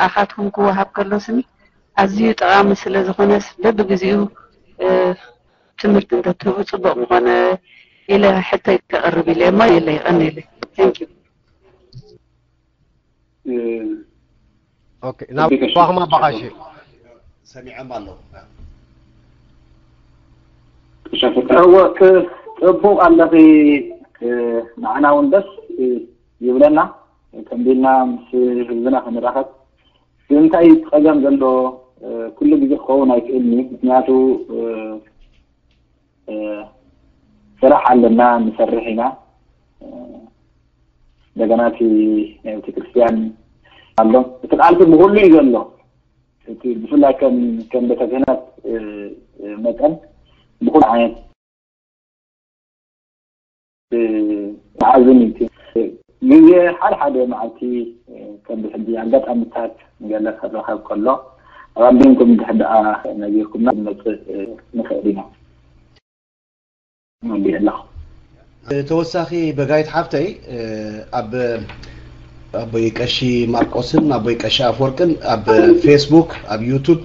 ኣኻትኩም ክወሃብ ከሎ ስኒ ኣዝዩ ጠቓሚ ስለ ዝኾነስ በብግዜኡ ትምህርቲ እንተትህቡ ጽቡቕ ምኾነ ኢለ ሕቶ ይከቕርብ ኢለ እሞ የለ ይቐኒለ። Thank you። ኦኬ ናባኹም ኣባኻሽ ሰሚዖም ኣለኹ። እወ ጽቡቕ ኣለኺ። ንዓና እውን ደስ ይብለና ከምቢልና ምስ ህዝብና ክንራኸብ። ግን እንታይ ጸገም ዘሎ ኩሉ ግዜ ክኸውን ኣይክእልን እዩ። ምክንያቱ ስራሕ ኣለና፣ ንሰርሕ ኢና። እንደገና እቲ ናይ ቤተክርስትያን ኣሎ። እቲ ቃልሲ ብኩሉ እዩ ዘሎ። እቲ ብፍላይ ከም ከም ቤተ ክህነት መጠን ብኩሉ ዓይነት መኣዝን እዩ። ግዜ ሓደ ሓደ መዓልቲ ከም ብሕጂ ኣጋጣሚታት ገለ ክረኸብ ከሎ ኣቐዲምኩም እንድሕር ደኣ ነጊርኩምና ክንመፅእ ንኽእል ኢና። ወዲእ ኣለኹ። ተወሳኺ በጋይት ሓፍተይ ኣብ ኣቦይ ቀሺ ማርቆስን ኣቦይ ቀሺ ኣፍወርቅን ኣብ ፌስቡክ ኣብ ዩቱብ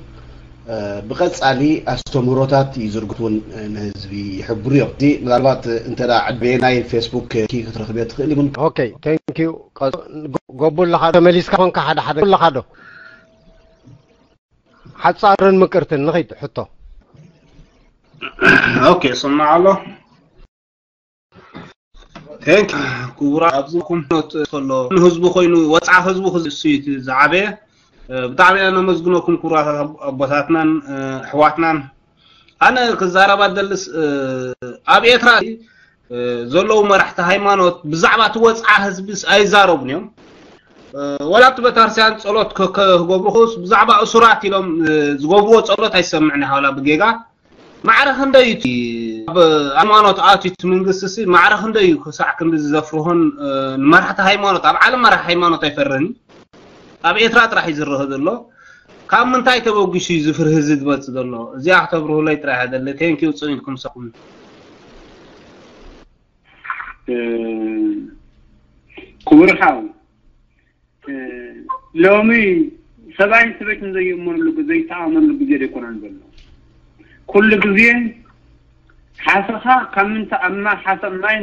ብቐጻሊ ኣስተምህሮታት ይዝርግሑን ንህዝቢ ይሕብሩ እዮም። እዚ ምናልባት እንተ ደኣ ዕድሜ ናይ ፌስቡክ ኪ ክትረኽብዮ ትኽእል ይኹን። ኦኬ፣ thank you። ጎቡ ኣለኻ ዶ? መሊስካ ኾንካ ሓደ ሓደ ኣለኻ ዶ? ሓጻርን ምቅርትን ንኺድ ሕቶ። ኦኬ፣ ስማዕ ኣሎ። Thank you። ክቡራት ኣብዚ ኩም ከሎ ንህዝቡ ኮይኑ ወጻ ህዝቡ ክዝሱ ዝዓበየ ብጣዕሚ ኣነ ነመስግነኩም ክቡራት ኣቦታትናን ኣሕዋትናን። ኣነ ክዛረባ ደልስ ኣብ ኤርትራ ዘለዉ መራሕቲ ሃይማኖት ብዛዕባ እቲ ወጽዓ ህዝብስ ኣይዛረቡን እዮም። ወላ እቲ ቤተክርስትያን ጸሎት ክገብሩ ኹስ ብዛዕባ እሱራት ኢሎም ዝገብርዎ ጸሎት ኣይሰምዕን። ሓላ ብጌጋ ማዕረ ክንደይ እቲ ኣብ ሃይማኖት ኣትዩ እቲ መንግስቲ ሲ ማዕረ ክንደይ እዩ ክሳዕ ክንዲ ዝዘፍርሆን ንመራሕቲ ሃይማኖት ኣብ ዓለም መራሒ ሃይማኖት ኣይፈርህን። ኣብ ኤርትራ ጥራሕ እዩ ዝረኸ ዘሎ። ካብ ምንታይ ተበጊሱ እዩ ዝፍርህ እዚ ዝመጽእ ዘሎ? እዚኣ ክተብርሁለይ ጥራሕ ያደለ። Thank you ጽኒትኩም ሰኹም። ክቡር ሓው ሎሚ ሰብኣይን ሰበይትን ዘይእመንሉ ዘይተኣመንሉ ግዜ ዘይኮነን ዘሎ። ኩሉ ግዜ ሓሰኻ ካብ ምንታይ ኣብ ማይ ሓሰብ ማይ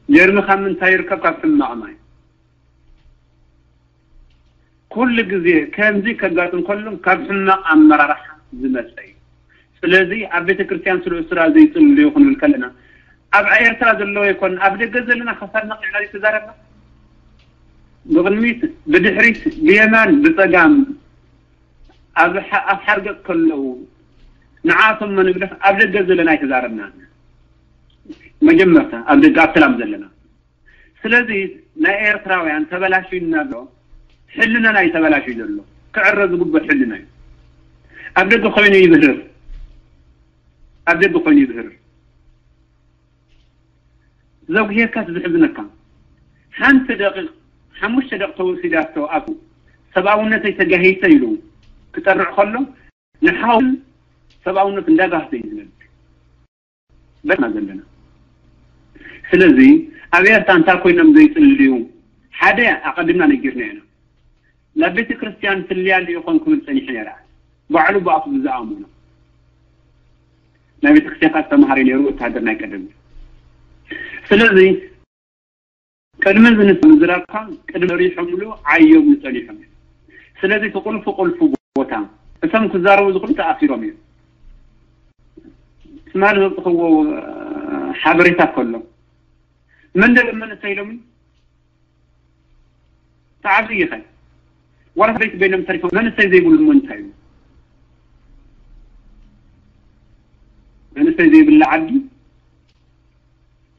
ጀርሚ ካብ ምንታይ ይርከብ ካብ ሕማቕ ማይ ኩሉ ግዜ ከምዚ ከጋጥም ከሎ ካብ ሕማቕ ኣመራርሓ ዝመፀ እዩ። ስለዚ ኣብ ቤተ ክርስቲያን ስለ ስራ ዘይፅልዩ ክንብል ከለና ኣብ ኤርትራ ዘለዎ ይኮን ኣብ ደገ ዘለና ከሳድና ቂዕና ዘይተዛረብና ብቕድሚት ብድሕሪት ብየማን ብፀጋም ኣብ ሓርገፅ ከለዉ ንዓቶም መንግደፍ ኣብ ደገ ዘለና ኣይተዛረብና። መጀመርታ ኣብ ደገ ኣብ ሰላም ዘለና ስለዚ ናይ ኤርትራውያን ተበላሽዩና ኣሎ። ሕልናና እዩ ተበላሽዩ ዘሎ። ክዕረ ዝግበእ ሕልና እዩ። ኣብ ደገ ኮይኑ ይብህር። ኣብ ደገ ኮይኑ ይብህር። ዘጉሄካስ ዝሕዝነካ ሓንቲ ደቂቕ ሓሙሽተ ደቂቕ ተወሲዳቶ ኣብ ሰብኣውነተይ ተጋሂሰ ኢሉ ክጠርዕ ከሎ ንሓው ሰብኣውነት እንዳጋህሰ እዩ ዝነብር። በትና ዘለና። ስለዚ ኣብ ኤርትራ እንታይ ኮይኖም ዘይፅልዩ ሓደ ኣቐዲምና ነጊርና ኢና። ናብ ቤተ ክርስቲያን ትልያሉ ይኾን ክብል ፀኒሑ ነይራ። ባዕሉ ብኣፉ ብዝኣመኖ ናይ ቤተ ክርስቲያን ካብ ዝተምሃረ ነይሩ ወታደር ናይ ቀደም። ስለዚ ቅድሚ እዚ ምዝራብካ ቅድሚ ሪሖምሉ ዓዮም ጸኒሖም እዮም። ስለዚ እቲ ቁልፊ ቁልፊ ቦታ እቶም ክዛረቡ ዝኽእሉ ተኣሲሮም እዮም። ትማሊ ዘውፅኽዎ ሓበሬታ ከሎ መንደር መንእሰይ ኢሎምኒ ተዓብዩ ይኸ ዋላ ቤት በይኖም ተሪፎም መንእሰይ ዘይብሉ እሞ እንታይ እዩ? መንእሰይ ዘይብላ ዓዲ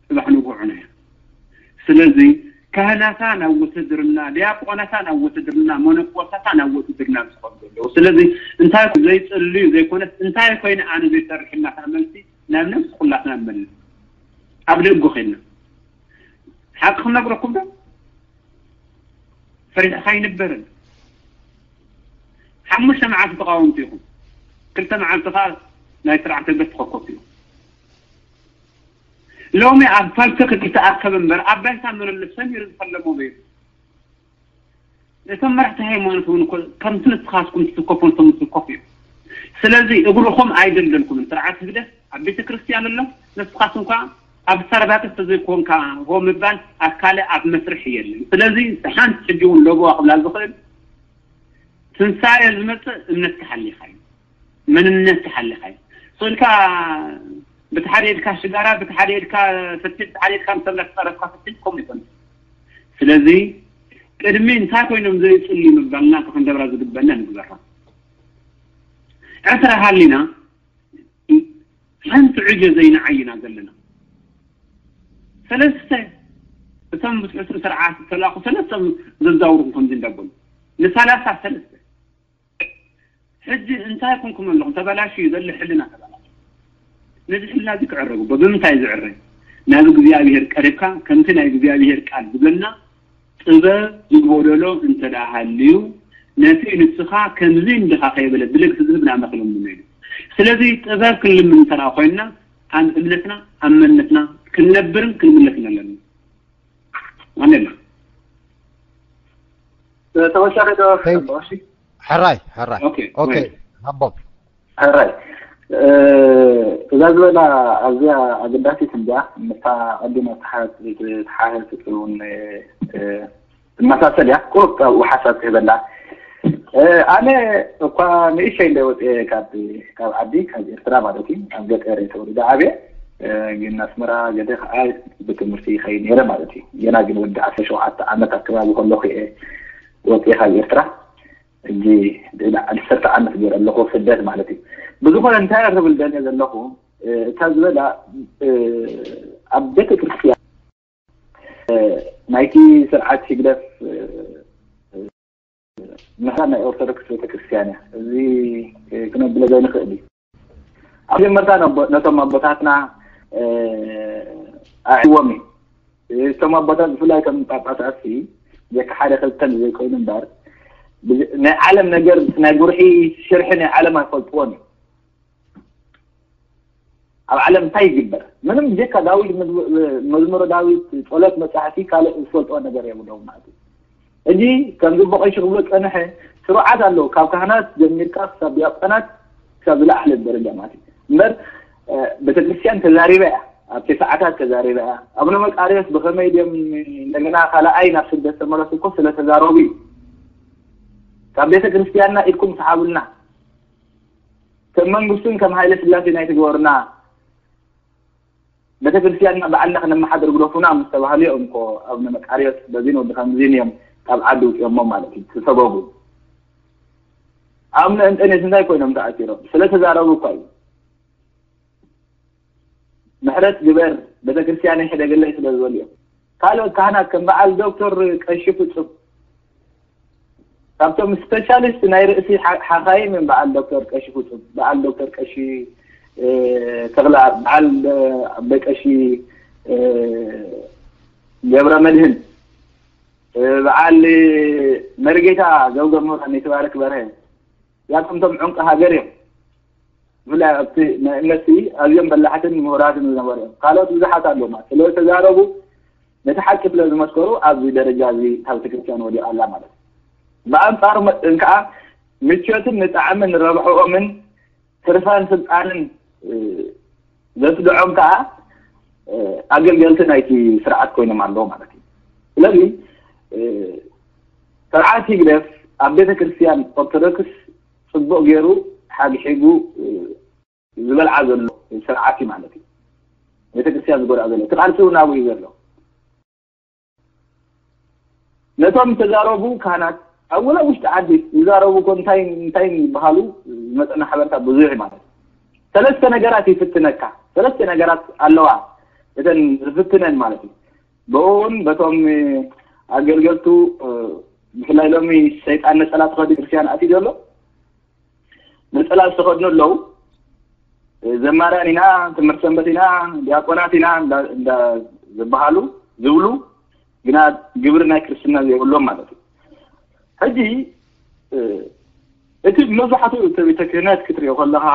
ፅባሕ ንጉዕና እያ። ስለዚ ካህናታ ናብ ውትድርና፣ ዲያቆናታ ናብ ውትድርና፣ መነኮሳታ ናብ ውትድርና ዝኸዱ ዘለዉ። ስለዚ እንታይ ዘይፅልዩ ዘይኮነስ እንታይ ኮይነ ኣነ ዘይሰርሕ ኢልና ከዓ መልሲ ናብ ነብሲ ኩላትና ንመልስ። ኣብ ደጉ ኮይንና ሓቂ ክነግረኩም ዶ? ፈሪሕካ ኣይንበርን። ሓሙሽተ መዓልቲ ተቃወምቲ ኢኹም፣ ክልተ መዓልቲ ከዓ ናይ ስርዓተ ገት ተኸኮቱ ኢኹም። ሎሚ ኣብ ፓልቶክ ክተኣከብ እምበር ኣብ ባይታ ምልልስ ሰሚሩ ዝፈለሞ ዘይብሉ። እቶም መራሕቲ ሃይማኖት እውን እኮ ከምቲ ንስኻትኩም ትስከፉ፣ ንሶም ዝስከፉ እዮም። ስለዚ እግርኹም ኣይደልደልኩምን። ስርዓት ህግደፍ ኣብ ቤተ ክርስቲያን ኣሎ፣ ንስኻትኩም ከኣ ኣብ ስታርባክስ ተዘይኮንካ ሆ ምባል ኣብ ካልእ ኣብ መስርሕ የለን። ስለዚ ሓንቲ ሕጂ እውን ለበዋ ክብላ ዝኽእል ትንሳኤ ዝመጽእ እምነት ክሃልኻ እዩ፣ መንነት ክሃልኻ እዩ። ሶልካ ብቲ ሓደ ኢድካ ሽጋራ፣ ብቲ ሓደ ኢድካ ፍትል፣ ብቲ ሓደ ኢድካ ንሰብ እናተጸረፍካ ፍትል ከምኡ ይኾን። ስለዚ ቅድሚ እንታይ ኮይኖም ዘይጽልዩ ምባልና ክንገብራ ዝግበና ንግበራ። ዕስራ ሃሊና ሓንቲ ዕዮ ዘይንዓይና ዘለና። ሰለስተ እቶም ብስዕስዕ ስርዓት ዝተላእኹ ሰለስተ ዘዛውሩኹም ከምዚ እንዳበሉ ንሳላሳ ሰለስተ። ሕጂ እንታይ ኮንኩም ኣለኹም? ተበላሽዩ ዘሎ ሕልና ተበላሽ። ነዚ ሕልና እዚ ክዕረ ግቦ። ብምንታይ ዝዕረ? ናብ እግዚኣብሔር ቀሪብካ ከምቲ ናይ እግዚኣብሔር ቃል ዝብለና ጥበብ ዝጎደሎ እንተ ደኣ ሃልዩ ነቲ ንስኻ ከምዚ እንድኻ ከይበለ ብልግሲ ዝህብ ናመ ክልምኖ ኢሉ። ስለዚ ጥበብ ክንልምን እንተ ደኣ ኮይንና ኣብ እምነትና ኣብ መንነትና ክንነብርን ክንምለስን ኣለና። ማነላ ተወሳኺ ዶ Thank- ተወሲ ሕራይ ሕራይ Okay, okay wait. ሃቦም ሕራይ እዛ ዝበላ ኣዝያ ኣገዳሲት እንድያ። ምስታ ቀዲማ ተሓህት እውን ትመሳሰል እያ። ቁሩብ ካብኡ ሓሳብ ክህበላ። ኣነ እኳ ንእሸይ እንደ ወፅኤ ካብ ካብ ዓዲ ካብ ኤርትራ ማለት እዩ። ኣብ ገጠር እየ ተወሊደ ዓብየ። ግን ኣስመራ ገደ ከዓ ብትምህርቲ ይኸይድ ነይረ ማለት እዩ። ገና ግን ወዲ ዓሰርተ ሸውዓተ ዓመት ኣከባቢ ከለኹ እየ ወፅኤ ካብ ኤርትራ። ሕጂ ልዕሊ ዓሰርተ ዓመት ገይረ ኣለኹ ስደት ማለት እዩ። ብዝኾነ እንታይ ክብል ደልየ ዘለኹ እታ ዝበላ ኣብ ቤተ ክርስቲያን ናይቲ ስርዓት ህግደፍ ምሕራ ናይ ኦርቶዶክስ ቤተክርስትያን እያ። እዚ ክነብሎ ዘይንኽእል እዩ። ኣብ መጀመርታ ነቶም ኣቦታትና ኣዕዎም እዩ። እቶም ኣቦታት ብፍላይ ከም ጳጳሳት ሲ ዘካ ሓደ ክልተን ዘይኮይኑ እምበር ናይ ዓለም ነገር ናይ ጉርሒ ሽርሒ ናይ ዓለም ኣይፈልጥዎን እዩ። ኣብ ዓለም እንታይ ይግበር ምንም ብጀካ ዳዊት መዝሙረ ዳዊት ጸሎት መጻሕቲ ካልእ ዝፈልጥዎ ነገር የብሎም ማለት እዩ። ሕጂ ከምዚ በቐሽ ክብሎ ጸንሐ ስሩዓት ኣለዉ ካብ ካህናት ጀሚርካ ክሳብ ዲያቆናት ክሳብ ዝለዓለ ደረጃ ማለት እዩ። እምበር ቤተክርስትያን ተዛሪባ እያ፣ ኣብ ተስዓታት ተዛሪባ እያ። ኣቡነ መቃርዮስ ብኸመይ ድዮም እንደገና ካልኣይ ናብ ስደት ተመለሱ እኮ ስለተዛረቡ እዩ። ካብ ቤተክርስትያንና ኢድኩም ሰሓቡልና ከም መንግስቱን ከም ሃይለ ስላሴን ኣይትግበሩና፣ ቤተክርስትያንና ባዕልና ክነመሓድር ግደፉና ምስ ተባህሉ እዮም እኮ ኣቡነ መቃርዮስ በዚን ወዲ ከምዚን እዮም ካብ ዓዲ ውፅኦሞ ማለት እዩ። ዝሰበቡ ኣቡነ እንጠንዮስ እንታይ ኮይኖም ተኣሲሮም? ስለተዛረቡ እኳ እዩ። ምሕረት ግበር ቤተክርስትያነይ ሕደገለይ ስለ ዝበሉ እዮም። ካልኦት ካህናት ከም በዓል ዶክተር ቀሺ ፍጹም ካብቶም ስፔሻሊስት ናይ ርእሲ ሓኻይም እዮም በዓል ዶክተር ቀሺ ፍጹም፣ በዓል ዶክተር ቀሺ ተኽለኣብ፣ በዓል ኣቦይ ቀሺ ገብረ መድህን፣ በዓል መርጌታ ዘውገ ምሁራን የተባረክ በርሀ ያቶም ቶም ዕንቂ ሃገር እዮም። ብፍላይ ኣብቲ ናይ እምነትሲ ኣዝዮም በላሕትን ምሁራትን ዝነበሩ እዮም። ካልኦት ብዙሓት ኣለውማ ስለ ዝተዛረቡ ነቲ ሓቂ ስለ ዝመስከሩ ኣብዚ ደረጃ እዚ እታ ቤተክርስትያን ወዲቓ ኣላ ማለት እዩ። ብኣንጻሩ መጠን ከዓ ምቾትን ንጣዕምን ረብሕኦምን ትርፋን ስልጣንን ዘስድዖም ከዓ ኣገልገልቲ ናይቲ ስርዓት ኮይኖም ኣለዉ ማለት እዩ። ስለዚ ስርዓት ህግደፍ ኣብ ቤተክርስትያን ኦርቶዶክስ ፅቡቕ ገይሩ ሓግሒጉ ዝበልዓ ዘሎ ስርዓት እዩ ማለት እዩ። ቤተክርስትያን ዝጎድኣ ዘሎ እቲ ቃልሲ እውን ኣብኡ እዩ ዘሎ። ነቶም ተዛረቡ ካህናት ኣብ ወላ ውሽጢ ዓዲ ዝዛረቡ እኮ እንታይ እንታይ ይበሃሉ ዝመፀና ሓበሬታ ብዙሕ እዩ ማለት እዩ። ሰለስተ ነገራት ይፍትነካ። ሰለስተ ነገራት ኣለዋ እተን ዝፍትነን ማለት እዩ። ብኡ እውን በቶም ኣገልገልቱ ብፍላይ ሎሚ ሰይጣን ነፀላ ተኸዲ ክርስትያን ኣትዩ ዘሎ ነፀላ ዝተኸድኑ ኣለዉ። ዘማርያን ኢና፣ ትምህርቲ ሰንበት ኢና፣ ዲያቆናት ኢና እንዳ ዝበሃሉ ዝብሉ ግና ግብሪ ናይ ክርስትና ዘይብሎም ማለት እዩ። ሕጂ እቲ መብዛሕትኡ እቲ ቤተ ክህነት ክትሪኦ ከለኻ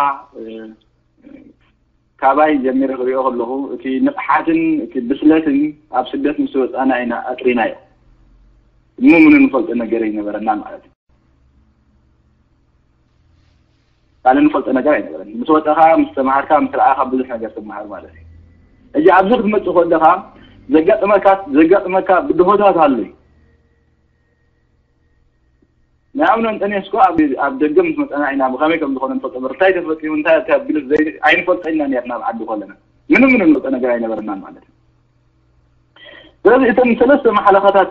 ካባይ ጀሚረ ክሪኦ ከለኹ እቲ ንቕሓትን እቲ ብስለትን ኣብ ስደት ምስ ወፃና ኢና ኣጥሪናዮ። እሞ ምን እንፈልጦ ነገር ኣይነበረና ማለት እዩ። ካልእ እንፈልጦ ነገር ኣይነበረን። ምስ ወፀኻ፣ ምስ ተምሃርካ፣ ምስ ረኣኻ ብዙሕ ነገር ትመሃር ማለት እዩ። እጂ ኣብዚ ክትመፅእ ከለኻ ዘጋጥመካ ዘጋጥመካ ብድሆታት ኣሎ እዩ። ንኣብነት እንተኔስኮ ኣብ ኣብ ደገ ምስ መፀና ኢና ብኸመይ ከም ዝኾነ ንፈልጦ እምበር እንታይ ተፈፂሙ እንታይ ተቢሉ ዘይ ኣይንፈልጦ ኢና ነርና ኣብ ዓዲ ከለና ምንም ምንም ንፈልጦ ነገር ኣይነበረናን ማለት እዩ። ስለዚ እተን ሰለስተ ማሕለኻታት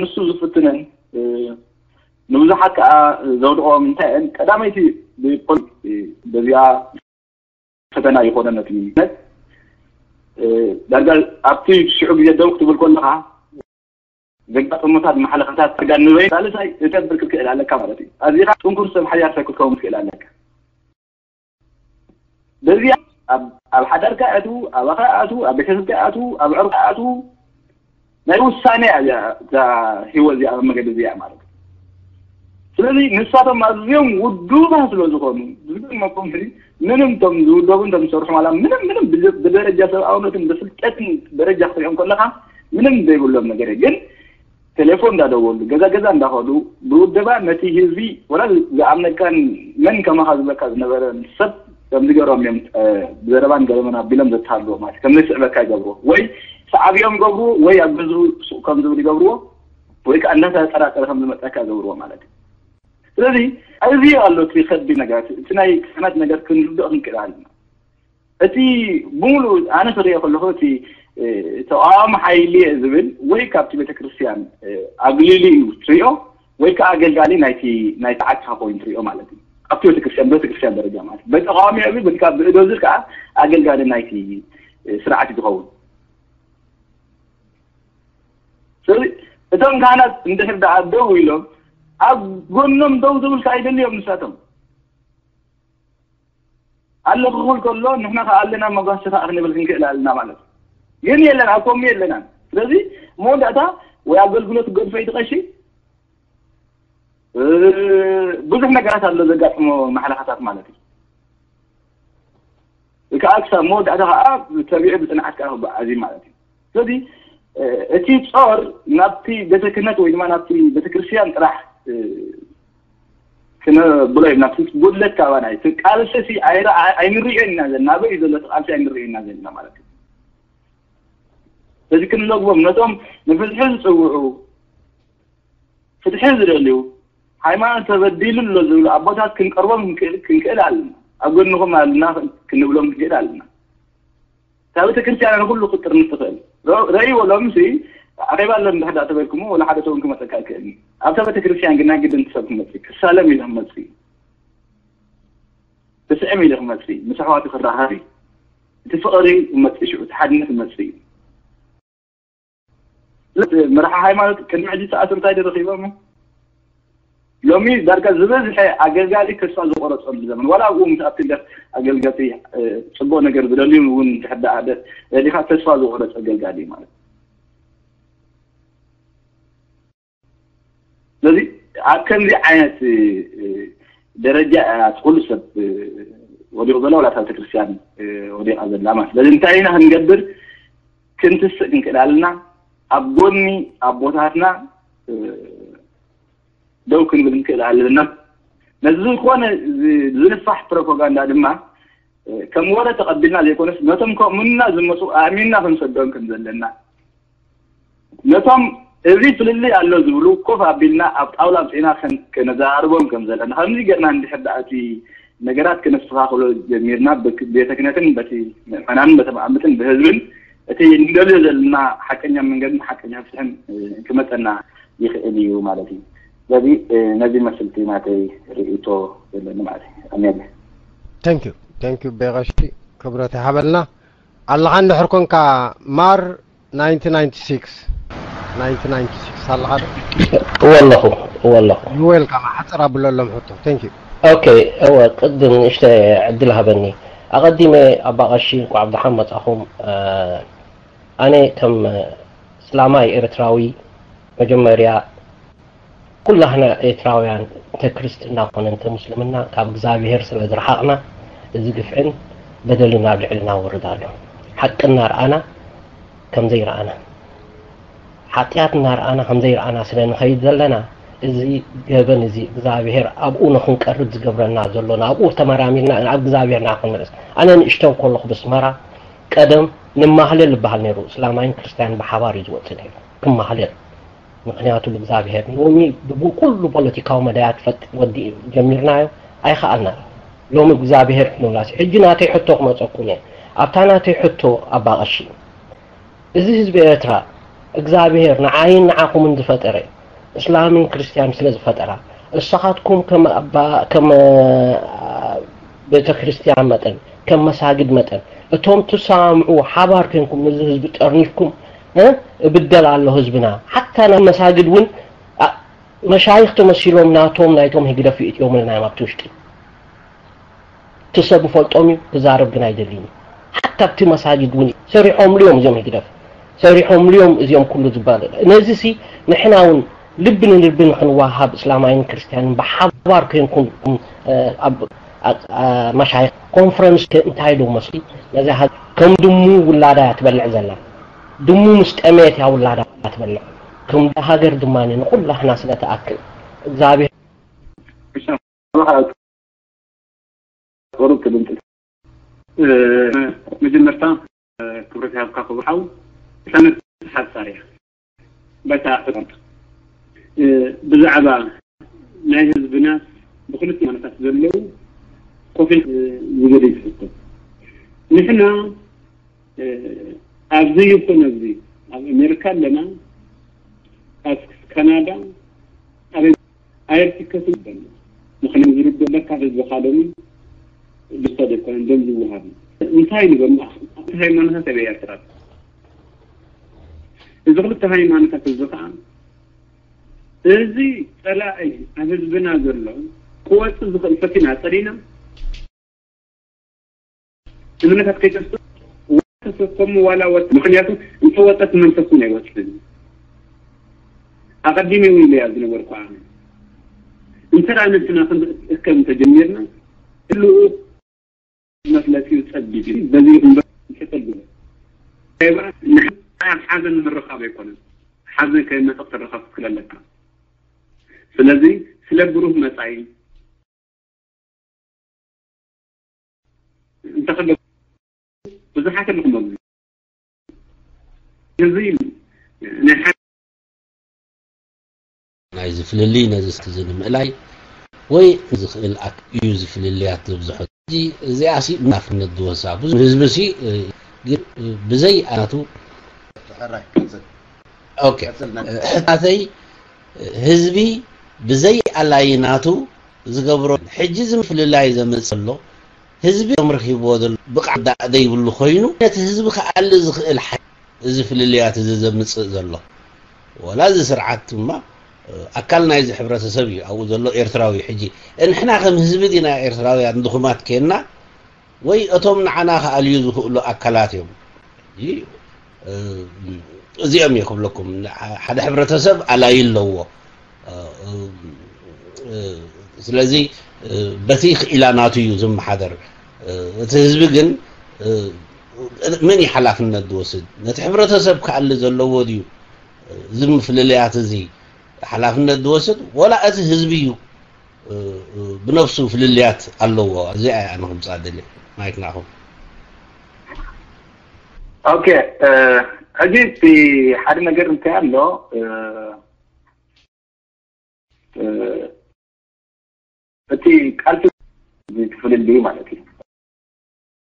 ንሱ ዝፍትነን ንብዙሓት ከዓ ዘውድቆም እንታይ እየን? ቀዳመይቲ ብፖል በዚኣ ፈተና ይኮነ ነቲ ዳርጋ ኣብቲ ሽዑ ግዜ ደው ክትብል ከለካ ዘጋጠሙታት ማሕለኻታት ዳርጋ ንበይ ሳልሳይ እተብር ክትክእል ኣለካ ማለት እዩ። ኣዚኻ ጥንኩር ሰብ ሓያል ሰብ ክትከውን ክትክእል ኣለካ። በዚኣ ኣብ ኣብ ሓዳርካ ኣቱ ኣብ ኣኻ ኣቱ ኣብ ቤተሰብካ ኣቱ ኣብ ዕርካ ኣቱ ናይ ውሳኔ እያ እዚኣ እዛ ህይወት እዚኣ መገዲ እዚኣ ማለት እዩ። ስለዚ ንሳቶም ኣዝዮም ውዱባት ስለ ዝኾኑ ዝገርመኩም ሕዚ ምንም ቶም ዝውደቡ እንቶም ዝሰርሑ ማላ ምንም ምንም ብደ- ብደረጃ ሰብኣውነትን ብፍልጠትን ደረጃ ክትሪኦም ከለካ ምንም ዘይብሎም ነገር እዩ። ግን ቴሌፎን እንዳደወሉ ገዛ ገዛ እንዳኸዱ ብውደባ ነቲ ህዝቢ ወላ ዝኣምነካን መን ከማኻ ዝብለካ ዝነበረ ሰብ ከም ዝገሮም እዮም ብዘረባን ገረመን ኣቢሎም ዘተሃልዎ ማለት ከም ዘይስዕበካ ይገብርዎ ወይ ሰዓብዮም ይገብርዎ ወይ ኣብ ገዝኡ ሱቕ ከም ዝብል ይገብርዎ ወይ ከዓ እንዳተጠራጠረ ከም ዝመፀካ ይገብርዎ ማለት እዩ። ስለዚ እዚ ኣሎ እቲ ከቢድ ነገራት እቲ ናይ ክሕነት ነገር ክንርድኦ ክንክእል ኣለና። እቲ ብምሉ ኣነ ክሪኦ ከለኹ እቲ ተቃዋሚ ሓይሊ እየ ዝብል ወይ ካብቲ ቤተክርስትያን ኣግሊሉ እዩ ትሪኦ ወይ ከዓ ኣገልጋሊ ናይቲ ናይቲ ዓድካ ኮይኑ ትሪኦ ማለት እዩ። ኣብቲ ቤተክርስትያን ቤተክርስትያን ደረጃ ማለት በተቃዋሚ እብል በቲ ካብ ብእዶ ዝብል ከዓ ኣገልጋሊ ናይቲ ስርዓት እዩ ዝኸውን። ስለዚ እቶም ካህናት እንድሕር ደኣ ደው ኢሎም ኣብ ጎኖም ደው ዝብል ከዓ ይደልዮም ንሳቶም ኣለኹ ክብል ከሎ ንሕና ከዓ ኣለና መጓሰ ከዓ ክንብል ክንክእል ኣለና ማለት እዩ። ግን የለን ኣብ ኮሚ የለናን። ስለዚ መወዳእታ ወይ ኣገልግሎት ገድፎ ይትቐሺ ብዙሕ ነገራት ኣሎ ዘጋጥሞ ማሕለኻታት ማለት እዩ። ከዓ ክሳብ መወዳእታ ከዓ ተቢዑ ብፅንዓት ከዓ ክበዓዝ እዩ ማለት እዩ። ስለዚ እቲ ፆር ናብቲ ቤተ ክህነት ወይ ድማ ናብቲ ቤተክርስትያን ጥራሕ ክነብሎ እዩ ናብቲ ጉድለት ካባና እዩ ቃልሲ ሲ ኣይንሪኦ ኢና ዘለና ኣበይ እዩ ዘሎ ቃልሲ ኣይንሪኦ ኢና ዘለና ማለት እዩ። ስለዚ ክንለግቦም ነቶም ንፍትሒ ዝፅውዑ ፍትሒ ዝደልዩ ሃይማኖት ተበዲሉ ኣሎ ዝብሉ ኣቦታት ክንቀርቦም ክንክእል ኣለና። ኣብ ጎንኹም ኣለና ክንብሎም ክንክእል ኣለና። እታ ቤተክርስትያን ንኩሉ ክትጥርንፍ ትኽእል ረእይዎ ሎምሲ ኣኼባ ኣሎ እንድሕዳ ተበልኩሞ ወላ ሓደ ሰውን ክመፀካ ይክእል ኣብታ ቤተክርስትያን ግን ናይ ግድን ሰብ ክመፅ ክሳለም ኢሉ ክመፅ እዩ። ክስዕም ኢሉ ክመፅ ምስ ኣሕዋቱ ክራኸብ እዩ። እቲ ፍቕሪ ክመፅ ሽዑ እቲ ሓድነት ክመፅ እዩ። መራሒ ሃይማኖት ቅድሚ ሕጂ ተኣስሩ እንታይ ድረኺቦም ሎሚ ዳርጋ ዝበዝሐ ኣገልጋሊ ተስፋ ዝቆረፀሉ ዘመን ዋላ ኣብኡ ምስ ኣብቲ ደስ ኣገልገልቲ ፅቡቅ ነገር ዝደልዩ እውን ትሕዳ ደስ ደሊካ ተስፋ ዝቆረፅ ኣገልጋሊ ማለት ስለዚ ኣብ ከምዚ ዓይነት ደረጃ እያ እቲ ኩሉ ሰብ ወዲቑ ዘሎ ወላ ቤተክርስትያን ወዲቓ ዘላ ማለት ስለዚ እንታይ ኢና ክንገብር ክንትስእ ክንክእል ኣለና ኣብ ጎኒ ኣቦታትና ደው ክንብል ንክእል ኣለና። ነዚ ዝኾነ ዝንፋሕ ፕሮፓጋንዳ ድማ ከም ወረ ተቐቢልና ዘይኮነስ ነቶም ከምኡና ዝመፁ ኣእሚንና ክንሰዶም ከም ዘለና ነቶም እዚ ፍልልይ ኣሎ ዝብሉ ኮፍ ኣቢልና ኣብ ጣውላ ኣምፂእና ከነዘራርቦም ከም ዘለና ከምዚ ገርና እንድሕር ደኣ እቲ ነገራት ክነስተኻኽሎ ጀሚርና ቤተ ክህነትን በቲ ምእመናንን በቲ መኣምትን ብህዝብን እቲ ንደልዮ ዘለና ሓቀኛ መንገድን ሓቀኛ ፍትሕን ክመፀና ይኽእል እዩ ማለት እዩ። ስለዚ ነዚ መስልቲ ናተይ ርእይቶ ዘለኒ ማለት እዩ። ኣሜን። Thank you thank you ቤቀሺ ክብረት ይሃበልና ኣለኻ እንድሕር ኮንካ ማር ናይንቲ ናይንቲ ሲክስ ናይንቲ ናይንቲ ሲክስ ኣለኻ ዶ? እወ ኣለኹ እወ ኣለኹ። You welcome ሓፅር ኣብለሎም ሕቶ። Thank you። ኦኬ እወ ቅድም ንእሽተ ዕድል ሃበኒ ኣቐዲመ ኣባ ቀሺ እንኳዕ ብደሓን መጻኹም። ኣነ ከም እስላማይ ኤርትራዊ መጀመርያ ኩላህና ኤርትራውያን እንተ ክርስትና ኮነ እንተ ምስልምና ካብ እግዚኣብሄር ስለ ዝረሓቕና እዚ ግፍዕን በደልን ኣብ ልዕልና ወርድ ኣሎ። ሓቂ እናረኣና ከም ዘይረኣና ሓጢኣት እናረኣና ከም ዘይረኣና ስለ ንኸይድ ዘለና፣ እዚ ገበን እዚ እግዚኣብሔር ኣብኡ ንኽንቀርብ ዝገብረና ዘሎ፣ ናብኡ ተመራሚርና ናብ እግዚኣብሔር ንዓኹም ንርእስ። ኣነ ንእሽተው ከለኹ ብስመራ ቀደም ንማህለል ዝበሃል ነይሩ። እስላማይን ክርስትያንን ብሓባር እዩ ዝወፅእ ነይሩ ክማህለል። ምኽንያቱ ብእግዚኣብሔር ሎሚ ብኩሉ ፖለቲካዊ መዳያት ፈጥ ወዲ ጀሚርናዮ ኣይኸኣልናን። ሎሚ እግዚኣብሔር ክንብላሲ ሕጂ ናተይ ሕቶ ክመፀኩም እየ። ኣብታ ናተይ ሕቶ ኣባቐሺ እዚ ህዝቢ ኤርትራ እግዚኣብሔር ንዓይን ንዓኹምን ዝፈጠረ እስላምን ክርስትያን ስለ ዝፈጠራ፣ እሳኻትኩም ከም ኣባ ከም ቤተ ክርስትያን መጠን፣ ከም መሳግድ መጠን፣ እቶም ትሰማምዑ ሓባር ኮንኩም ነዚ ህዝቢ ጠርኒፍኩም፣ እ፣ እብደል ኣሎ ህዝብና። ሓታ ናይ መሳግድ እውን፣ ኣ፣ መሻይኽ ተመሲሎም ናቶም ናይቶም ህግደፍ ይእትዮም ኣለና እዮም ኣብቲ ውሽጢ። እቲ ሰብ ይፈልጦም እዩ፣ ክዛረብ ግን ኣይደልይን እዩ። ሓታ ኣብቲ መሳጅድ እውን ሰሪሖምሉ እዮም እዚኦም ህግደፍ። ሰሪሖምሉ እዮም እዚኦም ኩሉ ዝበሃል። ነዚ ሲ ንሕና እውን ልቢ ንልቢ ንኽንወሃሃብ እስላማይን ክርስትያንን ብሓባር ኮንኩም፣ እ፣ ኣብ፣ ኣ፣ ኣ፣ መሻይኽ ኮንፈረንስ ከ እንታይ ዶ መስሊ ነዛ ሃ-፣ ከም ድሙ ውላዳ እያ ትበልዕ ዘላ። ድሙ ምስ ጠመየት እያ ውላዳ ትበልዕ። ከም ሃገር ድማ ንኹላህና ስለ ትኣክል እግዚኣብሔር ቁሩብ ትድምጽ። እ፣ መጀመርታ፣ እ፣ ክብረት ይሃብካ ክቡር ሓው። ሰነት ሓጻር እያ። ባይታ ሕጻር። እ፣ ብዛዕባ ናይ ህዝብና ብክልተ ማለታት ዘለዉ ኮፍ ኢል፣ እ፣ ዝገደ ይፍቶ። ንሕና፣ እ፣ ኣብዚ ይኹን ኣብዚ ኣብ ኣሜሪካ ኣለና፣ ኣብ ካናዳ፣ ኣብ ኣይርትከትን ይበል። ምኽንያቱ ዝርደለካ ህዝብኻ ሎሚ ዝሰደ ኣይኮነን፣ ደም ዝወሃብ እዩ። እንታይ ንበል፣ እቲ ሃይማኖታት ኣብ ኤርትራ፣ እዚ ክልተ ሃይማኖታት እዚ ኸዓ፣ እዚ ጸላኢ ኣብ ህዝብና ዘሎ ክወጽእ ዝኽእል ፈቲና ጸሊና፣ እምነታት ከይተስቶ ተሰከሙ ዋላ ወጥ፣ ምኽንያቱ እንተወጠት መንፈስ እውን ኣይወጽን። ኣቐዲመ እውን ኢለያ ዝነበርኩ ኣነ። እንተ ደኣ ንሕና ክንእከብ እንተጀሚርና፣ ህልው መፍለጢኡ ጸቢብ እዩ። በዚ ይኹን በ-፣ ይጸብብ። ኤባ፣ ንሕና ኣብ ሓዘን ንምርኻብ ኣይኮነን። ሓዘን ከይመጸ ክትርኻብ ክትክእል ኣለካ። ስለዚ ስለ ብሩህ መጻኢ እንተኸለ ብዙሓት ኣለኹም ኣብዚ። እዚ ናይ ሓ- ናይዚ ፍልልይ ነዚ ስክዚ ንምእላይ ወይ ዝኽእል ኣክ-፣ እዩ እዚ ፍልልያት ዘብዝሖ። እዚ እዚኣ ሲ ናፍነት ዝወሳ ብዙ ህዝቢ ሲ፣ እ፣ ግን፣ እ፣ ብዘይ ኣናቱ ሕራይ ቀጽል። ኦኬ። ቀጽል ና- እ፣ ሕታተይ፣ እ፣ ህዝቢ ብዘይ ኣላይ ናቱ ዝገብሮ ሕጂ እዚ ምፍልላይ ዘምጽእ ኣሎ። ህዝቢ እዮም ረኺብዎ ዘሎ ብቕዓት ዳኣ ዘይብሉ ኮይኑ ነቲ ህዝቢ ክኣሊ ዝኽእል ሓይሊ እዚ ፍልልያት እዚ ዘምጽእ ዘሎ። ወላ እዚ ስርዓት ድማ ኣካል ናይዚ ሕብረተሰብ እዩ ኣብኡ ዘሎ ኤርትራዊ። ሕጂ ንሕና ከም ህዝቢ ዲና ኤርትራውያን ድኹማት ኬንና ወይ እቶም ንዓና ክኣልዩ ዝኽእሉ ኣካላት እዮም። ሕጂ፣ እ፣ እዚኦም እየ ክብለኩም። ሓደ ሕብረተሰብ ኣላይ ኣለዎ። እ፣ እ፣ ስለዚ፣ እ፣ በቲ ክኢላ ናቱ እዩ ዝመሓደር። እ፣ እቲ ህዝቢ ግን፣ እ፣ መን እዩ ሓላፍነት ዝወስድ? ነቲ ሕብረተሰብ ክኣሊ ዘለዎ ድዩ? እዚ ምፍልልያት እዚ ሓላፍነት ዝወስድ ወላ እቲ ህዝቢ እዩ፣ እ፣ እ፣ ብነፍሱ ፍልልያት ኣለዎ። እዚኣ እያ ኣነ ክምጻእ ደልየ። ማይክ ናኹም። ኦኬ፣ እ፣ ሕጂ እቲ ሓደ ነገር እንታይ ኣሎ፣ እ፣ እ፣ እቲ ቃልሲ እቲ ፍልልይ ማለት እዩ።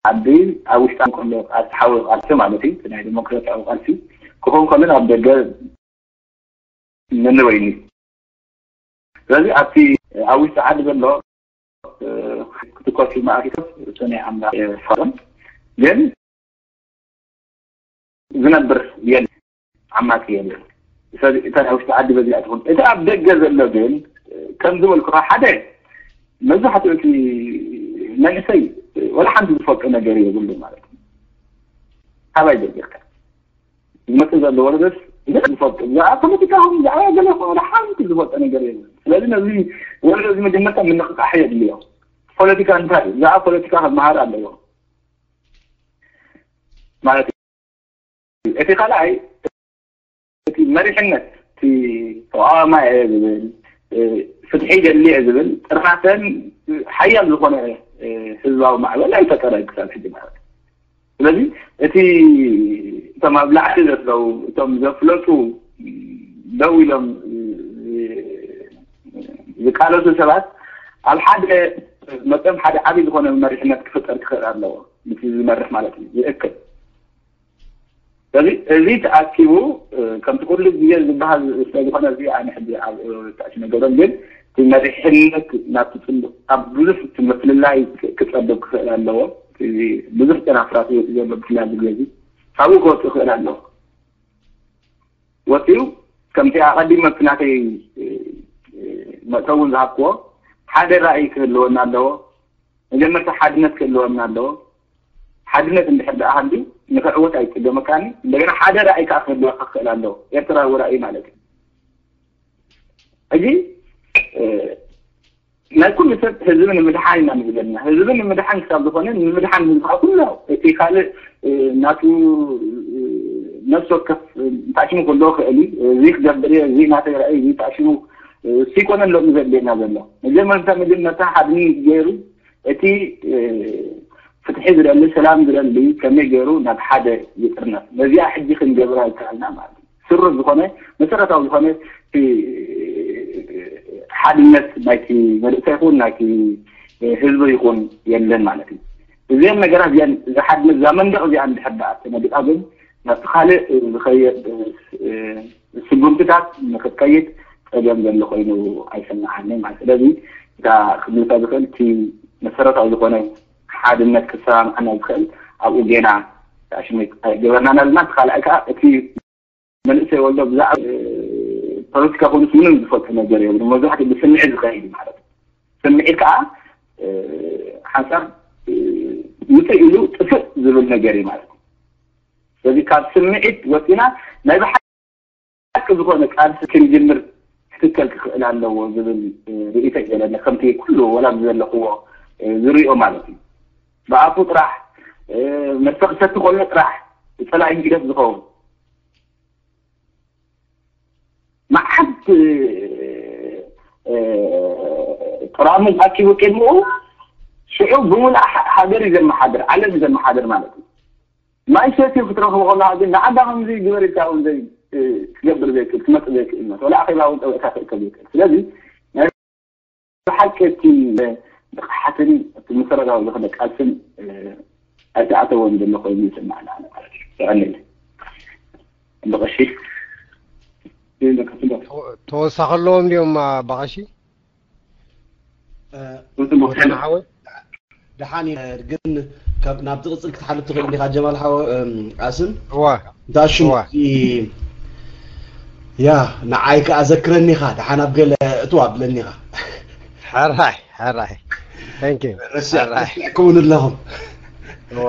ዓዲ ኣብ ውሽጣ እንከሎ ቃልሲ፣ ሓዊ ቃልሲ ማለት እዩ። እቲ ናይ ዲሞክራሲያዊ ቃልሲ ክኸውን ከሎ ኣብ ደገ ነንበይኑ እዩ። ስለዚ ኣብቲ ኣብ ውሽጢ ዓዲ ዘሎ፣ እ፣ ክትኮስ ማእኪቶስ፣ እሱ ናይ ኣምላኽ፣ እ፣ ፈረም ግን ዝነብር የለን፣ ዓማጺ የለን። ስለዚ እታ ናይ ውሽጢ ዓዲ በዚኣ ትኹን። እቲ ኣብ ደገ ዘሎ ግን፣ ከም ዝበልኩኻ፣ ሓደ መብዛሕትኡ እቲ መንእሰይ ወላ ሓንቲ ዝፈልጦ ነገር የብሉ ማለት እዩ። ካባይ ጀሚርካ ዝመጽእ ዘሎ ወለዶስ ምንም ዝፈልጦ፣ ብዛዕባ ፖለቲካ ይኹን ብዛዕባ ገለ ይኹን ወላ ሓንቲ ዝፈልጦ ነገር የብሉ። ስለዚ ነዚ ወለዶ እዚ መጀመርታ ምንቕቃሕ የድልዮ። ፖለቲካ እንታይ እዩ? ብዛዕባ ፖለቲካ ክመሃር ኣለዎ ማለት እዩ። እቲ ካልኣይ፣ እቲ መሪሕነት፣ እቲ ተቃዋማይ እየ ዝብል፣ ፍትሒ ይደሊ እየ ዝብል ጥራተን ሓያል ዝኾነ ህዝባዊ ማዕበል ኣይፈጠረን ክሳብ ሕጂ ማለት እዩ። ስለዚ እቲ እቶም ኣብ ላዕሊ ዘለዉ፣ እቶም ዘፍለጡ፣ ደው ኢሎም ዝቃለሱ ሰባት ኣብ ሓደ መጠን ሓደ ዓብዪ ዝኾነ መሪሕነት ክፍጠር ክኽእል ኣለዎ። ምስዚ ዝመርሕ ማለት እዩ፣ ዝእክብ። ስለዚ እዚ ተኣኪቡ ከምቲ ኩሉ ግዜ ዝበሃል ስለዝኾነ፣ እዚ ኣነ ሕጂ ኣብ ታእሲ ነገሮም፣ ግን እቲ መሪሕነት ናብቲ ፅቡቅ ኣብ ብዙሕ እቲ ምፍልላይ ክፀብብ ክኽእል ኣለዎ። ብዙሕ ጨናፍራት ይወፅእ ዘሎ ብፍላይ ኣብዚ ግዜ እዚ፣ ካብኡ ክወፅእ ክኽእል ኣለዎ። ወፂኡ ከምቲ ኣቐዲመ ኣብቲ ናተይ መእተውን ዝሃብክዎ፣ ሓደ ራእይ ክህልወና ኣለዎ። መጀመርታ ሓድነት ክህልወና ኣለዎ። ሓድነት እንድሕር ደኣ ሃልዩ ንኽዕወት ኣይፅገመካኒ። እንደገና ሓደ ራእይ ከዓ ክህልወካ ክኽእል ኣለዎ። ኤርትራዊ ራእይ ማለት እዩ። ሕጂ ናይ ኩሉ ሰብ ህዝቢ ንምድሓን ኢና ንብል ዘለና። ህዝቢ ንምድሓን ክሳብ ዝኾነ፣ ንምድሓን ህዝቢ ከዓ ኩሉ እቲ ካልእ ናቱ ነፍሲ ወከፍ ተኣሽሙ ክህልዎ ክእል እዩ። እዚ ክገብር እየ፣ እዚ ናተይ ራእይ፣ እዚ ተኣሽሙ እሱ ይኮነን ሎሚ ዘድልየና ዘሎ። መጀመርታ መጀመርታ ሓድነት ገይሩ እቲ ፍትሒ ዝደሊ፣ ሰላም ዝደሊ ከመይ ገይሩ ናብ ሓደ ይጥርነፍ፣ ነዚኣ ሕጂ ክንገብራ ይከኣልና ማለት እዩ። ስሩት ዝኾነ መሰረታዊ ዝኾነ እቲ ሓድነት ናይቲ መንእሰይ ይኹን ናይቲ ህዝቢ ይኹን የለን ማለት እዩ። እዚአን ነገራት እዚአን፣ እዛ ሓድነት እዛ መንደቕ እዚኣ እንድሕር ደኣ ተነዲቓ ግን ናብቲ ካልእ ዝኸየድ ስጉምትታት ንክትከይድ ፀገም ዘሎ ኮይኑ ኣይስምዓኒ ማለት። ስለዚ እታ ክብልካ ዝኽእል እቲ መሰረታዊ ዝኾነ ሓድነት ክሰማምዓና ዝኽእል ኣብኡ ጌና ሽሚት ኣይገበርናን ኣለና። እቲ ካልኣይ ከዓ እቲ መንእሰይ ወልዶ ብዛዕባ ፖለቲካ ኮኑስ ምንም ዝፈልጦ ነገር የብሉ። መብዛሕትኡ ብስምዒት ዝኸይድ ማለት እዩ። ስምዒት ከዓ ሓንሳብ ውፅእ ኢሉ ጥፍእ ዝብል ነገር እዩ ማለት እዩ። ስለዚ ካብ ስምዒት ወፂና ናይ ብሓቂ ዝኾነ ቃልሲ ክንጅምር ክትከል ክኽእል ኣለዎ ዝብል ርእይቶ እዩ ዘለኒ። ከምቲ ኩሉ ወላ ዘለኽዎ ዝሪኦ ማለት እዩ። ብኣፉ ጥራሕ መስተ ክሰቲ ከሎ ጥራሕ ፀላኢ ህግደፍ ዝኸውን መዓት ጥራሙዝ ኣኪቡ ቅድሚኡ ሽዑ ብምሉእ ሃገር እዩ ዘመሓድር፣ ዓለም እዩ ዘመሓድር ማለት እዩ። ማይ ሰትዩ ክትረኽቦ ከለኻ ግን ንዓዳ ከምዚ ግበር ኢልካ እውን ዘይ ክገብር ዘይክእል፣ ክመፅእ ዘይክእል ማለት ወላ ኣኼባ እውን ጠበቕካ ክእከብ ዘይክእል። ስለዚ ናይ ብሓቂ እቲ ንቕሓትን እቲ መሰረታዊ ዝኾነ ቃልስን ኣይተኣተወን ዘሎ ኮይኑ ይስምዓና ማለት እዩ። የቐንየለይ። ብቐሺ ተወሳኺ ኣለዎም ድዮም ኣባቐሺ? ወሰን ሓወይ ደሓን እዩ። ግን ናብ ዝቕፅል ክትሓልፍ ትኽእል ኢኻ ጀማል ሓወ ኣስም እዋ እንታሽሙ እዋ። ያ ንዓይ ከዓ ዘክረኒ ኢኻ ደሓን ኣብ ገለ እትዋ ብለኒ ኢኻ። ሕራይ ሕራይ thank you ረሲዕ ሕራይ ክውን ኣለኹም እዋ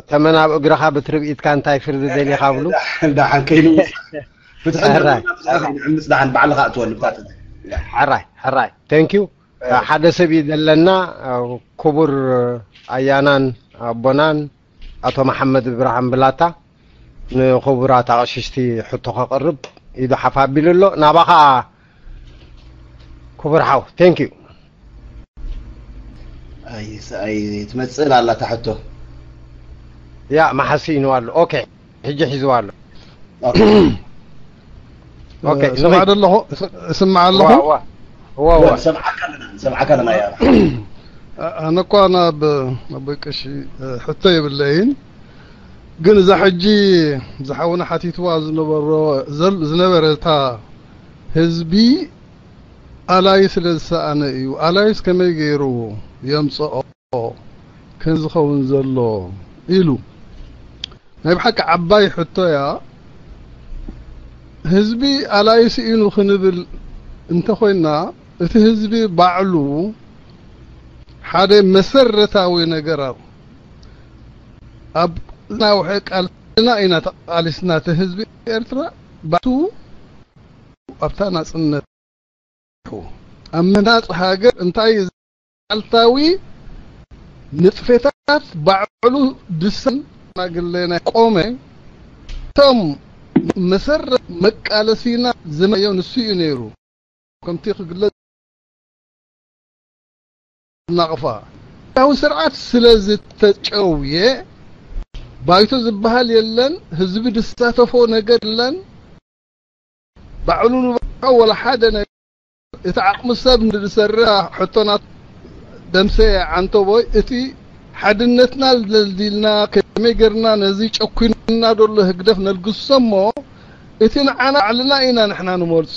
ተመናብ እግርኻ ብትርብኢትካ እንታይ ፍርዲ ደሊኻ ብሉ ደሓን ከይኑ ፍትሒ ሕራይ። ንዕምፅ ደሓን ባዕልኻ እትወልብ ታተ ሕራይ ሕራይ thank you ሓደ ሰብ እዩ ዘለና ክቡር ኣያናን ኣቦናን ኣቶ መሓመድ ብርሃን ብላታ ንክቡራት ኣቕሽሽቲ ሕቶ ከቕርብ ኢዱ ሓፍ ኣቢሉ ኣሎ ናባኻ ክቡር ሓው thank you ኣይ ትመፅእ ኣላ እታ ሕቶ ያ መሓሲኢንዋ ኣሎ ኦኬ ሕጂ ሒዝዋ ኣሎ ኦኬ እስማዕ ኣለኹ እስማዕ ኣለኹ ሰምዓካ ኣለና ሰምዓካ ኣለና ያ ኣነ እኳ ናብ ኣቦይ ቀሺ ሕቶ የብለይን ግን እዛ ሕጂ ዝሓውና ሓቲትዋ ዝነበሮ ዝነበረ እታ ህዝቢ ኣላይ ስለ ዝሰኣነ እዩ ኣላይስ ከመይ ገይሩ የምፀኦ ከም ዝኸውን ዘሎ ኢሉ ናይ ብሓቂ ዓባይ ሕቶ እያ ህዝቢ ኣላይስ ኢኑ ክንብል እንተኮይና እቲ ህዝቢ ባዕሉ ሓደ መሰረታዊ ነገር ኣብ ናውሐ ቃልና ኢና ተቃሊስና እቲ ህዝቢ ኤርትራ ባቱ ኣብታ ናጽነት ኣብ ምህናጽ ሃገር እንታይ መዓልታዊ ንጥፌታት ባዕሉ ድሰን ሽማግሌ ናይ ቆመ እቶም መሰረት መቃለሲና ዝመዮ ንሱ እዩ ነይሩ። ከምቲ ክግለጽ ናቕፋ ያው ስርዓት ስለ ዝተጨውየ ባይቶ ዝበሃል የለን፣ ህዝቢ ዝሳተፎ ነገር የለን። ባዕሉ ንባዕሉ ወላ ሓደ ነገር እቲ ዓቕሚ ሰብ ንዝሰርሕ ሕቶናት ደምሰ ዓንተቦይ እቲ ሓድነትና ደልዲልና ከመይ ጌርና ነዚ ጨኩንና ዘሎ ህግደፍ ነልግሶ እሞ እቲ ንዓና ባዕልና ኢና ንሕና ንመርጾ፣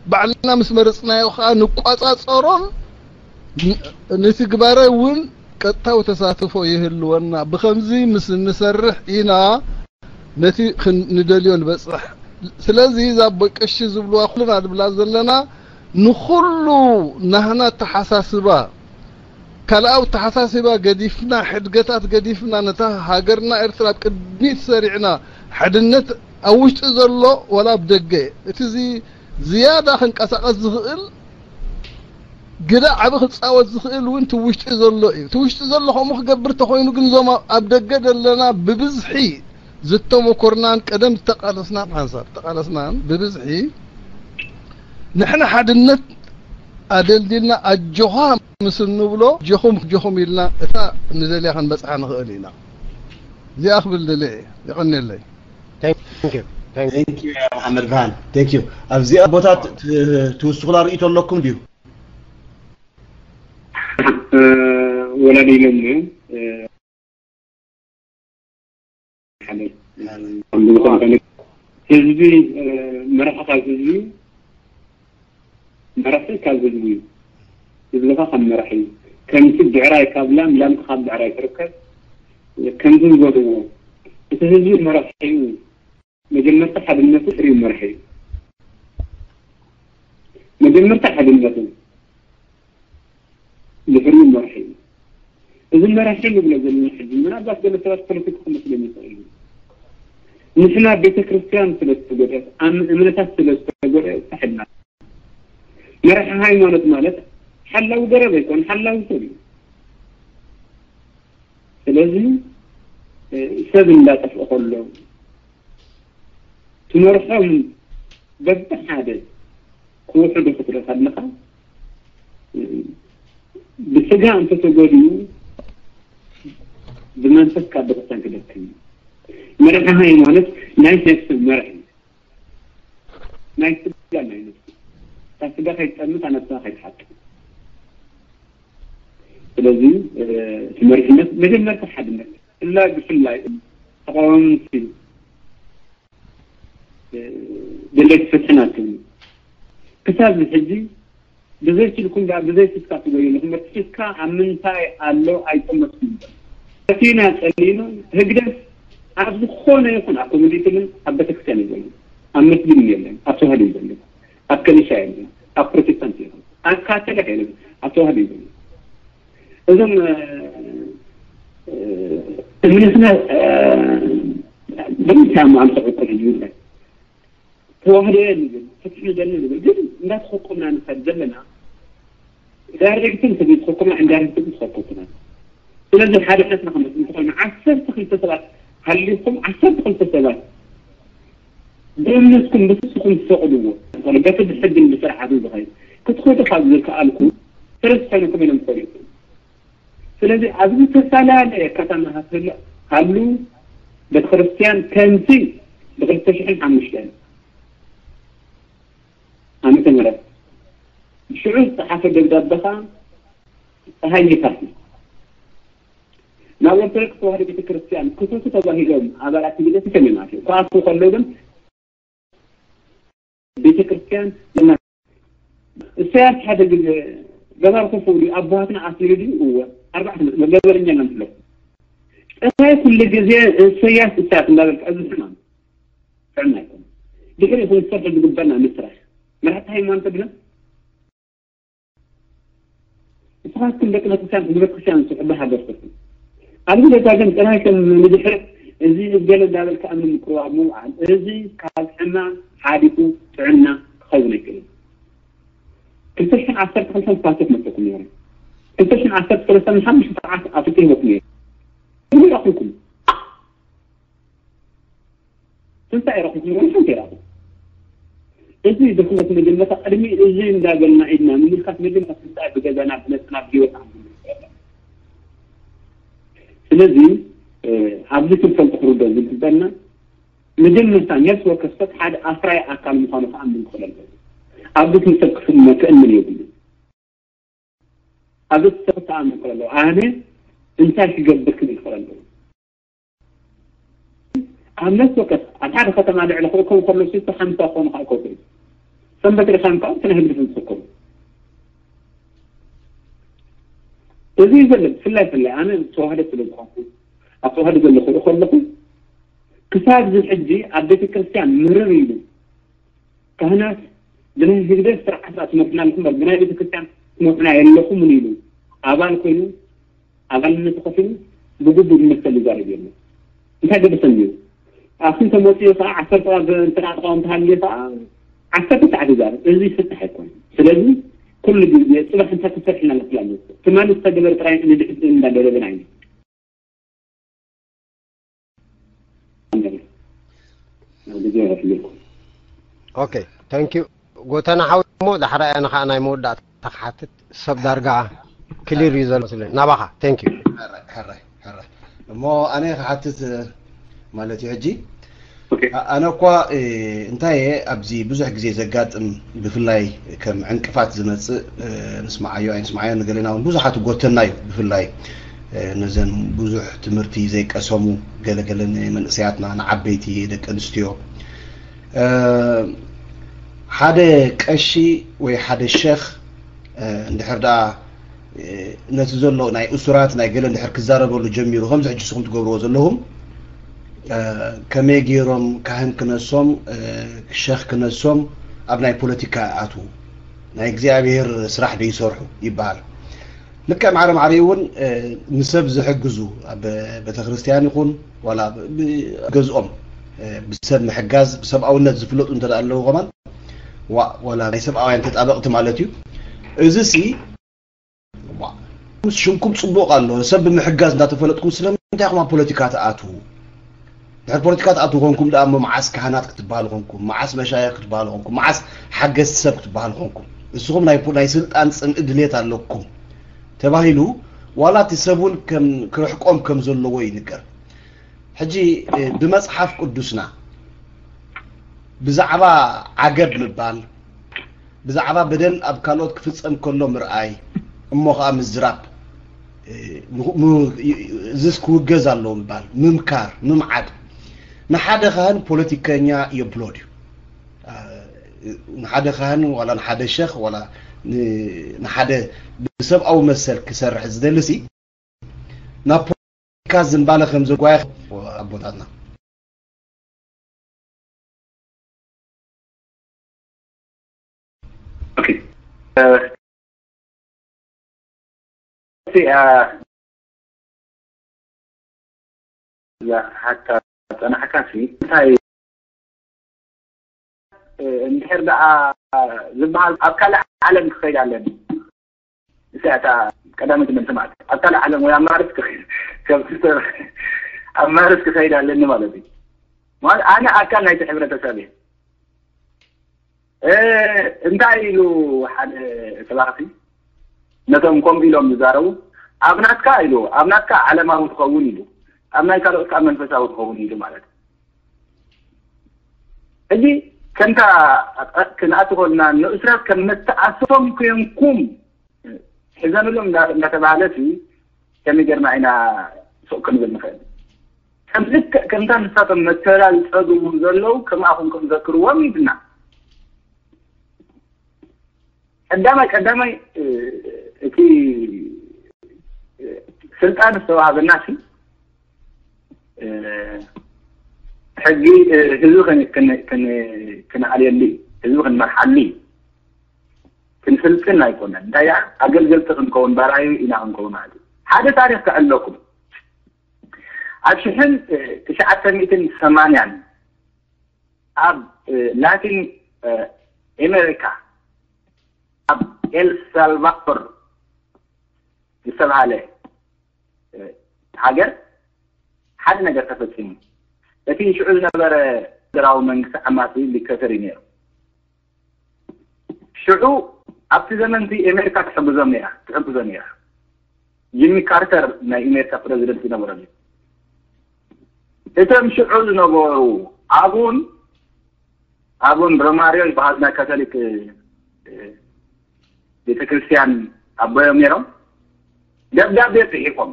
ባዕልና ምስ መረጽናዮ ኸኣ ንቋጻጸሮን ን-፣ ንትግባረ እውን ቀጥታዊ ተሳትፎ ይህልወና። ብኸምዚ ምስ እንሰርሕ ኢና ነቲ ክን-፣ ንደልዮ ንበጽሕ። ስለዚ እዛ ኣቦይ ቀሺ ዝብልዋ ኩልና ድብላ ዘለና ንኹሉ ናህና ኣተሓሳስባ፣ ካልኣዊ ኣተሓሳስባ ገዲፍና፣ ሕድገታት ገዲፍና፣ ነታ ሃገርና ኤርትራ ኣብ ቅድሚት ሰሪዕና፣ ሓድነት ኣብ ውሽጢ ዘሎ ዋላ ኣብ ደገ፣ እቲ እዚ ዝያዳ ክንቀሳቐስ ዝኽእል ግደ ዓቢ ክጻወት ዝኽእል እውን እቲ ውሽጢ ዘሎ እዩ። እቲ ውሽጢ ዘሎ ከምኡ ክገብር ተኾይኑ ግን እዞም ኣብ፣ ኣብ ደገ ዘለና ብብዝሒ ዝተመኮርናን ቀደም ዝተቃለስናን ሓንሳብ ዝተቃለስናን ብብዝሒ ንሕና ሓድነት ኣደልዲልና ኣጆኻ ምስ እንብሎ ጆኹም ጆኹም ኢልና እታ ንደልያ ክንበጽሓ ንኽእል ኢና። እዚኣ ክብል ደልየ እየ። የቐንየለይ። Thank you. Thank you. Thank you, መሓመድ ብርሃን። Thank you። ኣብዚኣ ቦታ ት-፣ ት-፣ ትውስኹላ ርእይቶ ኣለኩም ድዩ? ወላዲ ኢሎም እዮም ሓደ ህዝቢ መራሒ ካብ ህዝቢ እዩ፣ መራሒ ካብ ህዝቢ እዩ። ህዝብኻ ካብ መራሒ እዩ። ከምቲ ብዕራይ ካብ ላም፣ ላም ካብ ብዕራይ ትርከብ። ከምዚ ዝበልዎ እቲ ህዝቢ መራሒ እዩ። መጀመርታ ሓድነቱ ድሕሪኡ መራሒ እዩ። መጀመርታ ሓድነቱ ድሕሪኡ መራሒ እዩ። እዚ መራሒ ንብሎ ዘለና ሕጂ ምናልባት ገለ ሰባት ፖለቲካ ክመስሎም ይኽእል እዩ። ንሕና ቤተ ክርስቲያን ስለ ዝተጎድአት፣ ኣብ እምነታት ስለ ዝተጎድአ ተሕድና። መራሒ ሃይማኖት ማለት ሓላዊ ገረብ ኣይኮን፣ ሓላዊ ሰብ እዩ። ስለዚ ሰብ እንዳጠፍኦ ከሎ ትመርሖም በብሓደ ክውሕዱ ክትርኢ ከለኻ ብስጋ እንተተጎድኡ ብመንፈስ ካብ ቤተክርስትያን ክደክም እዩ። መራሒ ሃይማኖት ናይ ነፍሲ መራሒ እዩ። ናይ ስጋ ናይ ነፍሲ እታ ስጋ ከይትጠምት ነፍስኻ ከይትሓጥ። ስለዚ እቲ መሪሕነት መጀመርታ ሓድነት እላ ብፍላይ ተቃወምቲ ደለይቲ ፍትሒ ናትኩም ክሳብ ሕጂ ብዘይ ስልኩም ደኣ ብዘይ ስስካ ትጎዩ ኣለኹም። እቲ ስስካ ኣብ ምንታይ ኣሎ ኣይጠመትኩም። እቲ ናጸሊኑ ህግደፍ ኣብ ዝኾነ ይኹን ኣኮሞዴትልን ኣብ ቤተክርስትያን እዩ ዘሎ፣ ኣብ መስጊድን የለን፣ ኣብ ተዋህዶ እዩ ዘሎ፣ ኣብ ከኒሻ የለን፣ ኣብ ፕሮቴስታንት የለን፣ ኣብ ካቶሊክ የለን፣ ኣብ ተዋህዶ እዩ ዘሎ። እዞም እምነትና ብምንታይ ኣማምሰ ዕቁል እዩ ይብለን ተዋህዶ እየ ንብል፣ ፍትሒ ንደሊ ንብል፣ ግን እንዳተኸኮምና ንኸድ ዘለና ዳይሬክትን ትብል ተኸኮምና፣ ኢንዳይሬክትን ተኸኮምና። ስለዚ ሓድነትና ክመጽእ እንተኾይኑ ዓሰርተ ክልተ ሰባት ሃሊኹም ዓሰርተ ክልተ ሰባት ብእምነትኩም ብስስኹም ትፈቕድዎ በቲ ብሕግን ብስርዓትን ዝኸይድ ክትኸዱ ካብ ዝከኣልኩ ሰለስተ ኮይኖም ከመይ ኢሎም ክኸዱ ይኽእሉ? ስለዚ ኣብዚ ዝተፈላለየ ከተማታት ህሉ ሃሉ ቤተክርስትያን ከምቲ ብክልተ ሽሕን ሓሙሽተን ዓመተ ምህረት ሽዑ ዝጸሓፈ ደብዳበኻ ጸሃይ ይፋስ ናብ ኦርቶዶክስ ተዋህዶ ቤተክርስትያን ክፈቱ ተባሂሎም ኣባላት ግደቲ ከመይ ማለት እዩ? ክኣትዉ ከለዉ ግን ቤተክርስትያን ኢሳያስ ሓደ ግዜ ገባር ኮፍ ብሉ ኣቦሃትና ኣሲሩ ድዩ? እወ ኣርባዕተ መገበረኛ ኢና ንብሎ። ጥራይ ኩሉ ግዜ እሰያስ እሳት እንዳበልካ እዚ ሕማም ጥዕና ኣይኮነ። ድሕሪ ክንሰርሕ ዝግበና ንስራሕ መራሕቲ ሃይማኖት ብለን ንስኻትኩም ደቂ ቤተክርስትያን ንቤተክርስትያን ዝስሕቡ ሃገር ትኹን ኣብዚ ቦታ ግን ጥራይ ከም ንድሕር እዚ ገለ እንዳበልካ እምኒ ምቅርባብ ምውዓል እዚ ካብ ጥዕና ሓዲፉ ጥዕና ክኸውን ኣይክእልን። ክልተ ሽሕን ዓሰርተ ክልተን ፓስፖርት መጥኩም ነይሩ። ክልተ ሽሕን ዓሰርተ ሰለስተን ሓሙሽተ ሰዓት ኣፍልጦ ሂበኩም ነይሩ። ብመን ኢኹም ትንሳኤ ረኺብኩም ዶ? ሓንቲ ኢራኹም። እዚ ድኽነት መጀመርታ ቅድሚ እዚ እንዳበልና ኢድና ምምልካት መጀመርታ ትንሳኤ ብገዛና ብነብስና ብህይወትና ክንምልስ ኣለና። ስለዚ ኣብዚ ክንፈልጦ ክንርዶ ዝግበና መጀመርታ ነፍሲ ወከፍ ሰብ ሓደ ኣፍራይ ኣካል ምዃኑ ክኣምን ክኽእል ኣለዎ። ኣብዚ ትንሰብ ክእመ ክእምን የብሉ። ኣብዚ ትንሰብ ክኣምን ክኽእል ኣለዎ። ኣነ እንታይ ክገብር ክብል ክኽእል ኣለዎ። ኣብ ነፍሲ ወከፍ ኣብ ሓደ ከተማ ልዕሊ ክእከቡ ከሎ ሽስተ ሓምሳ ክኾኑ ክእከቡ ሰንበት ሪኻን ከዓ ስነ ህግዲ ትንሰከቡ። እዚ እዩ ዘሎ። ብፍላይ ብፍላይ ኣነ ተዋህደ ስለ ዝኾንኩ ኣብ ተዋህደ ዘሎ ክርኢ ከለኹ ክሳብ እዚ ሕጂ ኣብ ቤተ ክርስቲያን ምርር ኢሉ ካህናት ብናይ ህግደፍ ስርዓት ትመርሑና ኣለኹም እምበር ብናይ ቤተ ክርስቲያን ትመርሑና የለኹምን ኢሉ ኣባል ኮይኑ ኣባልነት ከፊሉ ብግቡእ ብመሰል ይዛረብ የለን። እንታይ ገደሰኒ እዩ? ኣብቲ ተመፅኡ ከዓ ዓሰርተ እንትና ተቃወምቲ ሃልየ ከዓ ዓሰርተ ሰዓት ይዛረብ። እዚ ፍትሕ ኣይኮነን። ስለዚ ኩሉ ግዜ ፅባሕ እንታይ ክሰርሕና ንክላለ ትማሊ ዝተገበረ ጥራይ ንድሕድ እንዳደረብን ኣይነ ኦኬ ታንክ ዩ ጎተና ሓው። እሞ ዳሕራያ ንኻ ናይ መወዳእታ ክሓትት ሰብ ዳርጋ ክሊር እዩ ዘሎ ስለ ናባኻ ታንክ ዩ። ሕራይ ሕራይ ሕራይ እሞ ኣነ ክሓትት ማለት እዩ ሕጂ ኣነ እኳ እንታይ እየ ኣብዚ ብዙሕ ግዜ ዘጋጥም ብፍላይ ከም ዕንቅፋት ዝመፅእ ንስማዓዮ ኣይንስማዓዮ ንገሌና እውን ብዙሓት ጎተና እዩ ብፍላይ ነዘን ብዙሕ ትምህርቲ ዘይቀሰሙ ገለገለ መንእሰያትና ንዓበይቲ ደቂ ኣንስትዮ ሓደ ቀሺ ወይ ሓደ ሸኽ እንድሕር ደኣ ነቲ ዘሎ ናይ እሱራት ናይ ገለ እንድሕር ክዛረበሉ ጀሚሩ ከምዚ ሕጂ ንስኹም ትገብርዎ ዘለኹም ከመይ ገይሮም ካህን ክነሶም ሸኽ ክነሶም ኣብ ናይ ፖለቲካ ይኣትዉ ናይ እግዚኣብሔር ስራሕ ዶ ይሰርሑ ይበሃል። ልክዕ ማዕረ ማዕሪኡ እውን ንሰብ ዝሕግዙ ኣብ ቤተክርስትያን ይኹን ዋላ ገዝኦም ብሰብ ምሕጋዝ ብሰብኣውነት ዝፍለጡ እንተ ኣለዉ ከማን ዋላ ናይ ሰብኣውያን ተጣበቕቲ ማለት እዩ። እዚ ሲ ሽምኩም ፅቡቕ ኣሎ ሰብ ብምሕጋዝ እንዳተፈለጥኩም ስለምንታይ ኢኹም ኣብ ፖለቲካ ትኣትዉ? ድሕር ፖለቲካ ትኣትዉ ኮንኩም ደኣ እሞ መዓስ ካህናት ክትበሃሉ ኮንኩም፣ መዓስ መሻይኽ ክትበሃሉ ኮንኩም፣ መዓስ ሓገዝቲ ሰብ ክትበሃሉ ኮንኩም? ንስኹም ናይ ናይ ስልጣን ፅምኢ ድሌት ኣለኩም ተባሂሉ ዋላ እቲ ሰብ እውን ከም ክርሕቆም ከም ዘለዎ ይንገር። ሕጂ ብመፅሓፍ ቅዱስና ብዛዕባ ዓገብ ምባል ብዛዕባ በደል ኣብ ካልኦት ክፍፀም ከሎ ምርኣይ እሞ ከዓ ምዝራብ እዚስ ክውገዝ ኣለዎ ምባል ምምካር ምምዓድ ንሓደ ካህን ፖለቲከኛ የብሎ ድዩ? ንሓደ ካህን ዋላ ንሓደ ሸኽ ዋላ ንሓደ ብሰብኣዊ መሰል ክሰርሕ ዝደሊ ሲ ናብ ፖለቲካ ዝንባለ ከም ዘጓየ ኣቦታትና እዚኣ ሓታ ፀናሕካ ሲ እንታይ እንድሕር ደኣ ዝበሃል ኣብ ካልእ ዓለም ክኸይድ ኣለኒ እዚኣ እታ ቀዳመይቲ መልሲ ማለት ኣብ ካልእ ዓለም ወይ ኣብ ማርስ ክኸይድ ከም ኣብ ማርስ ክኸይድ ኣለኒ ማለት እዩ። ማለት ኣነ ኣካል ናይቲ ሕብረተሰብ እየ። እንታይ ኢሉ ሓደ ሰባኺ ነቶም ከምኡ ኢሎም ዝዛረቡ ኣብ ናትካ ኢሉ ኣብ ናትካ ዓለማዊ ትኸውን ኢሉ ኣብ ናይ ካልኦት ከዓ መንፈሳዊ ትኸውን ኢሉ ማለት ሕጂ ከምታ ክንኣትኾልና ንእስራት ከም መተኣስፎም ኮይንኩም ሕዘንሎም እንዳተባሃለ ሲ ከመይ ጌርና ኢና ሱቕ ክንብል ንኽእል? ከም ልክዕ ከምታ ንሳቶም መተላ ዝፀግሙ ዘለዉ ከማኹም ክንዘክርዎም ኢልና ቀዳማይ ቀዳማይ እቲ ስልጣን ዝተዋሃበና ሲ ሕጊ ህዝቢ ክንኣልየሉ እዩ ህዝቢ ክንመርሓሉ እዩ ክንስልጥን ኣይኮነን እንታይ ደኣ ኣገልገልቲ ክንከውን ባራዩ ኢና ክንከውን ማለት እዩ ሓደ ታሪክ ክዕለኩም ኣብ ሽሕን ትሽዓተ ሚእትን ሰማንያን ኣብ ላቲን ኤሜሪካ ኣብ ኤልሳልቫዶር ዝተባሃለ ሃገር ሓደ ነገር ተፈፂሙ እቲ ሽዑ ዝነበረ ሃገራዊ መንግስቲ ዓማጺ ዲክተተር እዩ ነይሩ። ሽዑ ኣብቲ ዘመንቲ ኣሜሪካ ትሕግዞም ነይራ ትሕግዞ ነይራ። ጂሚ ካርተር ናይ ኣሜሪካ ፕረዚደንት ዝነበረ እዩ። እቶም ሽዑ ዝነበሩ ኣቡን ኣቡን ሮማሪዮ ይበሃል፣ ናይ ካቶሊክ ቤተክርስትያን ኣቦዮም ነይሮም። ደብዳቤ ጽሒፎም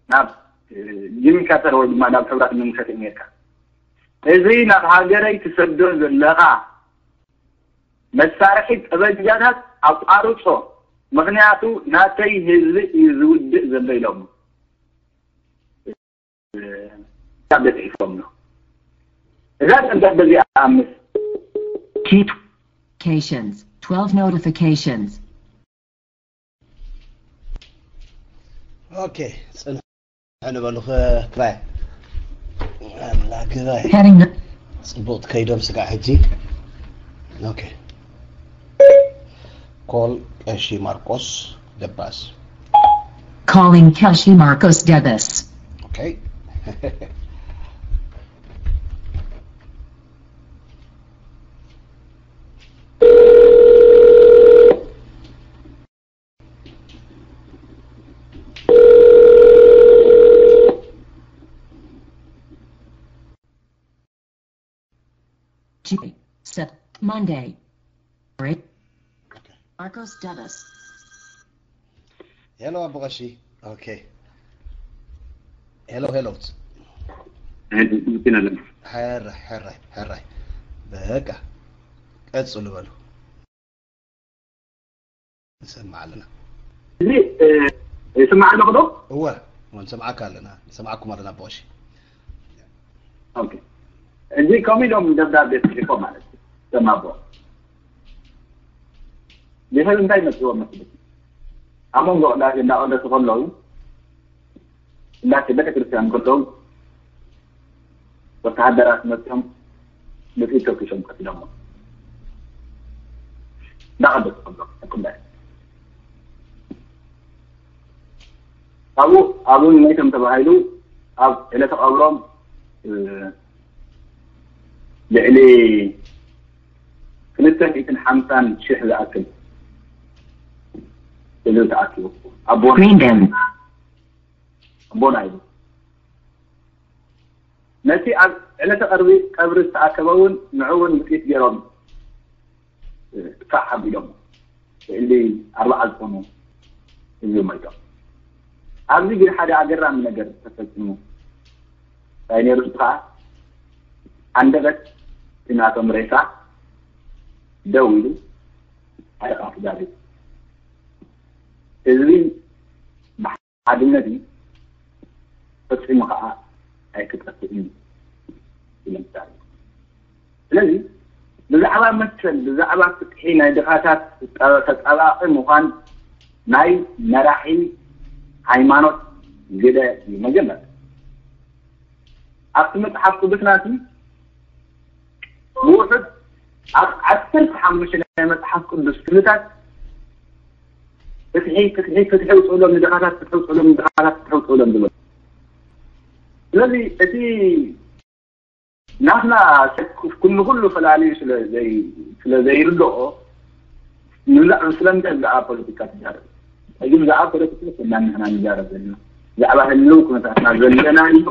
ናብ ጂሚ ካርተር ወይ ድማ ናብ ሕብራት መንግስታት ኣሜሪካ፣ እዚ ናብ ሃገረይ ትሰዶ ዘለኻ መሳርሒ ጠበንጃታት ኣቋርጾ፣ ምኽንያቱ ናተይ ህዝቢ እዩ ዝውድእ ዘሎ ኢሎም ደብዳቤ ጽሒፎም ነው። እዛ ደብዳቤ እዚኣ ምስ Keep notifications, twelve notifications. ኦኬ፣ ጽንሕ ንበሉ ክባይ ኣላ ክባይ Heading ጽቡቅ ከይዶም ስጋዕ ሕጂ። ኦኬ፣ ኮል ቀሺ ማርቆስ ደባስ። Calling Keshi Marcos Debes. ኦኬ፣ Tuesday, Sep- Monday. Right? Marcos Debes. ሄሎ ኣቦ ቀሺ። ኦኬ፣ ሄሎ ሄሎ። ሕራይ ሕራይ ሕራይ። በቃ ቀጽሉ በሉ። ንሰምዕ ኣለና። እዚ ይስማዕ ኣለኹ ዶ? እወ፣ ንሰምዓካ ኣለና፣ ንሰምዓኩም ኣለና ኣቦ ቀሺ። ኦኬ፣ እዚ ከምኡ ኢሎም ደብዳቤ ጽሒፎም ማለት እዩ። እቶም ኣቦ ጌታዊ እንታይ መጽእዎ መስልኪ? ኣብ መንጎ ቅዳሴ እንዳቐደሱ ከለዉ፣ ቅዳሴ ቤተክርስትያን ከለዉ ወተሃደራት መጽኦም ብጥይት ተኩሶም ቀቲሎሞ። እንዳቐደሱ ከለዉ ኣብ ቅዳሴ ካብኡ ኣብኡ ንመይቶም ተባሂሉ ኣብ ዕለተ ቀብሮም ልዕሊ ክልተ ሚእትን ሓምሳን ሽሕ ዝኣክል ህዝቢ ተኣኪቡ ኣቦና Green them. ኣቦና ኢሉ ነቲ ኣብ ዕለተ ቀርቢ ቀብሪ ዝተኣከበ እውን ንዑ እውን ብጥይት ገይሮም ፋሕ ኣቢሎም ልዕሊ ኣርባዓ ዝኾኑ ህዝቢ ሞይቶም። ኣብዚ ግን ሓደ ኣገራሚ ነገር ተፈፂሙ። እንታይ ነይሩ? እሱ ከዓ ኣንደበት እቲ ናቶም ሬሳ ደው ኢሉ ሓደ ቃል ተዛሪቡ። ህዝቢ ሓድነት እዩ ፈጺሙ ከዓ ኣይክጠፍእን እዩ ኢሎም ተዛሪቦም። ስለዚ ብዛዕባ መሰል ብዛዕባ ፍትሒ ናይ ድኻታት ተፃባቂ ምዃን ናይ መራሒ ሃይማኖት ግደ እዩ። መጀመርታ ኣብቲ መፅሓፍ ቅዱስና እቲ ብውሑድ ኣብ ዓሰርተ ሓሙሽተ ናይ መፅሓፍ ቅዱስ ክፍልታት ፍትሒ ፍትሒ ፍትሒ ውፅእሎም ንድኻታት ፍትሒ ውፅእሎም ንድኻታት ፍትሒ ውፅእሎም ዝብል። ስለዚ እቲ ናትና ሰብ ኩሉ ኩሉ ፈላልዩ ስለ ዘይ ስለ ዘይርድኦ ንብዛዕ ስለምንታይ ብዛዕባ ፖለቲካ ትዛረብ? ሕጂ ብዛዕባ ፖለቲካ ስና ንሕና ንዛረብ ዘለና ብዛዕባ ህልው ኩነታትና ዘለና እዩ።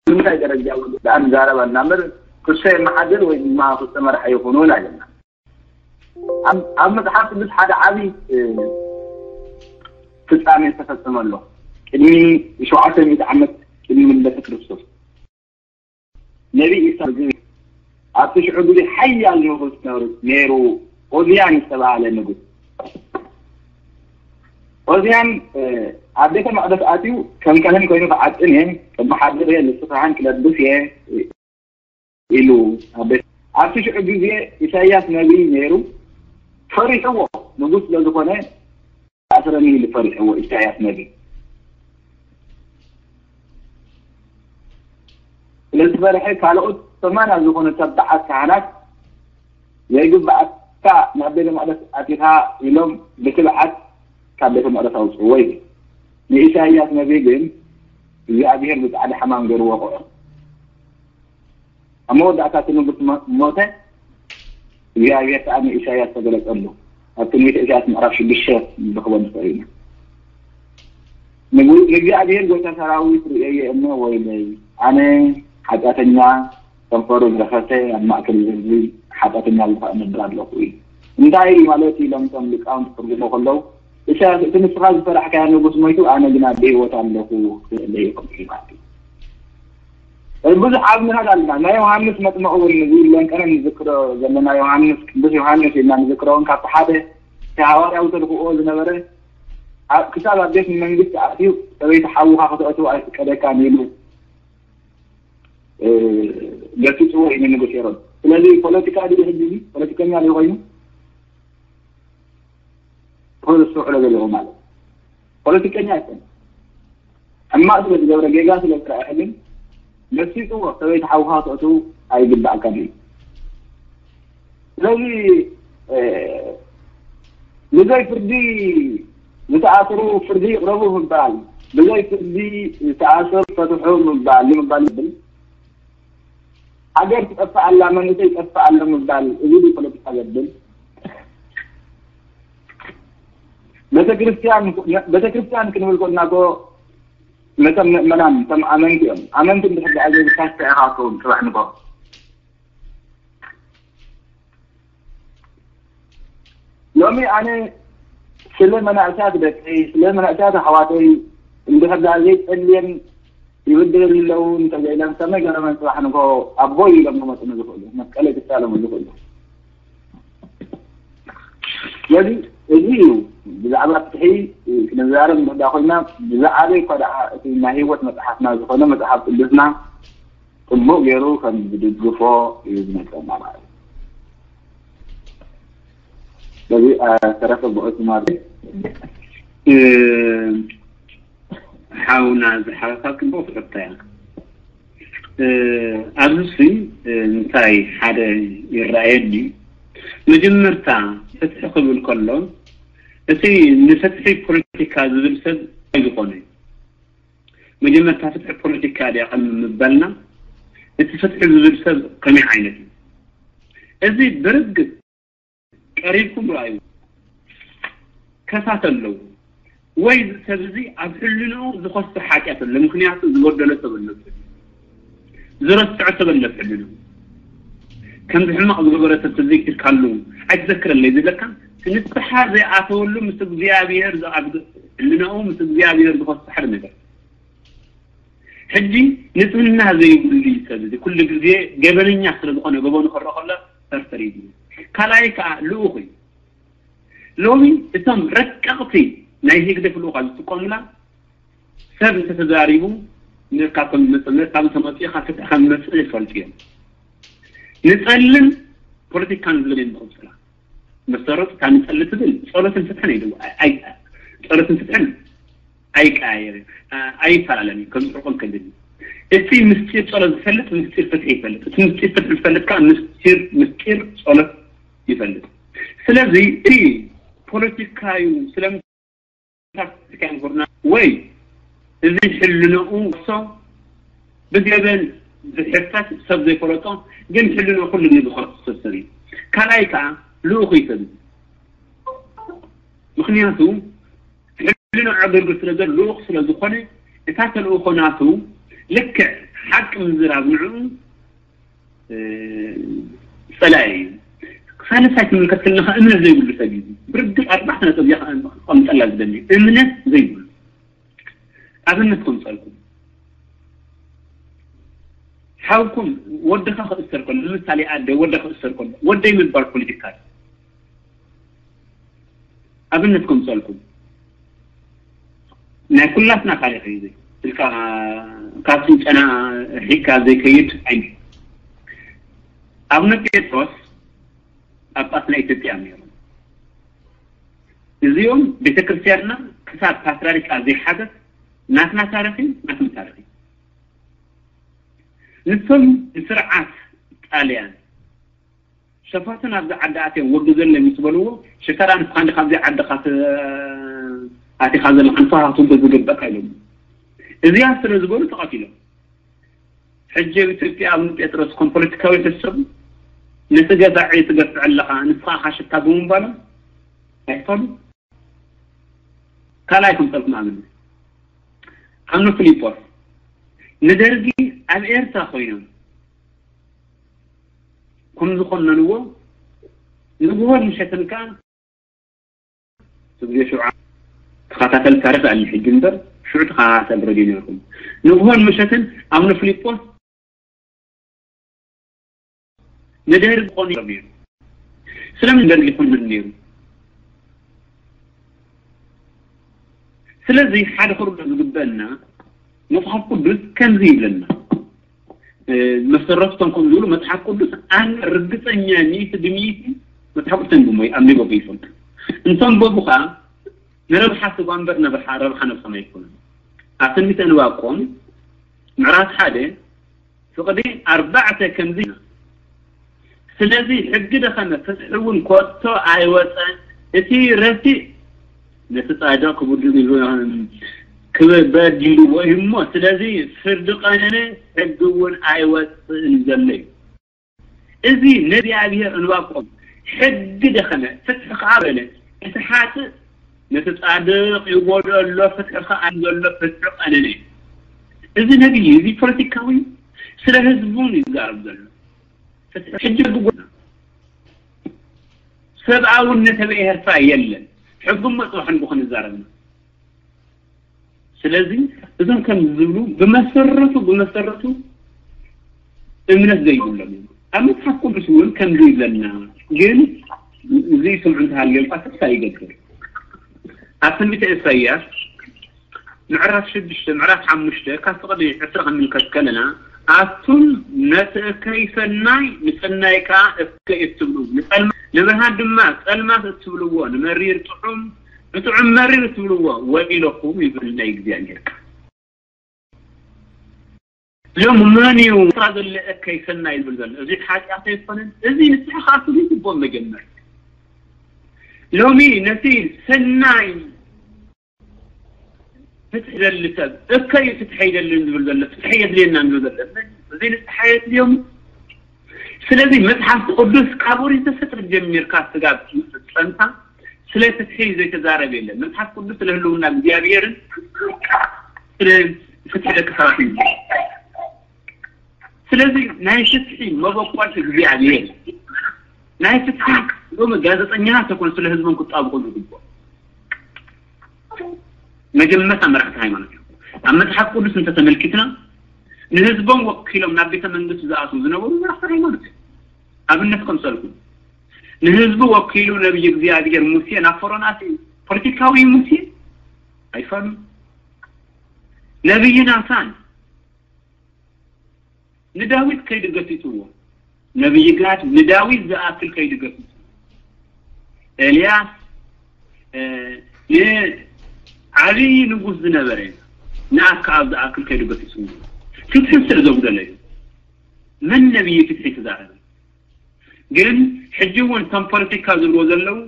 ንምንታይ ደረጃ እውን ደኣ ንዛረብ ኣና እምበር ክሶ የመሓድር ወይ ድማ ክሶ መራሒ ይኹኑ እውን ኣይለና። ኣብ መፅሓፍ ቅዱስ ሓደ ዓብዪ ፍፃሜ ዝተፈፀመ ኣሎ። ቅድሚ ሸውዓተ ሚእቲ ዓመት ቅድሚ ልደተ ክርስቶስ ነቢ ኢሳ ግዜ ኣብቲ ሽዑ ግዜ ሓያል ንጉስ ነሩ ነይሩ። ኦዝያን ዝተባሃለ ንጉስ ኦዝያን ኣብ ቤተ መቕደስ ኣትዩ ከም ካህን ኮይኑ ክዓጥን እየ፣ ቅድሚ ሓድር እየ፣ ልብሲ ካህን ክለብስ እየ ኢሉ ኣብ ቤት ኣብቲ ሽዑ ግዜ ኢሳያስ ነቢ ነይሩ። ፈሪሕዎ ንጉስ ስለ ዝኾነ ኣስረኒ ኢሉ ፈሪሕዎ ኢሳያስ ነቢ። ስለዝፈርሐ ካልኦት ሰማንያ ዝኾኑ ተባዓት ካህናት ዘይግባኣካ ናብ ቤተ መቕደስ ኣቲኻ ኢሎም ብትብዓት ካብ ቤተ መቕደስ ኣውፅእዎ ይብል። ንኢሳያስ ነቢ ግን እግዚኣብሔር ብፃዕዳ ሕማም ገይሩ ወቕዖ። ኣብ መወዳእታ እቲ ንጉስ ሞ- ሞተ። እግዚኣብሔር ከኣ ንኢሳያስ ተገለጸሉ። ኣብ ትንቢተ ኢሳያስ ምዕራፍ ሽዱሽተ ንረኽቦ ንኽእል ኢና። ንጉ- ንእግዚኣብሔር ጎይታ ሰራዊት ርእየዮ እሞ፣ ወይለይ ኣነ ሓጢኣተኛ፣ ከንፈሩ ዝረኸሰ፣ ኣብ ማእከል ህዝቢ ሓጢኣተኛ ዝኾነ ነብር ኣለኹ እዩ። እንታይ እዩ ማለት ኢሎም እቶም ሊቃውንቲ ክትርጉሞ ከለዉ፣ ኢሳያስ እቲ ንስኻ ዝፈራሕካዮ ንጉስ ሞይቱ፣ ኣነ ግና ብህይወት ኣለኹ ክእለ ይኽእል እዩ ማለት እዩ። ብዙሕ ዓብ ንኻድ ኣለና። ናይ ዮሃንስ መጥምቕ እውን እዚ ለንቀነ ንዝክሮ ዘለና ዮሃንስ፣ ቅዱስ ዮሃንስ ኢልና ንዝክሮ እውን ካብቲ ሓደ እቲ ሃዋርያዊ ተልእኮ ዝነበረ ኣብ ክሳብ ኣብ ቤት መንግስቲ ኣትዩ ሰበይቲ ሓውኻ ከተእትው ኣይፍቀደካን ኢሉ ገፊፅዎ እዩ ንንጉስ ሄሮድ። ስለዚ ፖለቲካ ድዩ ሕጂ እዚ ፖለቲከኛ ድዩ ኮይኑ ክብል ዝስውዕሎ ዘለዎ ማለት ፖለቲከኛ ኣይኮነ ሕማቅ ስለ ዝገብረ ጌጋ ስለ ዝረኣየ ግን ገፊፅዎ ሰበይቲ ሓውኻ ክትእትው ኣይግባእካን እዩ። ስለዚ ብዘይ ፍርዲ ዝተኣስሩ ፍርዲ ይቕረቡ ምባል፣ ብዘይ ፍርዲ ዝተኣሰሩ ፈትሑ ምባል ምባል ይብል። ሃገር ትጠፍእ ኣላ፣ መንእሰይ ይጠፍእ ኣሎ ምባል እዚ ድዩ ፖለቲካ ዘብል? ቤተክርስትያን ቤተክርስትያን ክንብል ኮና እኮ ነቶም ምእመናን እቶም ኣመንቲ እዮም። ኣመንቲ እንድሕር ደኣ ዘይብልካ እንታይ ኢኻ ክትከውን ጽባሕ ንግሆ? ሎሚ ኣነ ስለ መናእሰያት ደቀይ ስለ መናእሰያት ኣሕዋተይ እንድሕር ደኣ ዘይጸልየን ይብድለኒ ኣለዉ እንተዘይለን ከመይ ገረመን ጽባሕ ንግሆ ኣቦይ ኢሎም ክመጹኒ ዝኽእሉ መስቀለይ ክሳለሙ ዝኽእሉ። ስለዚ እዚ እዩ ብዛዕባ ፍትሒ ክንዛረብ እንድሕዳ ኮይና ብዝዓበይ እኳ ደኣ እቲ ናይ ህይወት መጽሓፍና ዝኾነ መጽሓፍ ቅዱስና ጽቡቕ ገይሩ ከም ዝድግፎ እዩ ዝነግረና ማለት እዩ። ስለዚ ተረፈ ብኦቲ ማለት ሓውና ዝሓበካ ጽቡቕ ትሕቶ እያ። ኣብዚ ሲ እንታይ ሓደ ይረኣየኒ፣ መጀመርታ ፍትሒ ክብል ከሎ እቲ ንፍትሒ ፖለቲካ ዝብል ሰብ ኣይዝኾነ። መጀመርታ ፍትሒ ፖለቲካ ድያ ከም ምባልና እቲ ፍትሒ ዝብል ሰብ ከመይ ዓይነት እዩ? እዚ ብርግጽ ቀሪብኩም ረኣዩ። ከሳተ ኣለዎ ወይ እዚ ሰብ እዚ ኣብ ሕልንኡ ዝኸስር ሓጢኣት ኣሎ። ምክንያቱ ዝበደሎ ሰብ ኣሎ፣ ዝረስዖ ሰብ ኣሎ ሕልንኡ። ከምዚ ሕማቕ ዝገበረ ሰብ ተዘይክርካሉ ኣይትዘክረለይ ዝብለካ ንስሓ ዘይኣተወሉ ምስ እግዚኣብሔር ዝኣብ ሕልንኡ ምስ እግዚኣብሔር ዝኸስር ሓደ ነገር ሕጂ ንጽህና ዘይብሉ እዩ ሰብ እዚ ኩሉ ግዜ ገበነኛ ስለ ዝኾነ ገበኑ ክረአ ከሎ ፈርፈር እዩ ዝብል። ካልኣይ ከኣ ልኡኽ እዩ። ሎሚ እቶም ረቀቕቲ ናይ ህግደፍ ልኡኻት ዝጥቀሙላ ሰብ እንተተዛሪቡ ካብ ከም ዝመጽእ ካብ ተመጽኡ ካብ ፍትሒ ከም ዝመጽእ ይፈልጡ እዮም። ንጸልን ፖለቲካን ዝብል እዮም ዝቕጽላ። መሰረቱ እታ ንጸሊ ትብል ጸሎትን ፍትሕን እዩ። ጸሎትን ፍትሕን ኣይቀያየርን ኣይፈላለን እዩ ከም ጽሑፍን ከንድን እቲ ምስጢር ጸሎት ዝፈልጥ ምስጢር ፍትሒ ይፈልጥ እቲ ምስጢር ፍትሒ ዝፈልጥ ከዓ ምስጢር ምስጢር ጸሎት ይፈልጥ። ስለዚ እቲ ፖለቲካ እዩ ስለምንታይ ፖለቲካ ይንኮርና ወይ እዚ ሕልንኡ ሶ ብገበን ዝሕተት ሰብ ዘይፈለጦ ግን ሕልንኡ ኩሉ ንዝኸስር ሰብ እዩ። ካልኣይ ከዓ ልኡኽ እዩ ሰብ ምክንያቱ ሕልና ዕግርግር ስለ ዘሎ ልኡኽ ስለ ዝኾነ እታ ተልእኾ ናቱ ልክዕ ሓቂ ምዝራብ ንዕኡ ጸላኢ እዩ። ሳልሳይ ትምልከት ከለኻ እምነት ዘይብሉ ሰብ እዩ። ብርግጽ ኣርባዕተ ነጥብ እዚኣ ክቐምጠላ ዝደሊ እምነት ዘይብሉ ኣብነት ከምፀልኩም ሓውኩም ወድኻ ክእሰር ከሎ ንምሳሌ ኣደ ወደ ክእሰር ከሎ ወደይ ምባል ፖለቲካ እዩ። ኣብነት ከምፀልኩም ናይ ኩላትና ታሪክ እዩ እዚ ኢልካ ካብ ስልጠና ርሒቅካ ዘይከይድ ኣይነ ኣብነ ጴጥሮስ ጳጳስ ናይ ኢትዮጵያ እዮም ነይሮም። እዚኦም ቤተክርስትያንና ክሳብ ፓትርያርክ ዘይሓተት ናትና ታሪክ እዩ ናትና ታሪክ እዩ። ንሶም ንስርዓት ጣልያን ሸፋቱ ናብዚ ዓዲ ኣትዮም ወግዘለይ ምስ በልዎ ሽፈራ ንስኻ እንዲኻ ኣብዚ ዓዲ ኣቲኻ ዘለኻ ንስኻ ክትውገዝ ዝግበእካ ኢሎም እዚኣ ስለ ዝበሉ ተቐቲሎም። ሕጂ ኣብ ኢትዮጵያ ኣቡነ ጴጥሮስ ከም ፖለቲካዊ ሕሰቡ ነቲ ገዛዒ ትገፍዕ ኣለኻ፣ ንስኻ ካሽታ ብምባሎም ኣይፋሉ። ካልኣይ ከምፀልኩም ኣብነት ኣቡነ ፊሊጶስ ንደርጊ ኣብ ኤርትራ ኮይኖም ከም ዝኾነንዎ ንግሆን ምሸትን ከኣ ትግዜ ሽዑ ተኸታተል ታሪኽ ኣለ ሕጂ እምበር ሽዑ ተኸታተል ረድዮ ነርኩም። ንግሆን ምሸትን ኣቡነ ፊሊጶስ ንደርጊ ክኾኑ ነይሩ። ስለምን ደርጊ ይኹንን ነይሩ? ስለዚ ሓደ ክርዶ ዝግበአና መጽሓፍ ቅዱስ ከምዚ ይብለና። መሰረትቶም ከም ዝብሉ መጽሓፍ ቅዱስ ኣነ ርግጸኛ ሚእቲ ብሚእቲ መጽሓፍ ቅዱስ ተንብሞ ኣንቢቦ ይፈልጡ። እንተንበቡ ኸዓ ንረብሓ ስጋ እምበር ንረብሓ ረብሓ ነብሶም ኣይኮኑን። ኣብ ትንቢተ ዕንባቆም ምዕራፍ ሓደ ፍቕዲ ኣርባዕተ ከምዚ። ስለዚ ሕጊ ደኸመ፣ ፍትሒ እውን ኮቶ ኣይወፀን። እቲ ረሲእ ነቲ ጻድቕ ክብድል ክበድልዎ እዩ እሞ፣ ስለዚ ፍርዲ ቀነነ፣ ሕጊ እውን ኣይወፅእን ዘሎ እዩ። እዚ ነቢይ እግዚኣብሔር ዕንባቆም ሕጊ ደኸመ፣ ፍትሒ ከዓ በለ። እቲ ሓጥእ ነቲ ጻድቕ ይጎድኦ ኣሎ፣ ፍትሒ ከዓ ዘሎ፣ ፍትሒ ቀነነ። እዚ ነቢይ እዚ ፖለቲካዊ ስለ ህዝቡን ይዛረብ ዘሎ። ፍትሒ ሕጂ ብጎና ሰብኣውነት ኣብ ኤርትራ የለን። ሕጉም መጽባሕን ብኹን ይዛረብና። ስለዚ እዞም ከም ዝብሉ ብመሰረቱ ብመሰረቱ እምነት ዘይብሎም እዮም። ኣብ መጽሓፍ ቅዱስ እውን ከምዚ ይብለና፣ ግን እዚ ስምዑ እንተሃልዮም እኳ ተስፋ ይገብር። ኣብ ትንቢተ ኢሳይያስ ምዕራፍ ሽዱሽተ ምዕራፍ ሓሙሽተ ካብ ፍቕዲ ዕስራ ክንምልከት ከለና ኣቱም ነቲ እከይ ሰናይ ንሰናይ ከኣ እከይ እትብሉ ንጸልማ ንብርሃን ድማ ጸልማት እትብልዎ ንመሪር ጥዑም ንጥዑም መሪር እትብልዎ ወይለኩም ይብል ናይ እግዚኣብሔር ቃል። ሎም መን እዩ ስራ ዘለአከ ይሰናይ ዝብል ዘሎ? እዚ ሓጢኣት ኣይኮነን። እዚ ንስኻ ክትብሉ ይግብኦም መጀመር። ሎሚ ነቲ ሰናይ ፍትሒ ዘሊ ሰብ እከይ ፍትሒ ኣይደልን ዝብል ዘሎ፣ ፍትሒ የድልየና ዝብል ዘሎ እዚ ንስሓ የድልዮም። ስለዚ መጽሓፍ ቅዱስ ካብ ኦሪት ዘፍጥረት ጀሚርካ ስጋብ ፍጸምታ ስለ ፍትሒ ዘይተዛረብ የለን። መጽሓፍ ቅዱስ ስለ ህልውና እግዚኣብሔርን ስለ ፍትሒ ደቂ ሰባት እዩ። ስለዚ ናይ ፍትሒ መበቆል እግዚኣብሔር ናይ ፍትሒ ሎም ጋዜጠኛና ተኮን ስለ ህዝቦም ክጣብቁ ዝግብኦ መጀመርታ መራሕቲ ሃይማኖት እዮም። ኣብ መጽሓፍ ቅዱስ እንተተመልኪትና ንህዝቦም ወኪሎም ናብ ቤተ መንግስቲ ዝኣትዉ ዝነበሩ መራሕቲ ሃይማኖት እዮም። ኣብነት ከምሰልኩ ንህዝቡ ወኪሉ ነቢይ እግዚኣብሔር ሙሴ ናብ ፈሮን ኣትዩ ፖለቲካዊ ሙሴ ኣይፈሉን። ነቢይ ናታን ንዳዊት ከይዲ ገሲጽዎ ነቢይ ጋድ ንዳዊት ዝኣክል ከይዲ ገሲጽዎ ኤልያስ ንዓብዪ ንጉስ ዝነበረ ንኣክኣብ ዝኣክል ከይዲ ገሲጽዎ ፍትሒ ስለ ዘጉደለ እዩ። መን ነቢይ ፍትሒ ተዛረበ? ግን ሕጂ እውን እቶም ፖለቲካ ዝብልዎ ዘለዉ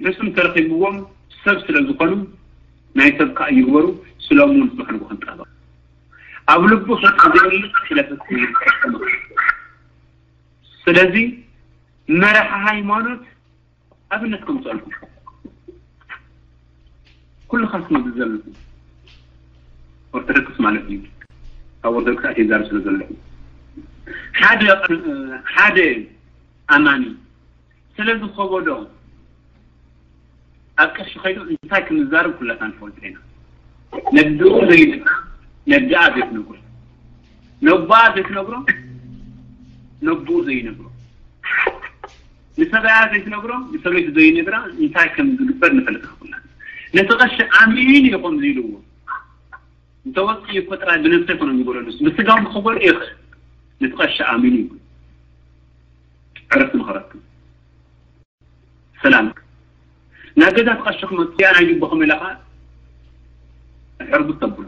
ንስም ተረኺብዎም ሰብ ስለ ዝኾኑ ናይ ሰብ ከዓ ይግበሩ ስሎም እውን ዝመሕልጉ ክንጠበቕ ኣብ ልቡ ፍርቂ ዘይብሉ ስለ ፍርቂ ይጠቀሙ። ስለዚ መራሒ ሃይማኖት ኣብነት ከምፅኣልኩም ኩሉ ካስማ ዘለኹ ኦርቶዶክስ ማለት እዩ። ካብ ኦርቶዶክስ ኣትየ ዛር ስለ ዘለኹ ሓደ ሓደ ኣማኒ ስለ ዝኸበዶ ኣብ ቀሺ ከይዱ እንታይ ክንዛረብ ኩላትና ንፈልጦ ኢና። ነድኡ ዘይነግራ ነድኣ ዘይትነግሮ ነቦኣ ዘይትነግሮ ነቦኡ ዘይነግሮ ንሰበያ ዘይትነግሮ ንሰበይቱ ዘይነግራ እንታይ ከም ዝግበር ንፈልጥ ኩላና። ነቲ ቀሺ ኣሚን እዩ ከምዚ ኢልዎ እንተወፅእ እኮ ጥራይ ብነብሰ ይኮነ ዝጎደሉ ብስጋውን ክጎድእ ይኽእል። ነቲ ቀሺ ኣሚን እዩ ዕረፍቲ ንኸረክብ ሰላም ናብ ገዛ ትቐሽኽ መፅያ ናይ ጅቦኹም ኢለኻ ሕርጉት ተብሎ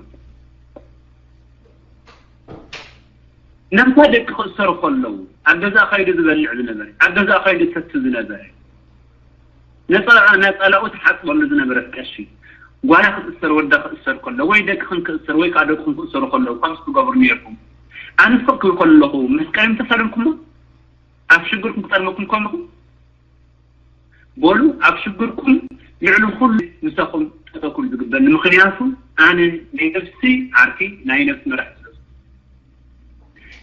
ነብታ ደቂ ክእሰሩ ከለዉ ኣብ ገዛ ከይዱ ዝበልዕ ዝነበረ ኣብ ገዛ ከይዱ ሰቲ ዝነበረ ነፀላኡ ትሓፅበሉ ዝነበረት ቀሺ ጓላ ክትእሰር ወዳ ክእሰር ከሎ ወይ ደቅኽን ክእሰር ወይ ከዓ ደቅኹም ክእሰሩ ከለዉ ከምዚ ትገብሩ ነርኩም። ኣነ ስቕ ክብል ከለኹ መስቀል እዮም ተሳለምኩሞ ኣብ ሽግርኩም ክጠልመኩም ከለኹ በሉ ኣብ ሽግርኩም ልዕሊ ኩሉ ምሳኹም ጠጠኩል ዝግበር ንምክንያቱ ኣነ ናይ ነፍሲ ዓርኪ ናይ ነፍሲ መራሕ ስለ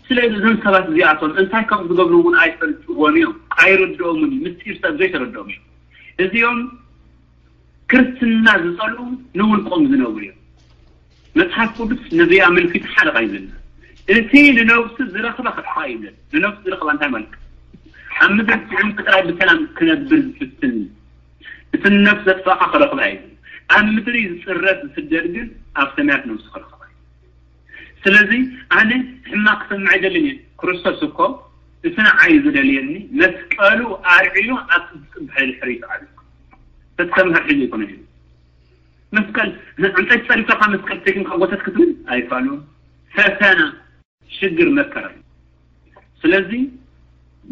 ስለዚ እዞም ሰባት እዚኣቶም እንታይ ከም ዝገብሩ እውን ኣይፈልጥዎም እዮም ኣይርድኦምን ምስጢር ሰብ ዘይተረድኦም እዮም እዚኦም ክርስትና ዝጸልኡ ንውልቆም ዝነብሩ እዮም መጽሓፍ ቅዱስ ነዚ ኣመልኪቱ ሓደ ቃል ይብለና እቲ ንነብሱ ዝረኽባ ክጥፋ ይብለና ንነብሱ ዝረኽባ እንታይ ማለት ኣብ ምድሪ ትዕምቲ ጥራይ ብሰላም ክነብር ዝፍትን እቲ ንነብሱ ዘጥፋእካ ክረኽባ እዩ ኣብ ምድሪ ዝጽረት ዝስደድ ግን ኣብ ሰማያት ነብሱ ክረኽባ እዩ ስለዚ ኣነ ሕማቅ ክሰምዕ ኣይደልን እየ ክርስቶስ እኮ እቲ ንዓይ ዝደልየኒ መስቀሉ ኣልዒሉ ኣብ ጽብጽብ ድሕሪ ድሕሪ ይስዓብ እዩ ተትሰምሃር ሕጂ ይኮነ እዩ መስቀል ዕንፀይቲ ፀሪብካ ካብ መስቀል ተኪምካ ጎተት ክትብል ኣይፋሉን ፈተና ሽግር መከራ እዩ ስለዚ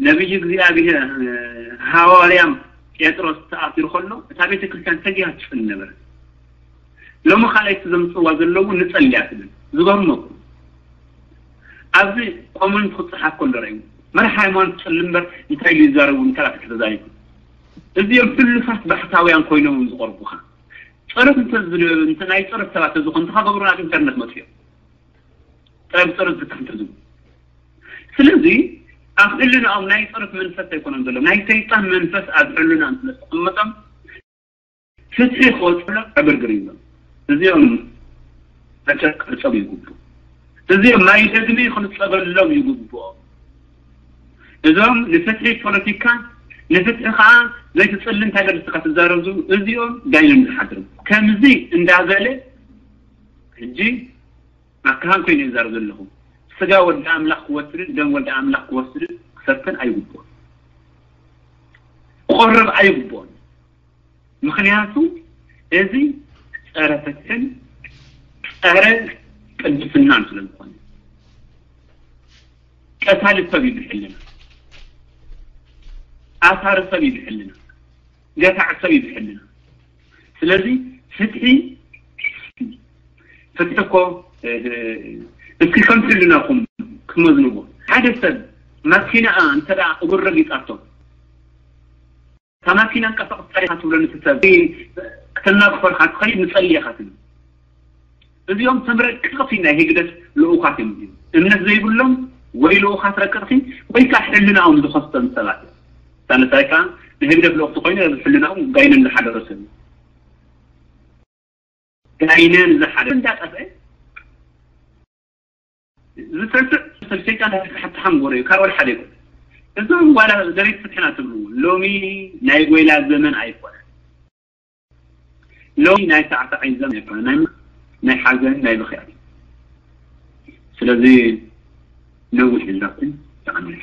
ነቢይ እግዚኣብሔር ሃዋርያም ጴጥሮስ ተኣሲሩ ከሎ እታ ቤተ ክርስቲያን ተጊሃ ትፅን ነበረ ሎሚ ካልኣይቲ ዘምፅዋ ዘለዉ ንፀልያ ትብል ዝገርመኩም ኣብዚ ኮመንት ክፅሓፍ ከሎ ርዩ መራሕ ሃይማኖት ፅሊ እምበር እንታይ ኢሉ ይዛረቡ እንታይ ተዛሪቡ እዚኦም ሕሉፋት ባሕታውያን ኮይኖም ዝቐርቡኻ ጸሎት እንተ ናይ ጸሎት ሰባት ተዝኾን ተኻገብሩ ናብ ኢንተርነት መጥፍኦም ጥራይ ብጸሎት ዝካሕተ ዝቡ ስለዚ ኣብ ሕልናኦም ናይ ጸሎት መንፈስ ኣይኮነም ዘሎ ናይ ሰይጣን መንፈስ ኣብ ሕልናኦም ስለ ዝተቐመጦም ፍትሒ ክወፅሎ ዕብርግር ይብሎም እዚኦም መጨቅ ክፀቡ ይግቡ እዚኦም ማይ ደግሚ ክንፀበሎም ይግብኦም እዞም ንፍትሒ ፖለቲካ ንፍትሒ ከዓ ዘይትፅሊ እንታይ ገድስካ ትዛረብ ዝብሉ እዚኦም ጋይኖም ዝሓድሩ ከምዚ እንዳበለ ሕጂ ኣካሃን ኮይኑ ይዛረብ ዘለኹ ስጋ ወዲ ኣምላኽ ክወስድን ደም ወዲ ኣምላኽ ክወስድን ክሰተን ኣይግብኦን ክቆርብ ኣይግብኦን ምኽንያቱ እዚ ጸረ ፍትሕን ጸረ ቅድስናን ስለ ዝኾነ ቀታሊ ሰብ እዩ ብሕልና ኣሳሪ ሰብ እዩ ብሕልና ገታዕ ሰብ እዩ ብሕልና ስለዚ ፍትሒ ፍትሒ እኮ እስኪ ከም ሕልናኹም ክትመዝንዎ ሓደ ሰብ ማኪናኣ እንተ እግሩ ረጊጻቶ እታ ማኪና እንቀሳቐስ ጸሪኻ ትብሎ ንስብ ክተናግፈልካ ትኸይድ ንጸሊ ኢኻ ትብል እዚኦም ተምረቅቕቲ ናይ ህግደፍ ልኡኻት እዮም እዚኦም እምነት ዘይብሎም ወይ ልኡኻት ረቅቕቲ ወይ ከዓ ሕልናኦም ዝኸስቶም ሰባት እዮም ሳልሳይ ከዓ ንህግደፍ ልኡኽቲ ኮይኑ ሕልናኦም ጋይነን ዝሓደረ ሰብ እዩ ጋይነን ዝሓደረ እንዳጠፍአ ዝስዕስዕ ሰብ ሰይጣን ሕትሓም ጎረ እዩ ካልኦል ሓደ ይኮነ እዞም ጓላ ደረይቲ ፍትሕና ትብሉ ሎሚ ናይ ጎይላ ዘመን ኣይኮነ ሎሚ ናይ ሳዕሳዓይ ዘመን ኣይኮነ ናይ ናይ ሓዘን ናይ ብኽያት ስለዚ ነዊሕ ይዛትን ተዓሚል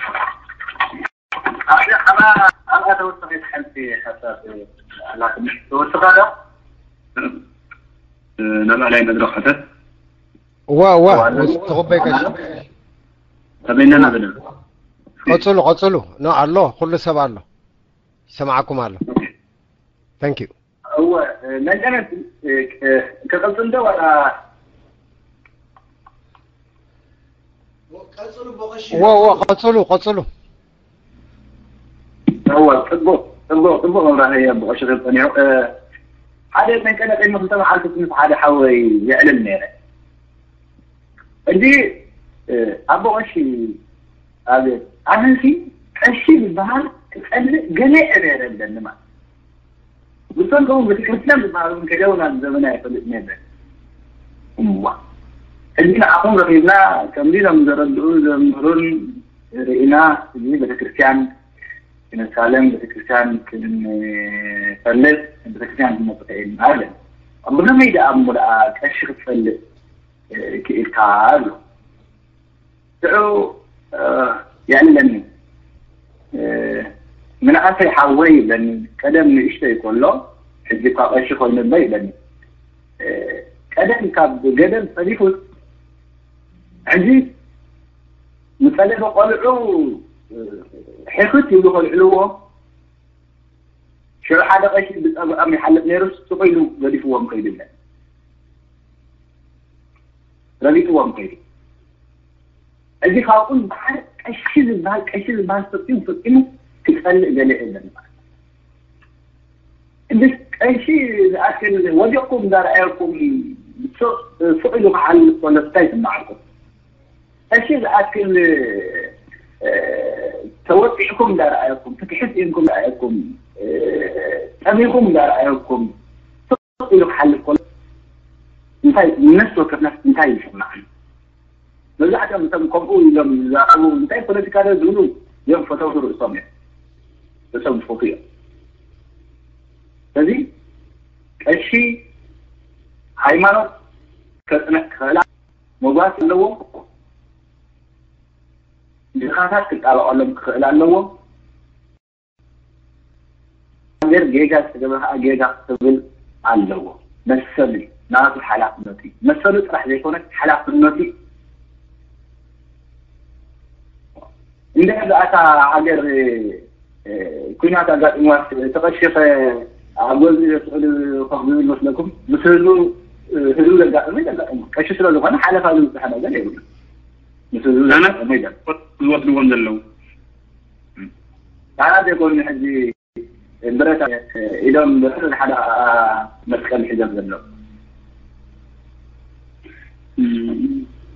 ተወስኻ ዶ ናብ ኣላይ መድረክ ሕተት እዋ እዋ ተኸበይ ቀሺ ተበይነና ዘለና ቀፅሉ ቀፅሉ ኖ ኣሎ ኩሉ ሰብ ኣሎ ይሰማዓኩም ኣሎ thank you እወ መቀነት ክቐፅል ዶ ዋላ እወ እወ ቀፅሉ ቀፅሉ እወ ፅቡቅ ፅቡቅ ፅቡቅ መብራህርሂ ኣቦ ቀሺ ክብል ፀኒሑ ሓደ መቀነት ቅድሚ ክልተ መዓልቲ ምስ ሓደ ሓወይ የዕልል ነይረ እንዲ ኣቦ ቀሺ ኣቤት ኣነሲ ቀሺ ዝበሃል ክፀልእ ገለ ዕረ የብለኒ ማለት ብሰንከውን ቤተክርስትያን ዝበሃል እውን ከደውን ኣብ ዘመና ይፈልጥ ነበር እዋ ሕጂ ንዓኹም ረኺብና ከምዚ ሎም ዘረድኡ ዘምህሩን ርኢና እዚ ቤተክርስትያን ክንሳለም ቤተክርስትያን ክንፈልጥ ቤተክርስትያን ክንመፅእ ኢልና ኣለ ብኸመይ ደኣ እሞ ደኣ ቀሺ ክትፈልጥ ክኢልካ ኣሎ ሽዑ የዕልለኒ ምንኣሰይ ሓወይ ይብለኒ ቀደም ንእሽተይ ከሎ ሕጂ እኳ ቀሺ ኮይኑ እባ ይብለኒ ቀደም ካብ ገደል ጸዲፉ ሕጂ ንጸለፈ ቆልዑ ሕክት ይብሉ ከልዕልዎ ሽዑ ሓደ ቀሺ ብጸብዖም ይሓልፍ ነይሩ ስቕ ኢሉ ገዲፍዎም ከይዱ ይብለኒ ረጊጥዎም ከይዱ እዚ ካብኡ ዝበዓል ቀሺ ዝበሃል ቀሺ ዝበሃል ፈጺሙ ፈጺሙ ክጸልእ ገለ የለን ማለት። እዚ ቀሺ ዝኣክል ወዲቕኩም እንዳረኣየኩም ሱቕ ኢሉ ክሓልፍ ከሎ እንታይ ይስምዓኩም? ቀሺ ዝኣክል ተወጢዕኩም እንዳረኣየኩም፣ ትክሕት ኢንኩም እንዳረኣየኩም፣ ጠሚኹም እንዳረኣየኩም ሱቕ ኢሉ ክሓልፍ ከሎ እንታይ ነፍሲ ወከፍ ነፍሲ እንታይ ይስምዓን? መብዛሕትኦም እቶም ከምኡ ኢሎም ዝዛረቡ እንታይ ፖለቲካ ዶ ዝብሉ እዮም ፈተውቲ ርእሶም እዮም። ርእሶም ዝፈቱ እዮም። ስለዚ ቀሺ ሃይማኖት ከጽንዕ ክኽእላ መጓት ኣለዎ። ድኻታት ክጣበቐሎም ክኽእል ኣለዎ። ሃገር ጌጋ ዝተገበረ ከዓ ጌጋ ክብል ኣለዎ። መሰሉ እዩ፣ ናቱ ሓላፍነቱ እዩ። መሰሉ ጥራሕ ዘይኮነ ሓላፍነቱ እዩ። እንድሕር ደኣ እታ ሃገር ኩናት ኣጋጢምዋ ተቐሺኸ ኣብ ገዝኡ ስእሉ ኮፍ ዝብል መስለኩም ምስ ህዝቡ ህዝቡ ዘጋጥሙ ይዘጋጥሙ ቀሺ ስለ ዝኾነ ሓለፋ ዝብፅሐ ነገር የብሉ። ምስ ህዝቡ ኣነ ዘጋጥሙ ይዘጋጥሙ። ዝወስድዎም ዘለዉ ኣና ዘይኮኑ ሕዚ ብረት ኢዶም ብረት ሓደ መስቀል ሒዞም ዘለዉ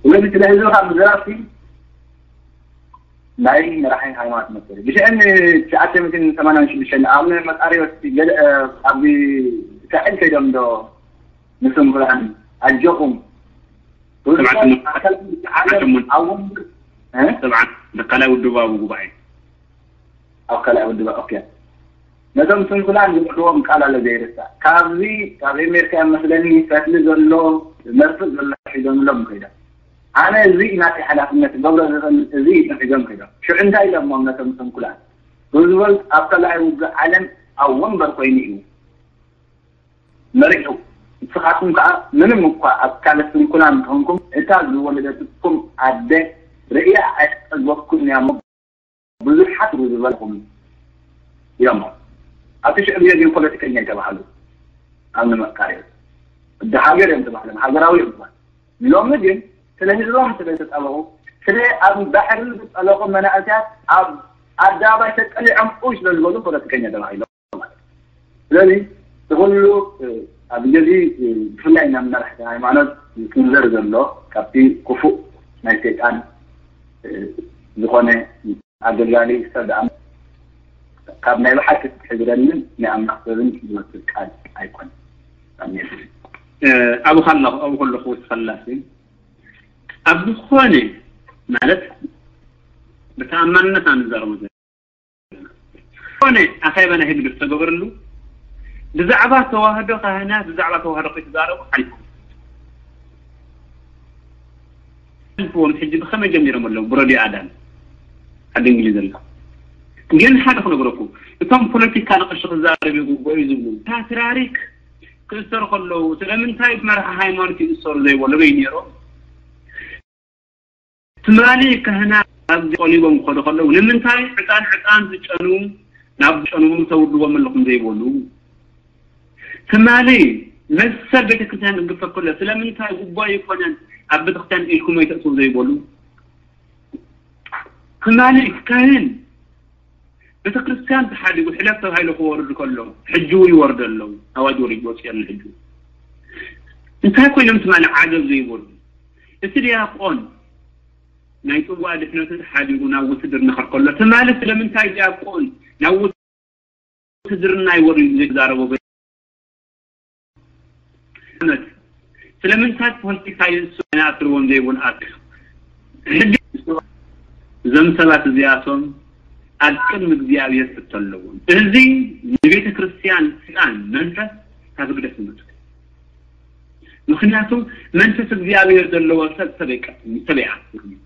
ስለዚ ስለ ህዝቢ ካብ ምዝራብቲ ናይ መራሒ ሃይማኖት መስል ብሽዕን ትሽዓተ ሚእትን ሰማንያን ሽዱሽተን ኣብ መቃሪዎስ ገለ ኣብ እስራኤል ከይዶም ዶ ንስንኩላን ኣጆኹም ኣብ ወንበር ሰብዓን ካልኣይ ውድባዊ ጉባኤ ኣብ ካልኣይ ውድባ ኦኬ ነቶም ስንኩላን ዝምዕድዎም ቃል ኣሎ ዘይርሳዕ ካብዚ ካብ ኤሜሪካ መስለኒ ፈትሊ ዘሎ መርፍእ ዘሎ ሒዞምሎም ከይዶም ኣነ እዚ ናተይ ሓላፍነት ክገብሮ ዝኽእል እዚ እዩ ሒዞም ከይዶም ሽዑ እንታይ ኢሎሞም ነቶም ስንኩላን ሩዝቨልት ኣብ ካልኣይ ውግእ ዓለም ኣብ ወንበር ኮይኑ እዩ መሪሑ ንስኻትኩም ከዓ ምንም እኳ ኣካለ ስንኩላን እንተኾንኩም እታ ዝወለደትኩም ኣደ ርእያ ኣይትጠግበኩምን እያ እሞ ብዙሓት ሩዝቨልት ኢኹም ኢሎሞ ኣብቲ ሽዑ ግዜ ግን ፖለቲከኛ ይተባሃሉ ኣብ ንመቃሪ ወዲ ሃገር እዮም ተባህሎም ሃገራዊ እዮም ተባህሉ ሎሚ ግን ስለ ህዝቦም ስለ ተጠበቑ ስለ ኣብ ባሕሪ ዝጠለቑ መናእሰያት ኣብ ኣደባባይ ተጠሊዖም ኡይ ስለ ዝበሉ ፖለቲከኛ ተባሂሎም ማለት እዩ ስለዚ እቲ ኩሉ ኣብዚ ግዜ ብፍላይ ናብ መራሕቲ ሃይማኖት ዝጥንዘር ዘሎ ካብቲ ክፉእ ናይ ሰይጣን ዝኾነ ኣገልጋሊ ሰብ ደኣ ካብ ናይ ብሓቂ ክትሕግረንን ናይ ኣምላኽ ሰብን ዝወስድ ቃል ኣይኮነን። ኣሜን። ኣብኡ ከለኹ ኣብኡ ከለኹ ወስኸላሲ ኣብ ዝኾነ ማለት ብተኣማንነት ኣንዛረቡ ዝኾነ ኣኼባ ናይ ህግደፍ ዝተገበረሉ ብዛዕባ ተዋህዶ ካህናት ብዛዕባ ተዋህዶ ከይተዛረቡ ሓሊፎም ኣልፍዎም ሕጂ ብኸመይ ጀሚሮም ኣለዉ ብረድዮ ኣዳም ዓዲ እንግሊዝ ኣለዉ ግን ሓደ ክነግረኩም እቶም ፖለቲካ ንቐሺ ክዛረብ ይግብኦ እዩ ዝብሉ ፓትርያርክ ክእሰሩ ከለዉ ስለምንታይ ብመራሒ ሃይማኖት ይእሰሩ ዘይበሉ በይ ነይሮም ትማሊ ካህናት ኣብዚ ቆሊቦም ክኸዱ ከለዉ ንምንታይ ዕጣን ዕጣን ዝጨኑ ናብ ጨንዎም ተውድዎም ኣለኹም ዘይበሉ ትማሊ መሰል ቤተክርስትያን ዝግፈፍ ከሎ ስለምንታይ ጉቦ ኣይኮነን ኣብ ቤተክርስትያን ኢልኩም ኣይተእትው ዘይበሉ ትማሊ ካህን ቤተክርስትያን ተሓዲጉ ሕለፍ ተባሂሉ ክወርድ ከሎ ሕጂ እውን ይወርዱ ኣለዉ ኣዋጅ ወሪድ ወፅኦ ኣሎ ሕጂ እንታይ ኮይኖም ትማሊ ዓገብ ዘይበሉ እቲ ዲያቆን ናይ ጽዋእ ድሕነቱ ተሓዲጉ ናብ ውትድርና ክኸድ ከሎ ትማሊ ስለምንታይ ዲያቆን ናብ ውትድርና ይወርድ ኢሉ ዘይዛረቦ ስለምንታይ ፖለቲካ ይእሱ ኣይነኣስርዎም ዘይብሉ ኣርክ ሕጂ እዞም ሰባት እዚኣቶም ኣብ ቅድሚ እግዚኣብሔር ሕቶ ኣለዎም። እዚ ንቤተ ክርስቲያን ስልጣን መንፈስ ካብ ህግደፍ ዝመጽእ ምኽንያቱ መንፈስ እግዚኣብሔር ዘለዎ ሰብ ሰብ ኣይቀትልን ሰብ ኣይኣስርን እዩ።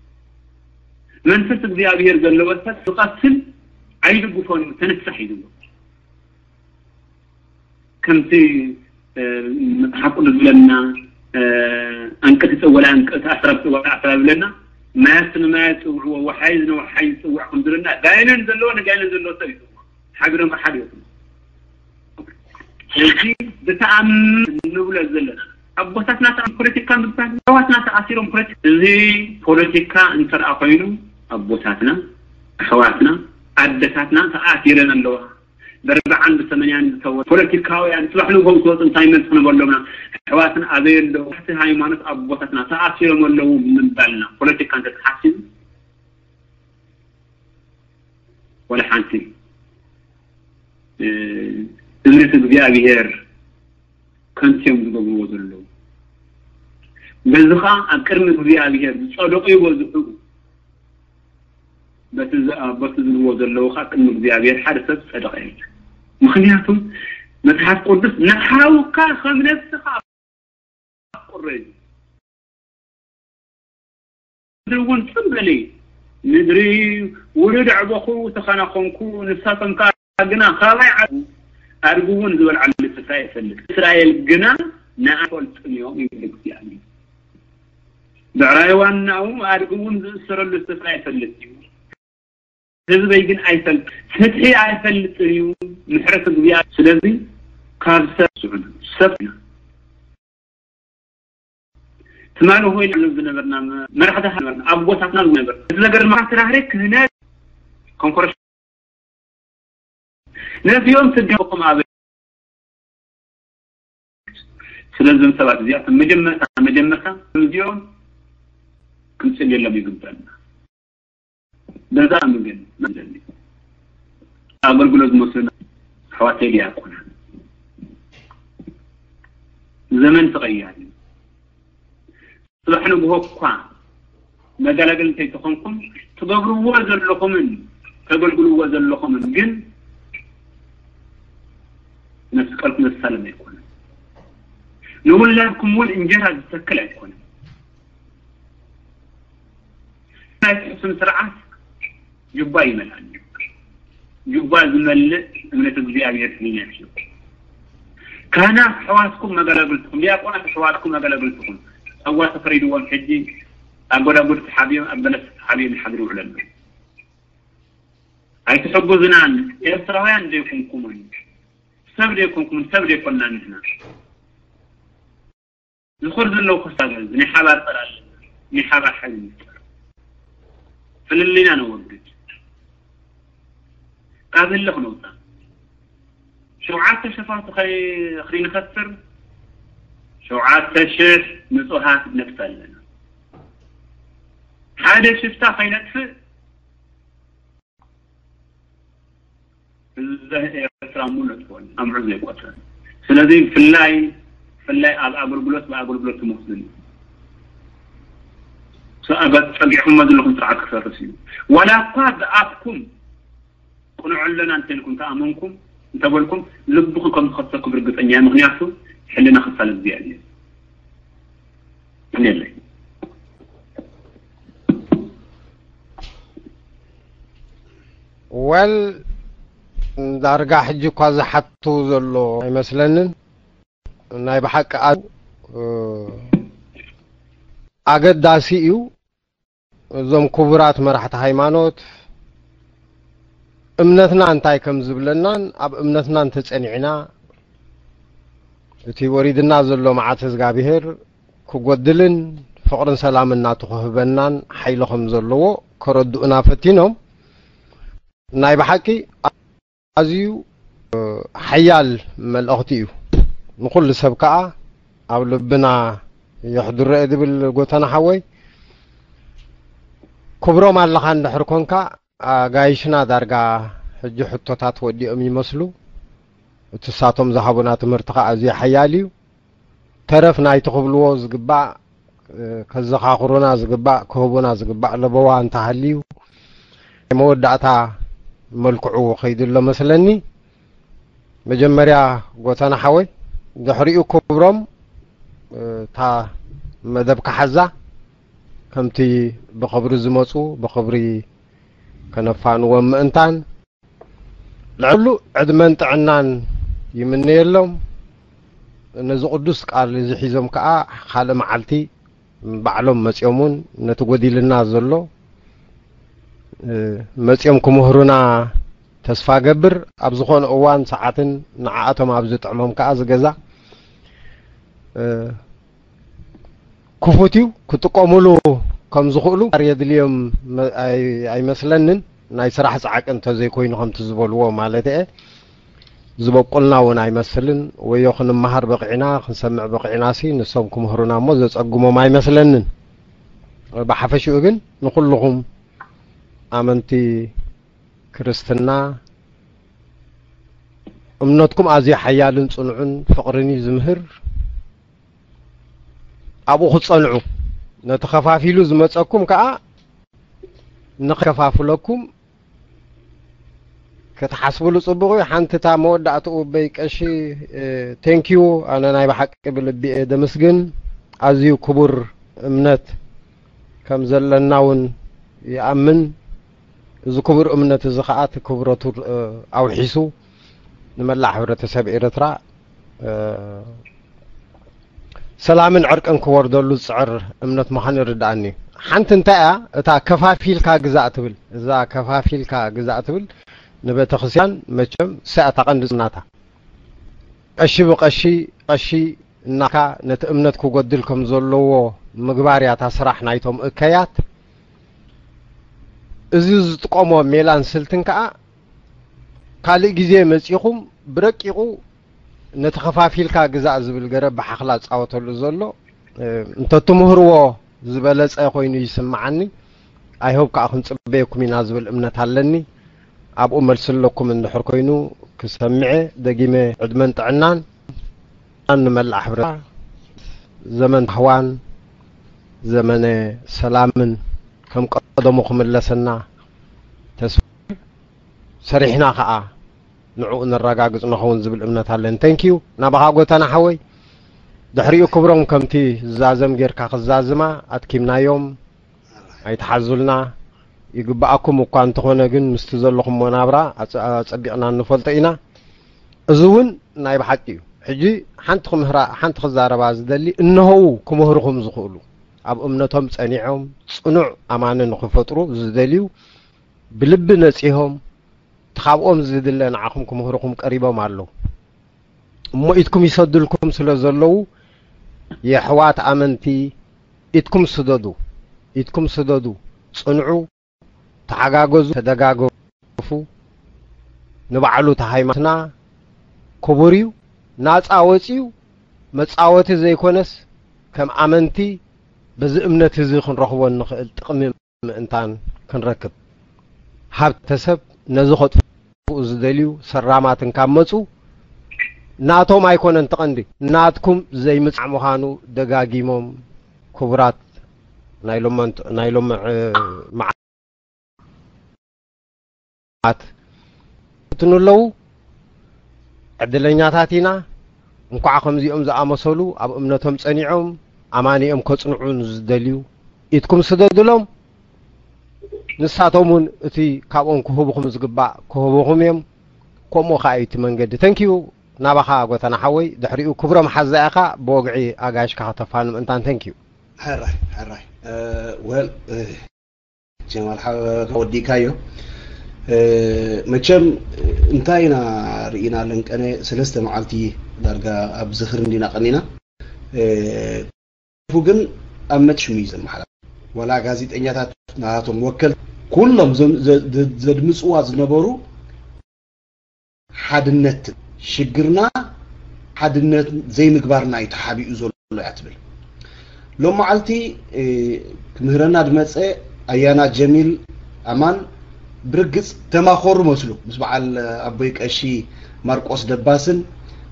መንፈስ እግዚኣብሔር ዘለዎ ሰብ ዝቐትል ኣይድግፎን እዩ ተነሳሕ እዩ ዝብሎ። ከምቲ መፅሓፍ ቅዱስ ዝብለና ኣንቀፂ ፀወላ ኣንቀፂ ኣስራብ ፀወላ ኣስራብ ዝብለና ማያት ንማያት ፅውዕዎ ወሓይዝ ንወሓይዝ ፅውዕ ከም ዝብለና ጋይነን ዘለዎ ንጋይነን ዘለዎ ሰብ ይፅውዕ ሓቢሮም ብሓደ ይኹኑ እዚ ብተኣምር ንብሎ ዘለና ኣቦታትና ተኣ-፣ ፖለቲካ ምባል፣ ኣሕዋትና ተኣሲሮም ፖለቲ-፣ እዚ ፖለቲካ እንተ ደኣ ኮይኑ፣ ኣቦታትና፣ ኣሕዋትና፣ ኣደታትና ተኣሲረን ኣለዋ። ብኣርብዓን ብሰማንያን ዝተወ-፣ ፖለቲካውያን፣ ጽባሕ ንግሆ ምስ ወጹ እንታይ መልሲ ክንህበሎም ኢና? ኣሕዋትና ኣበይ ኣለዉ? እቲ ሃይማኖት ኣቦታትና ተኣሲሮም ኣለዉ ምባልና፣ ፖለቲካ እንተ ተሓሲቡ፣ ወላ ሓንቲ፣ እ፣ እምነት እግዚኣብሔር ከንቱ እዮም ዝገብርዎ ዘለዉ። በዚ ኸኣ ኣብ ቅድሚ እግዚኣብሔር ዝጸደቑ ይበዝሑ። በቲ ዝ-፣ በቲ ዝብልዎ ዘለዉ ኸኣ ቅድሚ እግዚኣብሔር ሓደ ሰብ ዝጸደቐ የለን። ምኽንያቱ መጽሓፍ ቅዱስ ንሓውካ ከም ነብስኻ ኣፍቅሮ እዩ። ምድሪ እውን ጽም በሊ። ምድሪ ውሉድ ኣዕበኹ ተኸናኸንኩ፣ ንሳቶም ከኣ ግና ካባይ ዓዱ ኣድጊ እውን ዝበልዓሉ ስፍራ ይፈልጥ። እስራኤል ግና ንኣይ ይፈልጡን እዮም ይብል እግዚኣብሔር። ብዕራይ ዋናኡ ኣድጊ እውን ዝእሰረሉ ስፍራ ይፈልጥ እዩ። ህዝበይ ግን ኣይፈልጥ፣ ፍትሒ ኣይፈልጥን እዩ፣ ምሕረት እግዚኣብሔር። ስለዚ ካብ ሰብ ስዑና፣ ሰብ ኢና። ትማሊ ሆይ ንዕለም ዝነበርና መ-፣ መራሕቲ ሃገር ነበርና፣ ኣቦታትና ዝነበሩ። እዚ ነገር ድማ ተራህሬ ክህነት ኮንኮረሽ ነዚኦም ትገበኩም ኣበ-፣ ስለዞም ሰባት እዚኣቶም መጀመርታ፣ መጀመርታ እዚኦም ክንጽልየሎም ይግበና። በዛ ምግን መደሊ ኣገልግሎት ዝመስሉና ኣሕዋተይ ዲያቆናት፣ ዘመን ተቐያሪ እዩ። ጽባሕ ንግሆ እኳ መገላገሊ እንተይተኾንኩም፣ ትገብርዎ ዘለኹምን ተገልግልዎ ዘለኹምን ግን መስቀልኩም ዘሳልም ኣይኮነን። ንውላድኩም እውን እንጀራ ዝተክል ኣይኮነን። ናይ ሕሱም ስርዓት ጁባ ይመልኣኒ። ጁባ ዝመልእ እምነት እግዚኣብሔር ህልነት እዩ። ካህናት ኣሕዋትኩም መገላግልትኹም፣ ዲያቆናት ኣሕዋትኩም መገላግልትኹም። ጸዋ ተፈሪድዎም ሕጂ ኣብ ጎዳጉዲ ተሓቢኦም፣ ኣብ በለስ ተሓቢኦም ይሓድሩ ይውዕሉ ኣለዉ። ኣይትሕግዙናን። ኤርትራውያን ዘይኮንኩምን፣ ሰብ ዘይኮንኩምን፣ ሰብ ዘይኮንናን ንሕና። ዝኸር ዘለዉ ክሳብ ናይ ሓባር ጸር ኣለና። ናይ ሓባር ሓይሊ ንፍጠር። ፍልልይና ነወግድ። ካብ ህልኽ ነውጻእ። ሸውዓተ ሸፋቱ ከይ-፣ ከይንኸስር፣ ሸውዓተ ሽሕ ንጹሃት ነብሲ ኣለና። ሓደ ሽፍታ ከይነጥፍእ፣ ህዝቢ ኤርትራ ሙሉእ ትኾን፣ ኣምዑ ዘይቆጽር። ስለዚ ብፍላይ፣ ብፍላይ ኣብ ኣገልግሎት፣ ብኣገልግሎት ትመስሉን እዩ። ጸ-፣ ጸጊዕኩሞ ዘለኹም ስርዓት ክፈርስ እዩ። ዋላ እኳ ብኣፍኩም ቅኑዕ ኣለና እንተልኩም ተኣመንኩም፣ እንተበልኩም፣ ልብኹም ከም ዝኸሰኩም ርግጸኛ እየ። ምኽንያቱ፣ ሕልና ክፋል እግዚኣብሔር እዩ። የለይ። ወል ዳርጋ ሕጂ እኳ ዝሓቱ ዘሎ ኣይመስለንን። ናይ ብሓቂ ኣ-፣ ኣገዳሲ እዩ። እዞም ክቡራት መራሕቲ ሃይማኖት እምነትና እንታይ ከም ዝብለናን ኣብ እምነትና እንተጸኒዕና እቲ ወሪድና ዘሎ መዓት እግዚኣብሔር ክጎድልን ፍቕርን ሰላምን ናቱ ክህበናን ሓይሊ ከም ዘለዎ ከረድኡና ፈቲኖም። ናይ ብሓቂ ኣዝዩ፣ እ፣ ሓያል መልእኽቲ እዩ። ንኹሉ ሰብ ከኣ ኣብ ልብና የሕድሮ እየ ዝብል ጎተና ሓወይ። ክብሮም ኣለኻ እንድሕር ኮንካ፣ ኣጋይሽና ዳርጋ ሕጂ ሕቶታት ወዲኦም ይመስሉ። እቲ ሳቶም ዝሃቡና ትምህርቲ ከኣ ኣዝዩ ሓያል እዩ። ተረፍ ናይቲ ክብልዎ ዝግባእ፣ እ፣ ከዘኻኽሩና ዝግባእ፣ ክህቡና ዝግባእ ለበዋ እንተሃልዩ፣ ናይ መወዳእታ መልክዑ ከይዱ ኣሎ መስለኒ። መጀመርያ ጎተና ሓወይ፣ ድሕሪኡ ክብሮም፣ እ፣ እታ መደብ ክሓዛ፣ ከምቲ ብኽብሪ ዝመጹ ብኽብሪ ከነፋንዎም ምእንታን፣ ልዕሉ ዕድመን ጥዕናን ይምነየሎም። ነዚ ቅዱስ ቃል እዚ ሒዞም ከኣ ካልእ መዓልቲ ባዕሎም መጺኦም እውን ነቲ ጎዲልና ዘሎ፣ እ፣ መጺኦም ክምህሩና ተስፋ ገብር። ኣብ ዝኾነ እዋን ሰዓትን ንዓኣቶም ኣብ ዝጥዕሞም ከኣ ዝገዛ፣ እ፣ ክፉት እዩ፣ ክጥቀሙሉ ከም ዝኽእሉ የድልዮም መ-፣ ኣይ-፣ ኣይመስለንን። ናይ ስራሕ ጻዕቂ እንተዘይኮይኑ ከምቲ ዝበልዎ ማለት እየ። ዝበቁልና እውን ኣይመስልን። ወዮ ክንመሃር በቂዕና፣ ክንሰምዕ በቂዕና ሲ ንሶም ክምህሩና እሞ ዘጸግሞም ኣይመስለንን። ብሓፈሽኡ ግን ንኹልኹም ኣመንቲ ክርስትና እምነትኩም ኣዝዩ ሓያልን ጽኑዕን ፍቕርን እዩ ዝምህር። ኣብኡ ክትጸንዑ፣ ነቲ ከፋፊሉ ዝመጸኩም ከኣ ንኸፋፍለኩም ክትሓስብሉ ጽቡቕ እዩ። ሓንቲ እታ መወዳእትኡ በይ ቀሺ፣ እ፣ ቴንኪዩ። ኣነ ናይ ብሓቂ ብልቢ እየ ደመስግን። ኣዝዩ ክቡር እምነት ከም ዘለና እውን ይኣምን። እዚ ክቡር እምነት እዚ ኸኣ እቲ ክብረቱ፣ እ፣ ኣውሒሱ ንመላእ ሕብረተሰብ ኤርትራ፣ እ፣ ሰላምን ዕርቅን ክወርደሉ ዝጽዕር እምነት ምዃኑ ይርድኣኒ። ሓንቲ እንታይ እያ እታ ከፋፊልካ ግዛእ ትብል? እዛ ከፋፊልካ ግዛእ ትብል ንቤተክርስትያን መቸም እሳ እታ ቀንዲ ጽናታ። ቀሺ ብቐሺ፣ ቀሺ እናካ ነቲ እምነት ክጎድል ከም ዘለዎ ምግባር እያ እታ ስራሕ ናይቶም እከያት። እዚ ዝጥቀሞ ሜላን ስልትን ከኣ ካልእ ግዜ መጺኹም ብረቂቑ ነቲ ከፋፊልካ ግዛእ ዝብል ገረብ ብሓኽላ ዝጻወተሉ ዘሎ፣ እ፣ እንተትምህርዎ ዝበለጸ ኮይኑ ይስምዓኒ። ኣይሆብ ከኣ ክንጽበየኩም ኢና ዝብል እምነት ኣለኒ። ኣብኡ መልሲ ኣለኩም እንድሕር ኮይኑ ክሰምዐ ደጊመ ዕድመን ጥዕናን ንመላእ ሕብረተሰብ ዘመን ታህዋን ዘመነ ሰላምን ከም ቀደሙ ክምለሰና ተስፋ ሰሪሕና ከኣ ንዕኡ ነረጋግጽ ንኸውን ዝብል እምነት ኣለኒ። Thank you ናባኻ ጎተና ሓወይ። ድሕሪኡ ክብሮም ከምቲ ዝዛዘም ጌርካ ክዛዝማ ኣትኪምናዮም። ኣይትሓዙልና። ይግብኣኩም እኳ እንተኾነ ግን ምስቲ ዘለኹሞ ናብራ ኣጸ-፣ ኣጸቢቕና እንፈልጦ ኢና። እዚ እውን ናይ ብሓቂ እዩ። ሕጂ ሓንቲ ክምህራ፣ ሓንቲ ክዛረባ ዝደሊ፣ እነሆው ክምህርኹም ዝኽእሉ፣ ኣብ እምነቶም ጸኒዖም ጽኑዕ ኣማኒ ንኽፈጥሩ ዝደልዩ፣ ብልቢ ነጺሆም፣ እቲ ካብኦም ዝድለ ንዓኹም ክምህርኹም ቀሪቦም ኣለዉ። እሞ ኢድኩም ይሰዱልኩም ስለ ዘለዉ፣ የሕዋት ኣመንቲ ኢድኩም ስደዱ፣ ኢድኩም ስደዱ፣ ጽንዑ፣ ተሓጋገዙ፣ ተደጋገፉ። ንባዕሉ እቲ ሃይማኖትና ክቡር እዩ፣ ናጻ ወጺኡ መጻወቲ ዘይኮነስ ከም ኣመንቲ በዚ እምነት እዚ ክንረኽቦ እንኽእል ጥቕሚ ምእንታን ክንረክብ፣ ሃብተሰብ ነዚ ከጥፍኡ ዝደልዩ ሰራማትን ካብ መጹ ናቶም ኣይኮነን እቲ ቀንዲ፣ ናትኩም ዘይምጻዕ ምዃኑ ደጋጊሞም ክቡራት ናይ ሎመንት-፣ ናይ ሎምዕ መዓት ይፍትኑ ኣለዉ። ዕድለኛታት ኢና። እንኳዕ ከምዚኦም ዝኣመሰሉ ኣብ እምነቶም ጸኒዖም ኣማኒኦም ከጽንዑ ንዝደልዩ ኢድኩም ስደዱሎም። ንሳቶም እውን እቲ ካብኦም ክህቡኹም ዝግባእ ክህቡኹም እዮም። ከምኡ ኸኣ እዩ እቲ መንገዲ። Thank you ናባኻ ጎተና ሓወይ። ድሕሪኡ ክብሮም ሓዛ ኢኻ ብወግዒ ኣጋይሽካ ከተፋኑ ምእንታን። Thank you። ሕራይ፣ ሕራይ። እ፣ well፣ እ፣ ጀማል ሓ-፣ ወዲእካዮ። እ፣ መቸም እንታይ ኢና ርኢና ለንቀነ ሰለስተ መዓልቲ ዳርጋ ኣብ ዝኽሪ እንዲና ቀኒና። እ፣ ግን ኣብ መትሽሙ እዩ ዘመሓላልፍ። ወላ ጋዜጠኛታት ናቶም ወከል ኩሎም ዘም-፣ ዘ-፣ ዘ-፣ ዘድምጽዋ ዝነበሩ ሓድነት ሽግርና ሓድነት ዘይምግባርና እዩ ተሓቢኡ ዘሎ እያ ትብል። ሎም መዓልቲ፣ እ፣ ክምህረና ዝመጸ ኣያና ጀሚል ኣማን ብርግጽ ተማኸሩ መስሉ ምስ በዓል ኣቦይ ቀሺ ማርቆስ ደባስን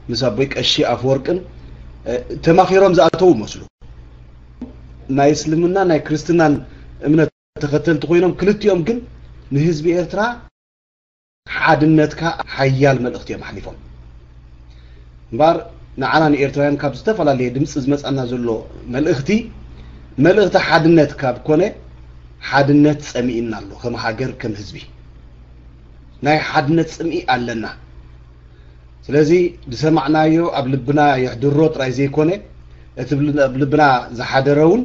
ምስ ኣቦይ ቀሺ ኣፈወርቅን፣ እ፣ ተማኺሮም ዝኣተዉ መስሉ። ናይ እስልምና ናይ ክርስትናን እምነት ተኸተልቲ ኮይኖም ክልቲኦም ግን ንህዝቢ ኤርትራ ሓድነትካ ሓያል መልእኽቲ እዮም ኣሕሊፎም። እምበኣር ንዓና ንኤርትራውያን ካብ ዝተፈላለየ ድምፂ ዝመፃና ዘሎ መልእኽቲ፣ መልእኽቲ ሓድነት ካብ ኮነ፣ ሓድነት ፀሚእና ኣሎ። ከም ሃገር፣ ከም ህዝቢ ናይ ሓድነት ፅምኢ ኣለና። ስለዚ ዝሰማዕናዮ ኣብ ልብና የሕድሮ ጥራይ ዘይኮነ፣ እቲ ብል-፣ ኣብ ልብና ዝሓደረ እውን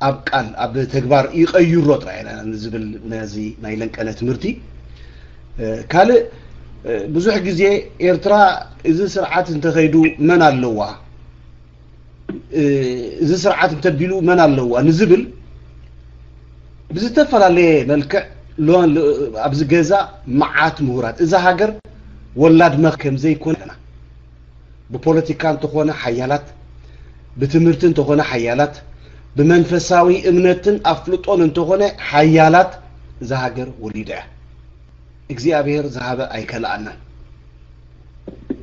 ኣብ ቃል፣ ኣብ ተግባር ይቐይሮ ጥራይ ኢና ንዝብል ነዚ ናይ ለንቀነ ትምህርቲ። እ፣ ካልእ፣ እ፣ ብዙሕ ግዜ ኤርትራ እዚ ስርዓት እንተኸይዱ መን ኣለዋ? እዚ ስርዓት እንተቢሉ መን ኣለዋ ንዝብል ብዝተፈላለየ መልክዕ ኣብዚ ገዛ መዓት ምሁራት እዛ ሃገር ወላድ መኽ ከም ዘይኮነና ብፖለቲካ እንተኾነ ሓያላት ብትምህርቲ እንተኾነ ሓያላት ብመንፈሳዊ እምነትን ኣፍልጦን እንተኾነ ሓያላት እዛ ሃገር ወሊዳ እያ እግዚኣብሔር ዝሃበ ኣይከልኣናን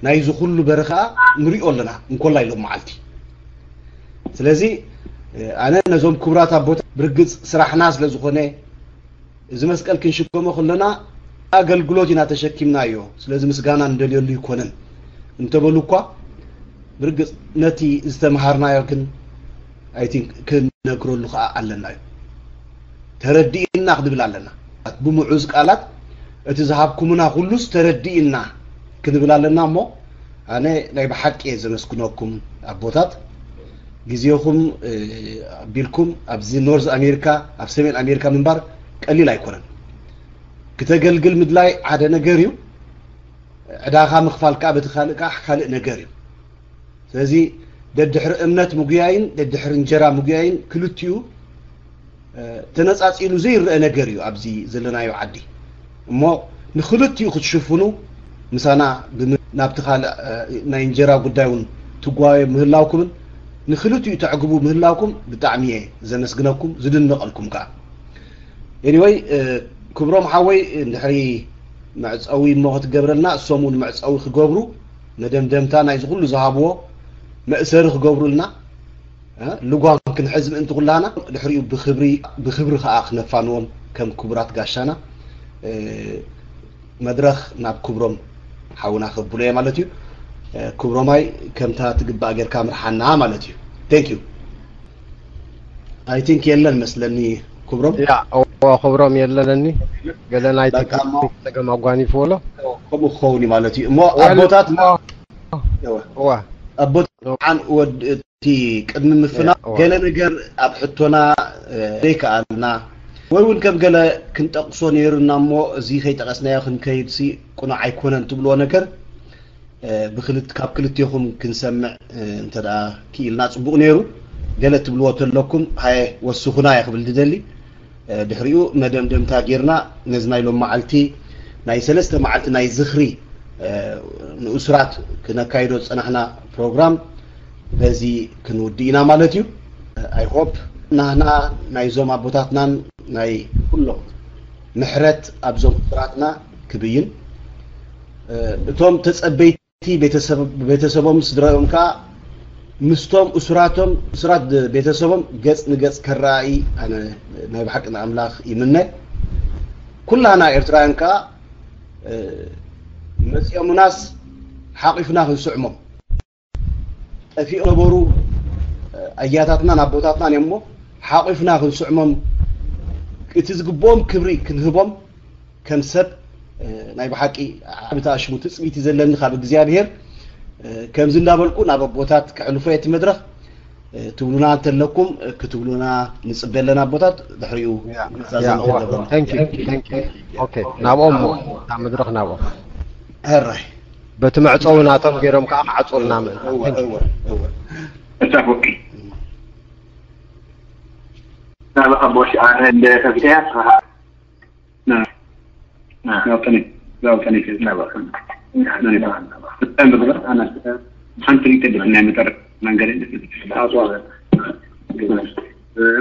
ናይዚ ኩሉ በረኻ ንሪኦ ኣለና እንኮላይ ሎም መዓልቲ ስለዚ ኣነ ነዞም ክቡራት ኣቦታት ብርግፅ ስራሕና ስለ ዝኾነ እዚ መስቀል ክንሽከሞ ከለና ኣገልግሎት ኢና ተሸኪምናዮ ስለዚ ምስጋና ንደልየሉ ይኮነን እንተበሉ እኳ ብርግፅ ነቲ ዝተምሃርናዮ ግን I think ክንነግረሉ ከዓ ኣለና እዩ ተረዲእና ክንብል ኣለና ብምዑዝ ቃላት እቲ ዝሃብኩምና ኩሉስ ተረዲእና ክንብል ኣለና እሞ ኣነ ናይ ብሓቂ እየ ዘመስግነኩም ኣቦታት ግዜኹም ኣቢልኩም ኣብዚ ኖርዝ ኣሜሪካ ኣብ ሰሜን ኣሜሪካ ምንባር ቀሊል ኣይኮነን ክተገልግል ምድላይ ሓደ ነገር እዩ ዕዳኻ ምኽፋል ከዓ በቲ ካልእ ከዓ ካልእ ነገር እዩ ስለዚ ደድሕሪ እምነት ምጉያይን ደድሕሪ እንጀራ ምጉያይን ክልቲኡ ተነፃፂሉ ዘይረአ ነገር እዩ ኣብዚ ዘለናዮ ዓዲ እሞ ንክልቲኡ ክትሽፍኑ ምሳና ናብቲ ካልእ ናይ እንጀራ ጉዳይ እውን ትጓየ ምህላውኩምን ንክልቲኡ ተዕግቡ ምህላውኩም ብጣዕሚ እየ ዘመስግነኩም ዝድነቐልኩም ከዓ anyway ክብሮም ሓወይ እንድሕሪ መዕፀዊ እሞ ክትገብረልና እሶም እውን መዕፀዊ ክገብሩ መደምደምታ ናይዚ ኩሉ ዝሃብዎ መእሰሪ ክገብሩልና ልጓም ክንሕዝ ምእንቲ ኩላና ድሕሪኡ ብክብሪ ብክብሪ ከዓ ክነፋንዎም ከም ክቡራት ጋሻና መድረኽ ናብ ክብሮም ሓውና ከብሎ እየ ማለት እዩ ክብሮማይ ከምታ ትግባእ ጌርካ ምርሓና ማለት እዩ thank you I think የለን መስለኒ ክብሮም ያ እዎ ክብሮም የለንኒ ገለ ናይ ቴክኒክ ጸገም ኣጓኒፍዎ ኣሎ ከምኡ ክኸውን እዩ ማለት እዩ እሞ ኣቦታትና ኣቦታን ወድ እቲ ቅድሚ ምፍናው ገለ ነገር ኣብ ሕቶና ዘይከኣልና ወይ እውን ከም ገለ ክንጠቅሶ ነይሩና እሞ እዚ ከይጠቀስናዮ ክንከይድ ሲ ቁኑዕ ኣይኮነን ትብልዎ ነገር ካብ ክልቴኹም ክንሰምዕ እንተ ክኢልና ፅቡቅ ነይሩ ገለ ትብልዎ ተለኩም ሃየ ወስኹና እየ ክብል ዝደሊ ድሕሪኡ መደምደምታ ጌርና ነዚ ናይ ሎም መዓልቲ ናይ ሰለስተ መዓልቲ ናይ ዝኽሪ ንእሱራት ክነካይዶ ዝፀናሕና ፕሮግራም በዚ ክንውድእ ኢና ማለት እዩ I hope ናህና ናይዞም ኣቦታትናን ናይ ኩሎም ምሕረት ኣብዞም እሱራትና ክብይን እቶም ተፀበይቲ ቤተሰቦም ስድራኦም ከዓ ምስቶም እሱራቶም እሱራት ቤተሰቦም ገፅ ንገፅ ከረኣኢ ኣነ ናይ ብሓቂ ንኣምላኽ ይምነ ኩላና ኤርትራውያን ከዓ መፂኦምናስ ሓቂፍና ክንስዕሞም ጠፊኦም ነበሩ ኣያታትናን ኣቦታትናን እዮም እሞ ሓቂፍና ክንስዕሞም እቲ ዝግብኦም ክብሪ ክንህቦም ከም ሰብ ናይ ብሓቂ ዓቢ ተኣሽሙ ትፅቢት ዘለኒ ካብ እግዚኣብሄር ከምዚ እንዳበልኩ ናብ ኣቦታት ክሕልፎ እቲ መድረኽ ትብሉና እንተለኩም ክትብሉና ንፅበ ኣለና ኣቦታት ድሕሪኡ ናብኦም እታ መድረኽ ናብኦም ሕራይ በቲ መዕፀዊ ናቶም ገይሮም ከዓ ክዓፁልና ምእንታ እፃፎኪ ናብ ኣቦሽ ኣነ እንደ ከፊተያ ሓንቲ ሪተ ናይ መጠር መንገድ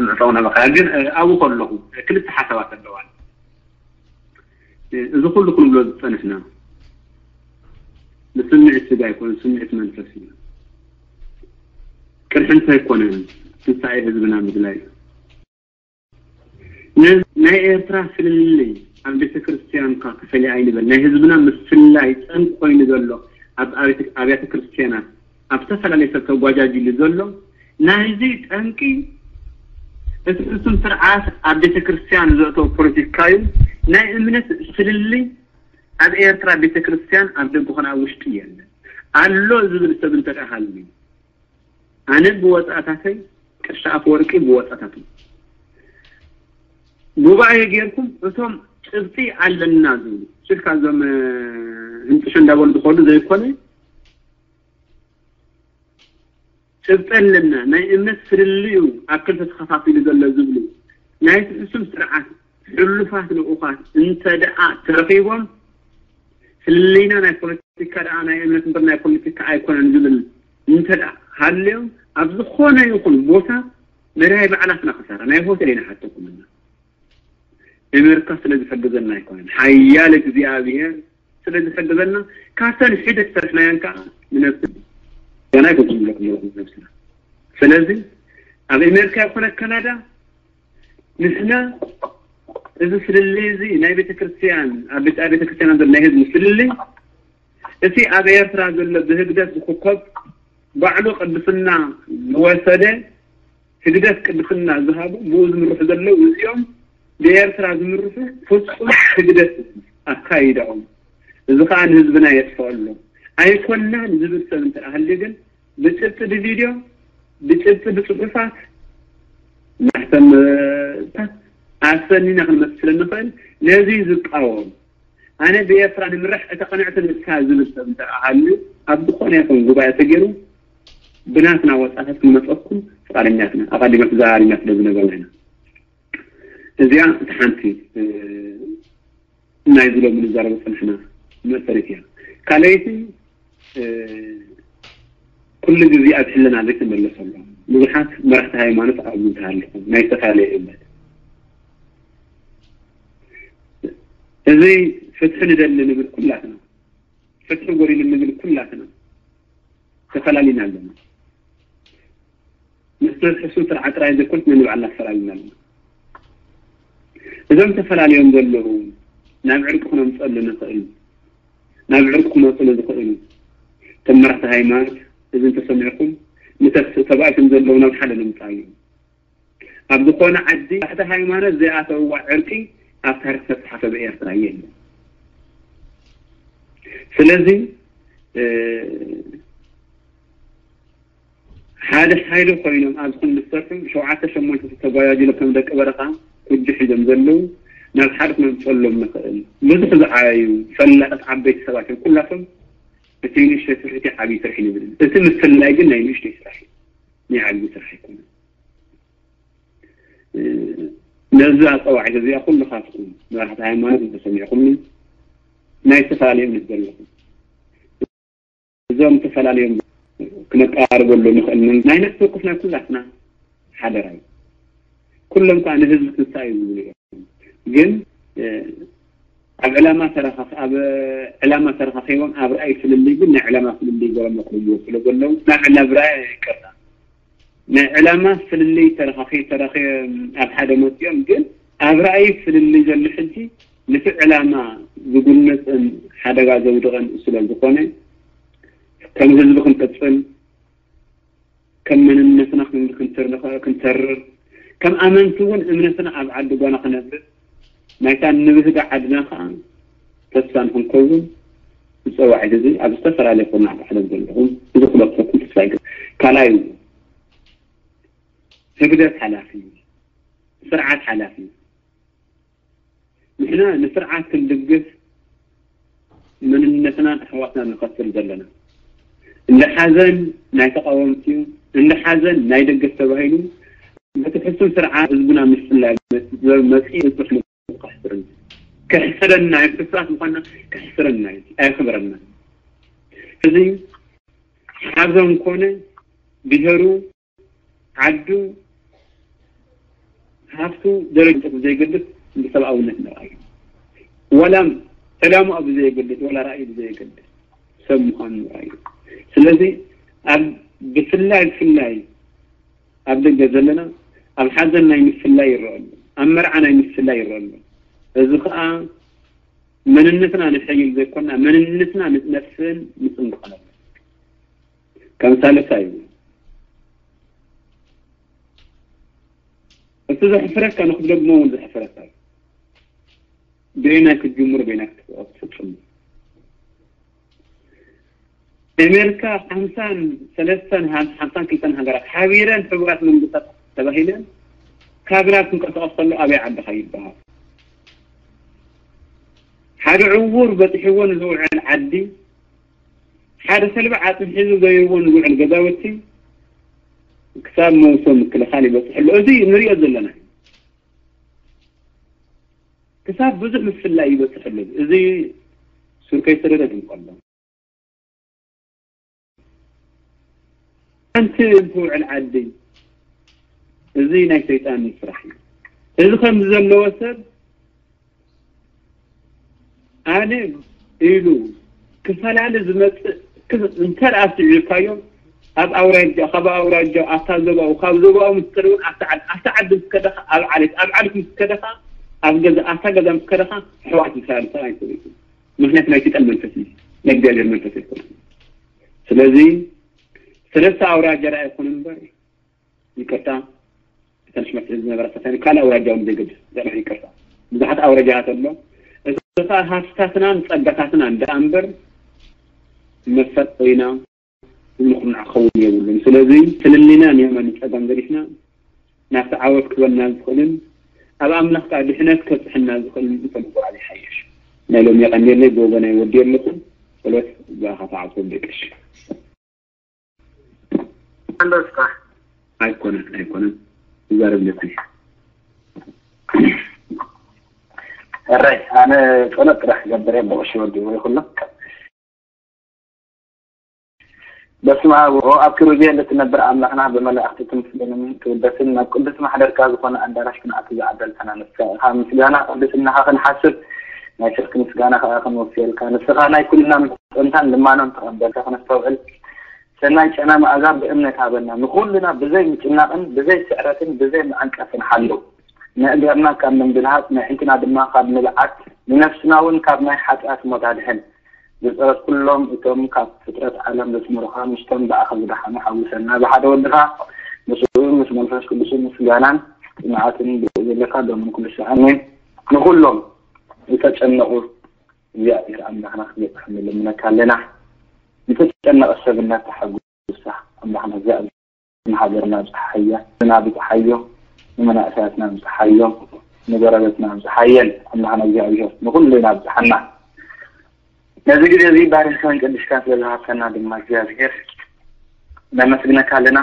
ምዕፃው ነበካ ግን ኣብኡ ከለኹ ክልተ ሓሳባት ኣለዋን እዚ ኩሉ ክንብሎ ዝፀንሕና ንስምዒት ስጋ ኣይኮነ ስምዒት መንፈስ እዩ ቅድሕንት ኣይኮነን ትንሳኤ ህዝብና ምድላይ እዩ ናይ ኤርትራ ፍልልይ ኣብ ቤተ ክርስትያን ካ ክፈሊ ኣይንበል ናይ ህዝብና ምፍላይ ጠንቂ ኮይኑ ዘሎ ኣብ ኣብያተ ክርስትያናት ኣብ ዝተፈላለየ ሰብ ተጓጃጅሉ ዘሎ ናይዚ ጠንቂ እቲ ፍጹም ስርዓት ኣብ ቤተ ክርስትያን ዘእተው ፖለቲካዩ ናይ እምነት ፍልልይ ኣብ ኤርትራ ቤተ ክርስትያን ኣብ ደገ ኮነ ኣብ ውሽጢ የለን ኣሎ ዝብል ሰብ እንተደኣ ሃልዩ ኣነ ብወጻእታተይ ቅርሺ ኣፈወርቂ ብወጻእታቱ ጉባኤ ጌርኩም እቶም ጭብጢ ኣለና ዝብሉ ስልካ እዞም ህንጥሽ እንዳበሉ ዝኸዱ ዘይኮነ ጭብጠ ኣለና። ናይ እምነት ፍልልዩ ኣብ ክልተ ተኸፋፊሉ ዘሎ ዝብሉ ናይ ፍጹም ስርዓት ሕሉፋት ልኡኻት እንተ ደኣ ተረኺቦም፣ ፍልልይና ናይ ፖለቲካ ደኣ ናይ እምነት እምበር ናይ ፖለቲካ ኣይኮነን ዝብል እንተ ደኣ ሃልዮም፣ ኣብ ዝኾነ ይኹን ቦታ መዳይ ባዕላትና ክሳራ ናይ ሆቴል ይንሓተኩምና። ኣሜሪካ ስለ ዝሕግዘና ኣይኮነን፣ ሓያል እግዚኣብሔር ስለ ዝሕግዘና ካብተን ሒደት ሰርሕናያን ከዓ ንነብስ ገና ይፈጽም ዝለኩም ዘለኹም ነብስና። ስለዚ ኣብ ኣሜሪካ ይኮነ ካናዳ ንሕና እዚ ፍልልይ እዚ ናይ ቤተክርስትያን ኣብ ቤተ ቤተክርስትያን ዘሎ ናይ ህዝቢ ፍልልይ እቲ ኣብ ኤርትራ ዘሎ ብህግደፍ ዝኽኮብ ባዕሉ ቅድስና ዝወሰደ ህግደፍ ቅድስና ዝሃቡ ብኡ ዝምርሑ ዘለዉ እዚኦም ብኤርትራ ዝምርሑ ፍጹም ህግደፍ ኣካይዳኦም እዚ ከዓ ንህዝብና የጥፍኦ ኣሎ ኣይኮናን ዝብል ሰብ እንተ ሃልዩ ግን ብጭብጢ ብቪድዮ ብጭብጢ ብፅሑፋት ማሕተምታት ኣሰኒና ክንመፅእ ስለ ንኽእል ነዚ ዝቃወም ኣነ ብኤርትራ ንምራሕ እታ ቅንዕቲ ንሳ ዝብል ሰብ እንተ ኣሃሉ ኣብ ዝኾነ ይኹን ጉባኤ ተገይሩ ብናትና ወፃታት ክንመፀኩም ፍቃደኛትና ኣቐዲመ ተዘራሪብና ስለ ዝነበርና ኢና። እዚኣ እቲ ሓንቲ ናይ ዝሎም ንዛረቡ ፅንሕና መሰሪት እያ። ካልኣይቲ ኩሉ ግዜ ኣብ ሕልና ዘይተመለሰሎም ብዙሓት መራሕቲ ሃይማኖት ኣብዚ እንተሃለኹም ናይ ዝተፈላለየ እምነት እዚ ፍትሒ ንደሊ ንብል ኩላትና ፍትሒ ጎዲሉ ንብል ኩላትና ተፈላሊና ኣለና። ምስ ሕሱም ስርዓት ጥራይ ዘይኮንስ ነንባዕልና ተፈላሊና ኣለና። እዞም ተፈላለዮም ዘለዉ ናብ ዕርቂ ክነምፀሉ ንኽእል ናብ ዕርቂ ክመፅሉ ዝኽእሉ ተመራሕቲ ሃይማኖት እዚ እንተሰሚዕኩም ንተባእትን ዘለዉ ናብ ሓደ ንምፃ እዩ። ኣብ ዝኾነ ዓዲ ታሕቲ ሃይማኖት ዘይኣተውዋ ዕርቂ ኣብ ታሪክ ተፅሓፈ ብኤርትራ የለን። ስለዚ ሓደ ሓይሊ ኮይኖም ኣብዚ ክንዲ ዝሰርሑ ሸውዓተ ሸሞንተ ተጓጃጅሎ ከም ደቂ በረኻ እጅ ሒዞም ዘለዉ ናብ ሓደ ክነምፀሎም ንኽእል ብዙሕ ዝዓበዩ ፈላጣት ዓበይቲ ሰባት እዮም ኩላቶም እቲ ንእሽተይ ስርሒ እቲ ዓብዪ ስርሒ ንብል እቲ ምፍልላይ ግን ናይ ንእሽተይ ስራሕ እዩ ናይ ዓብዪ ስራሕ ኣይኮነን ነዚ ኣፀዋዒ እዚኣ ኩልኻትኩም መራሕቲ ሃይማኖት እንተሰሚዕኩምኒ ናይ ዝተፈላለዩ እምነት ዘለኹም እዞም ዝተፈላለዩ ክነቀራርበሉ ንኽእል ናይ ነፍሲ ወከፍ ናይ ኩላትና ሓደራ እዩ። ኩሎም ከዓ ንህዝቢ ትንሳኤ እዩ ዝብሉ እዮም። ግን ኣብ ዕላማ ተረኻኺ ኣብ ዕላማ ተረኻኺቦም ኣብ ርኣይ ፍልልይ ግን ናይ ዕላማ ፍልልይ ገሮም ክህልዎ ስለ ዘለዉ ናብ ናብ ርኣይ ይቅርታ ናይ ዕላማ ፍልልይ ተረኻኺ ተረኺ ኣብ ሓደ መፅኦም ግን ኣብ ርኣይ ፍልልይ ዘሎ ሕጂ ነቲ ዕላማ ዝጉነፅን ሓደጋ ዘውድቐን ስለ ዝኾነ ከም ህዝቢ ክንቅፅል ከም መንነትና ክንተርር ከም ኣመንቲ እውን እምነትና ኣብ ዓዲ ጓና ክነብር ናይታ ንብህጋ ዓድና ከዓ ተስፋ ንክንከውን ዝፀዋዒ ግዜ ኣብ ዝተፈላለየ ኩርናዕ ዓለም ዘለኹም እዚ ክለኩኩም ተስፋ ይገ ካልኣይ ህግደፍ ሓላፊ ስርዓት ሓላፊ ንሕና ንስርዓት ክንድግፍ መንነትና ኣሕዋትና ንኸስር ዘለና እንደ ሓዘን ናይ ተቃወምቲ እዩ እንደ ሓዘን ናይ ደገፍ ተባሂሉ በቲ ሕሱም ስርዓት ህዝብና ምፍላይ መፅኢ ብዙሕ ከሕስርን ከሕስረና እዩ ፍስራት ምኳንና ከሕስረና እዩ ኣየክብረና እዚ ሓዘን ኮነ ብሄሩ ዓዱ ሃፍቱ ደረጅኡ ብዘይገድስ ብሰብኣውነት ንርኣዩ ዋላ ዕላምኡ ብዘይገድስ ዋላ ራእዩ ብዘይገድስ ሰብ ምዃኑ ንርኣዩ ስለዚ ኣብ ብፍላይ ብፍላይ ኣብ ደገ ዘለና ኣብ ሓዘን ናይ ምፍላይ ይረኣሉ ኣብ መርዓ ናይ ምፍላይ ይረኣሉ እዚ ከዓ መንነትና ንሕይል ዘይኮና መንነትና ንነጥፍእን ንፅንቅቐን ከም ሳልሳይ እቲ ዘሕፍረካ ንክትደግሞ እውን ዘሕፍረካ እዩ። በየናይ ክትጅምር በየናይ ክትፍፅሙ ኣሜሪካ ሓምሳን ሰለስተን ሓምሳን ክልተን ሃገራት ሓቢረን ሕቡራት መንግስታት ተባሂለን ካብ ራብ ክንቀሳቀስ ከሎ ኣበይ ዓድኻ ይበሃል ሓደ ዕውር በፂሕዎ ንዝውዕል ዓዲ ሓደ ሰልቢ ዓፅሚ ሒዙ ዘይርዎ ንዝውዕል ገዛውቲ ክሳብ መውሶ ምክልኻል ይበፅሕ ኣሎ። እዚ ንሪኦ ዘለና እዩ። ክሳብ ብዙሕ ምፍላይ ይበፅሕ ኣሎ። እዚ ሱር ከይሰደደ ግን ከሎ ሓንቲ እንትውዕል ዓዲ፣ እዚ ናይ ሰይጣን ስራሕ እዩ። እዚ ከምዚ ዘለዎ ሰብ ኣነ ኢሉ ክፈላለ ዝመፅእ ክ-፣ እንተ ደኣ ስዒርካዮ፣ ኣብ ኣውራጃ፣ ካብ ኣውራጃ፣ ኣብታ ዞባኡ፣ ካብ ዞባኡ ምስ ከደ እውን ኣብታ ዓዲ፣ ኣብታ ዓዲ ምስ ከደኻ፣ ኣብ ዓሌት፣ ኣብ ዓሌት ምስ ከደኻ፣ ኣብ ገዛ፣ ኣብታ ገዛ ምስ ከደኻ፣ ኣሕዋት ይፈላለ ሰብ ኣይኮነን። ምኽንያቱ ናይ ሰይጣን መንፈስ እዩ፣ ናይ እግዚኣብሔር መንፈስ ኣይኮነን። ስለዚ ሰለስተ ኣውራጃ ደኣ ይኹን እምበር፣ ይቅርታ፣ እተን ሽመት ዝነበራ ሰሳኒ ካልእ ኣውራጃ እውን ዘይገድስ ዘርሕ ይቅርታ። ብዙሓት ኣውራጃታት ኣሎ። እዚ ከዓ ሃፍትታትናን ጸጋታትናን ደኣ እምበር መፈጠሪና ንኹርናዕ ክኸውን የብሉን። ስለዚ ፍልልይና ንየማን ንጸጋም ገዲፍና ናብቲ ዓወት ክበልና ዝኽእልን ኣብ ኣምላኽ ከዓ ድሕነት ከብጽሐና ዝኽእልን እንተምጉዓዝ ይሓይሽ። ናይ ሎሚ የቐንየለይ፣ ብወገናይ ወዲ ኣለኹ። ጸሎት ብኣኻ ተዓብሶ ደቅሽ። ኣለስካ? ኣይኮነን፣ ኣይኮነን። ይዛረብ ለኩ። እረይ፣ ኣነ ጸሎት ጥራሕ ክገብር እየ፣ ብቕሽ ወዲ ወይ ኩሎ። በስመ አብ ወወልድ፣ ኣብ ኪሩቤል እትነብር ኣምላኽና፣ ብመላእኽቲ ትምስገንን ትውደስን፣ ናብ ቅዱስ ማሕደርካ ዝኾነ ኣዳራሽ ክንኣቱ ዝዓደልካና ንስኻ ኢኻ። ምስጋና ቅድስናኻ ክንሓስብ፣ ናይ ስርክ ምስጋና ኸኣ ክንወፍየልካ። ንስኻ ናይ ኩልና ምሕጽንታን ልማኖን ተቐበልካ፣ ክነስተውዕል ሰናይ ጨና መኣዛ ብእምነት ሃበና። ንኹልና ብዘይ ምጭናቕን ብዘይ ስዕረትን ብዘይ መዓንቀፍን ሓሉ። ንእገርና ካብ ምንድልሃት፣ ንኣዒንትና ድማ ካብ ምልዓት፣ ንነፍስና እውን ካብ ናይ ሓጢኣት ሞት ኣድሕን። ብጸሎት ኩሎም እቶም ካብ ፍጥረት ዓለም ዘስመሩኻ፣ ምስቶም ብኣኻ ዝደሓኑ ሓውሰና። ብሓደ ወድኻ ምስኡ ምስ መንፈስ ቅዱስን ምስጋናን ጽንዓትን ብኡ ዘለካ ሎምን ኩሉ ሰዓት። ኣሜን። ንኹሎም ዝተጨነቑ እግዚኣብሔር ኣምላኽና ክትበጽሖም ንልምነካ ኣለና። ንተጨነቐ ሰብ እናተሓጎስካ ኣምላኽና እግዚኣብሔር ንሃገርና ኣብጽሓያ፣ ንና ብጽሓዮ፣ ንመናእሰያትና ኣብጽሓዮ፣ ንጎረቤትና ኣብጽሓየን። ኣምላኽና እግዚኣብሔር ንኹሉ ኢና ኣብጽሓና። ነዚ ግዜ እዚ ባሪኽካን ቀዲስካን ስለ ዝሃብካና ድማ እግዚኣብሔር ነመስግነካ ኣለና።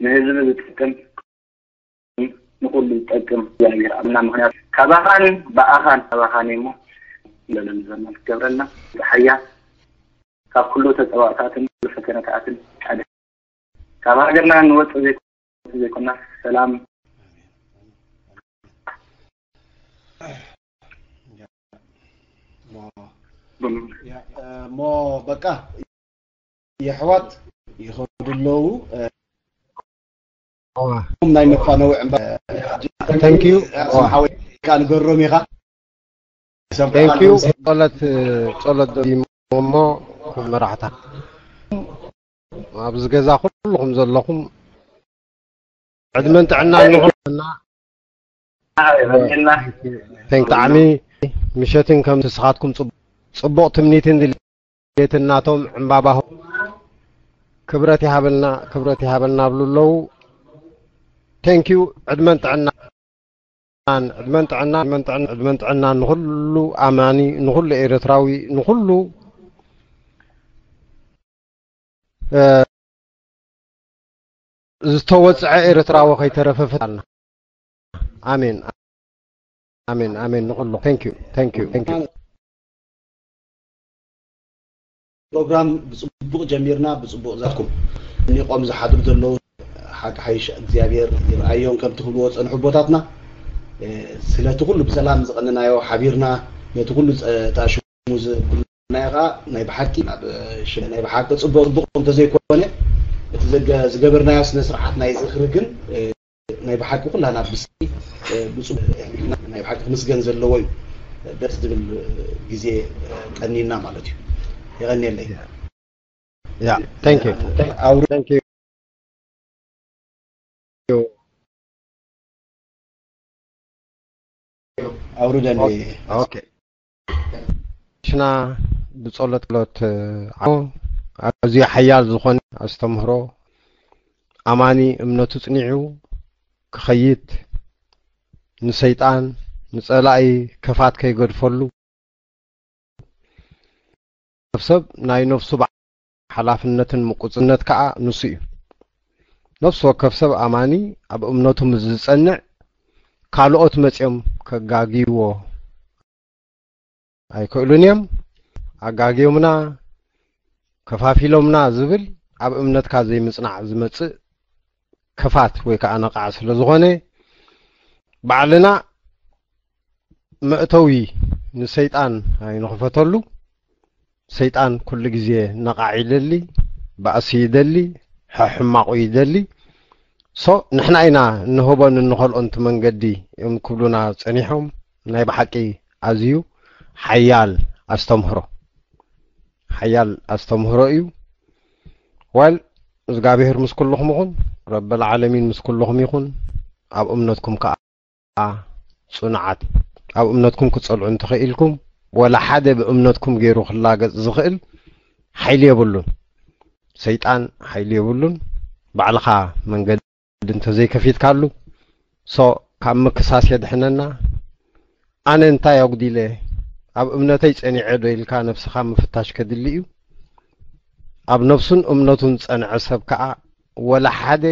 ንህዝቢ ዝጠቅም፣ ንኹሉ ዝጠቅም እግዚኣብሔር ኣምላኽና። ምኽንያቱ ካባኻን ብኣኻን ካባኻን እሞ ለለም ዘመን ክገብረልና። ብጽሓያ ካብ ኩሉ ተጸዋዕታትን ኩሉ ፈተነታትን ሓደ ካብ ሃገርና ንወጽእ ዘይኮ-፣ ዘይኮና ሰላም። ሞ-፣ ያ፣ እ፣ ሞ በቃ የሕዋት ይኸዱ ኣለዉ። እ፣ ናይ መፋነዊ ዕምባ፣ Thank you። ሓወይ፣ ቃል ገሮም ኢኻ። Thank you። ጸሎት፣ ጸሎት ደጊሞ እሞ መራሕታ ኣብዚ ገዛ ኩልኹም ዘለኹም ዕድመን ጥዕናን ንኹልና። ብጣዕሚ ምሸትን ከም ንስኻትኩም ጽቡቕ፣ ጽቡቕ ትምኒትን ድሌትን ናቶም ዕምባባኹም ክብረት ይሃበልና፣ ክብረት ይሃበልና ብሉ ኣለዉ። Thank you። ዕድመን ጥዕናን፣ ዕድመን ጥዕናን፣ ዕድመን ጥዕናን፣ ዕድመን ጥዕናን ንኹሉ ኣማኒ፣ ንኹሉ ኤርትራዊ፣ ንኹሉ እ፣ ዝተወጽዐ ኤርትራዊ ከይተረፈ ፍታና። ኣሜን፣ ኣሜን፣ ኣሜን። ንኹሉ። Thank you፣ thank you፣ thank you። ፕሮግራም ብጽቡቕ ጀሚርና፣ ብጽቡቕ ዛኩም ኒቆም ዝሓድሩ ዘለዉ ሓቂ ሓይሽ እግዚኣብሔር ይርኣዮም ከምቲ ክብልዎ ጸንሑ ኣቦታትና። እ፣ ስለቲ ኩሉ ብሰላም ዝቐነናዮ ሓቢርና ነቲ ኩሉ ጸ-፣ ተኣሽሙ ዝብልናዮ ኸኣ ናይ ብሓቂ ኣብ ሽም ናይ ብሓቂ ጽቡቕ ጽቡቕ እንተዘይኮነ እቲ ዘገ-፣ ዝገበርናዮ ስነ ስርዓት ናይ ዝኽሪ ግን፣ እ፣ ናይ ብሓቂ ኩላና ብስ-፣ እ፣ ብጽቡቕ ናይ ብሓቂ ክምስገን ዘለዎ እዩ። ደስ ዝብል ግዜ ቀኒና ማለት እዩ። የቐንየለይ። Yeah, thank you። ኣውር- Thank you። ኣውርደኒ። ኦኬ። ሽና ብጸሎት ጸሎት ዓው ኣዝዩ ሓያል ዝኾነ ኣስተምህሮ ኣማኒ እምነቱ ጽኒዑ ክኸይድ ንሰይጣን ንጸላኢ ክፋት ከይገድፈሉ ሰብ ናይ ነፍሱ ሓላፍነትን ምቁጽነት ከኣ ንሱ እዩ። ነፍሲ ወከፍ ሰብ ኣማኒ ኣብ እምነቱ ምስ ዝጸንዕ፣ ካልኦት መጺኦም ከጋግይዎ ኣይክእሉን እዮም። ኣጋግዮምና፣ ከፋፊሎምና ዝብል ኣብ እምነትካ ዘይምጽናዕ ዝመጽእ ክፋት ወይ ከዓ ነቓዕ ስለ ዝኾነ፣ ባዕልና መእተዊ ንሰይጣን ኣይንኽፈተሉ። ሰይጣን ኩሉ ግዜ ነቓዕ ይደሊ፣ ባእሲ ይደሊ፣ ሕሕማቑ ይደሊ። ሶ ንሕና ኢና እንህቦን እንኸልኦን እቲ መንገዲ እዮም ክብሉና ጸኒሖም። ናይ ብሓቂ ኣዝዩ ሓያል ኣስተምህሮ፣ ሓያል ኣስተምህሮ እዩ። ወል እግዚኣብሔር ምስ ኩልኹም ይኹን፣ ረበል ዓለሚን ምስ ኩልኹም ይኹን። ኣብ እምነትኩም ከዓ ጽኑዓት፣ ኣብ እምነትኩም ክትጸልዑ እንተኽኢልኩም፣ ወላ ሓደ ብእምነትኩም ገይሩ ክላገጽ ዝኽእል ሓይሊ የብሉን። ሰይጣን ሓይሊ የብሉን። ባዕልኻ መንገዲ እንተዘይከፊትካሉ፣ ሶ ካብ ምክሳስ የድሕነና። ኣነ እንታይ ኣጉዲለ፣ ኣብ እምነተይ ጸኒዐ ዶ ኢልካ ነብስኻ ምፍታሽ ከድሊ እዩ። ኣብ ነብሱን እምነቱን ጸንዐ ሰብ ከኣ ወላ ሓደ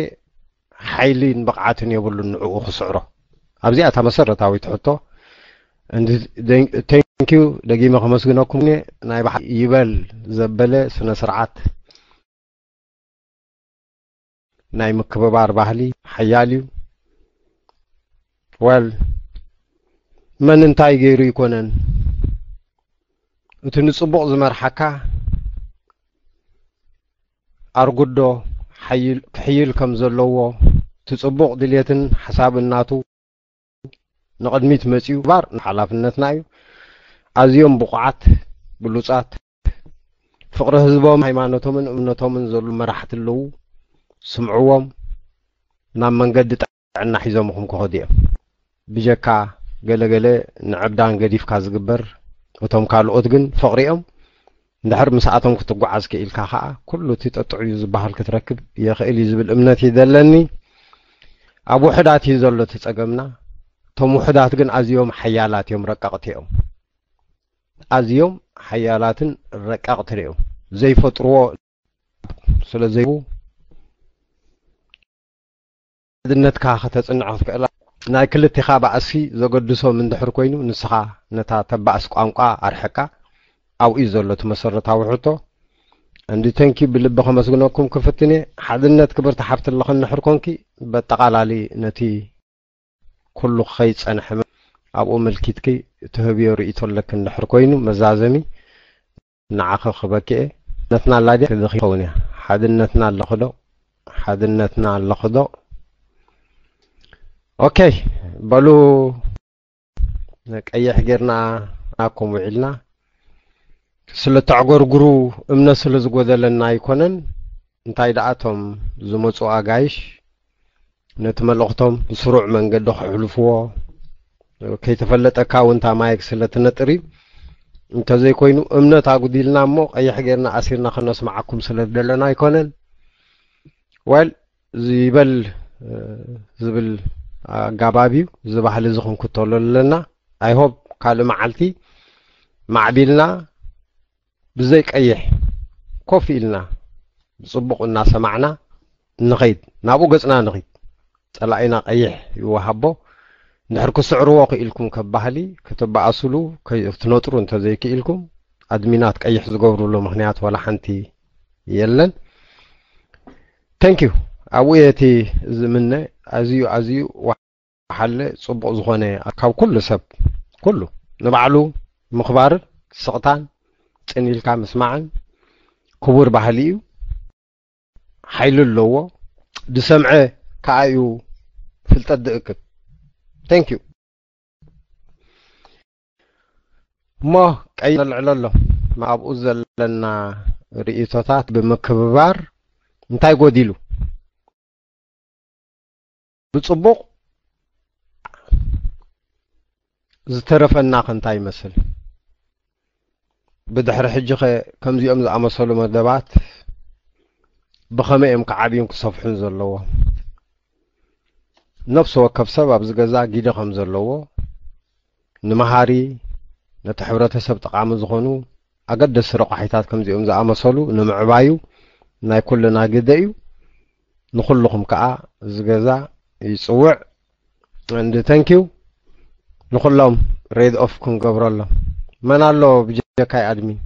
ሓይልን ብቕዓትን የብሉን ንዕኡ ክስዕሮ። ኣብዚኣ እታ መሰረታዊት ሕቶ። And thank you፣ ደጊመ ከመስግነኩም እየ። ናይ ብሓ-፣ ይበል ዘበለ ስነ ስርዓት ናይ ምክብባር ባህሊ ሓያል እዩ። ወል መን እንታይ ገይሩ ይኮነን፣ እቲ ንጽቡቕ ዝመርሓካ ኣርጉዶ ሓይል-፣ ክሕይል ከም ዘለዎ፣ እቲ ጽቡቕ ድልየትን ሓሳብን ናቱ ንቕድሚት መጺኡ ባር ሓላፍነትና እዩ። ኣዝዮም ብቑዓት፣ ብሉጻት፣ ፍቕሪ ህዝቦም፣ ሃይማኖቶምን እምነቶምን ዘሉ መራሕቲ ኣለዉ። ስምዕዎም፣ ናብ መንገዲ ጥዕና ሒዞምኹም ክኸዱ እዮም። ብጀካ ገለገለ ንዕብዳን ገዲፍካ ዝግበር፣ እቶም ካልኦት ግን ፍቕሪ እዮም። እንድሕር ምስኣቶም ክትጓዓዝ ክኢልካ ኸኣ፣ ኩሉ እቲ ጠጥዑ እዩ ዝበሃል ክትረክብ የኽእል እዩ ዝብል እምነት እዩ ዘለኒ። ኣብ ውሑዳት እዩ ዘሎ እቲ ጸገምና። እቶም ውሑዳት ግን ኣዝዮም ሓያላት እዮም፣ ረቀቕቲ እዮም። ኣዝዮም ሓያላትን ረቀቕትን እዮም። ዘይፈጥርዎ ስለ ዘይቡ፣ ሓድነትካ ከተጽንዖ ክትክእል፣ ናይ ክልቴኻ ባእሲ ዘገድሶም እንድሕር ኮይኑ፣ ንስኻ ነታ ተባእስ ቋንቋ ኣርሕቃ። ኣብኡ እዩ ዘሎ እቲ መሰረታዊ ሕቶ። And thank you፣ ብልቢ ከመስግነኩም ክፍትን እየ። ሓድነት ክብርቲ ሓፍቲ ኣለኽን እንድሕር ኮንኪ፣ በጠቓላሊ ነቲ ኩሉ ከይጸንሐ ኣብኡ ምልኪትኪ ትህብዮ ርእይቶ ኣለኪ እንድሕር ኮይኑ፣ መዛዘሚ ንዓኺ ክበኪ እየ። ሓድነትና ኣላ ድያ? ክድኺ ይኸውን እያ። ሓድነትና ኣለኹ ዶ? ሓድነትና ኣለኹ ዶ? ኦኬ፣ በሉ፣ ቀይሕ ጌርና ናኩም ውዒልና። ስለ ተዕጎርጉሩ እምነት ስለ ዝጎደለና ኣይኮነን። እንታይ ደኣ እቶም ዝመጹ ኣጋይሽ ነቲ መልእኽቶም ብስሩዕ መንገዲ ከሕልፍዎ፣ ከይተፈለጠካ እውን እታ ማይክ ስለ ትነጥር እዩ። እንተዘይኮይኑ እምነት ኣጉዲልና እሞ ቀይሕ ጌርና ኣሲርና ከነስምዓኩም ስለ ዝደለና ኣይኮነን። ወል ይበል፣ እ፣ ዝብል ኣጋባብ እዩ። እዚ ባህሊ እዚ ክንክተሎ ኣለና። I hope ካልእ መዓልቲ ማዕቢልና ብዘይ ቀይሕ ኮፍ ኢልና ብጽቡቕ እናሰማዕና ንኸይድ፣ ናብኡ ገጽና ንኸይድ። ጸላኢና ቀይሕ ይወሃቦ። እንድሕር ክስዕርዎ ክኢልኩም፣ ካብ ባህሊ ክትበኣስሉ፣ ከይ-፣ ክትነጥሩ እንተዘይክኢልኩም፣ ኣድሚናት ቀይሕ ዝገብሩሉ ምኽንያት ዋላ ሓንቲ የለን። Thank you። ኣብኡ እየ እቲ ዝምነ። ኣዝዩ፣ ኣዝዩ ወሓለ ጽቡቕ ዝኾነ፣ ካብ ኩሉ ሰብ፣ ኩሉ ንባዕሉ ምኽባርን ስቕታን ጽን ኢልካ ምስማዕን ክቡር ባህሊ እዩ። ሓይሊ ኣለዎ። ዝሰምዐ ከኣ እዩ ፍልጠት ዝእክብ። Thank you። እሞ ቀይ ዘልዕሎ ኣሎ። ኣብኡ ዘለና ርእይቶታት ብምክብባር እንታይ ጎዲሉ? ብጽቡቕ ዝተረፈና ከ እንታይ ይመስል? ብድሕሪ ሕጂ ኸ ከምዚኦም ዝኣመሰሉ መደባት ብኸመይ እዮም ክዓብዩን ክሰፍሑን ዘለዎም? ነፍሲ ወከፍ ሰብ ኣብዚ ገዛ ግደ ከም ዘለዎ፣ ንመሃሪ፣ ነቲ ሕብረተሰብ ጠቓሚ ዝኾኑ ኣገደስቲ ረቋሒታት ከምዚኦም ዝኣመሰሉ ንምዕባዩ ናይ ኩልና ግደ እዩ። ንኹልኹም ከዓ እዚ ገዛ ይፅውዕ። And thank you ንኹሎም። ሬድ ኦፍ ክንገብረሎም መን ኣሎ ብጀካይ ኣድሚን?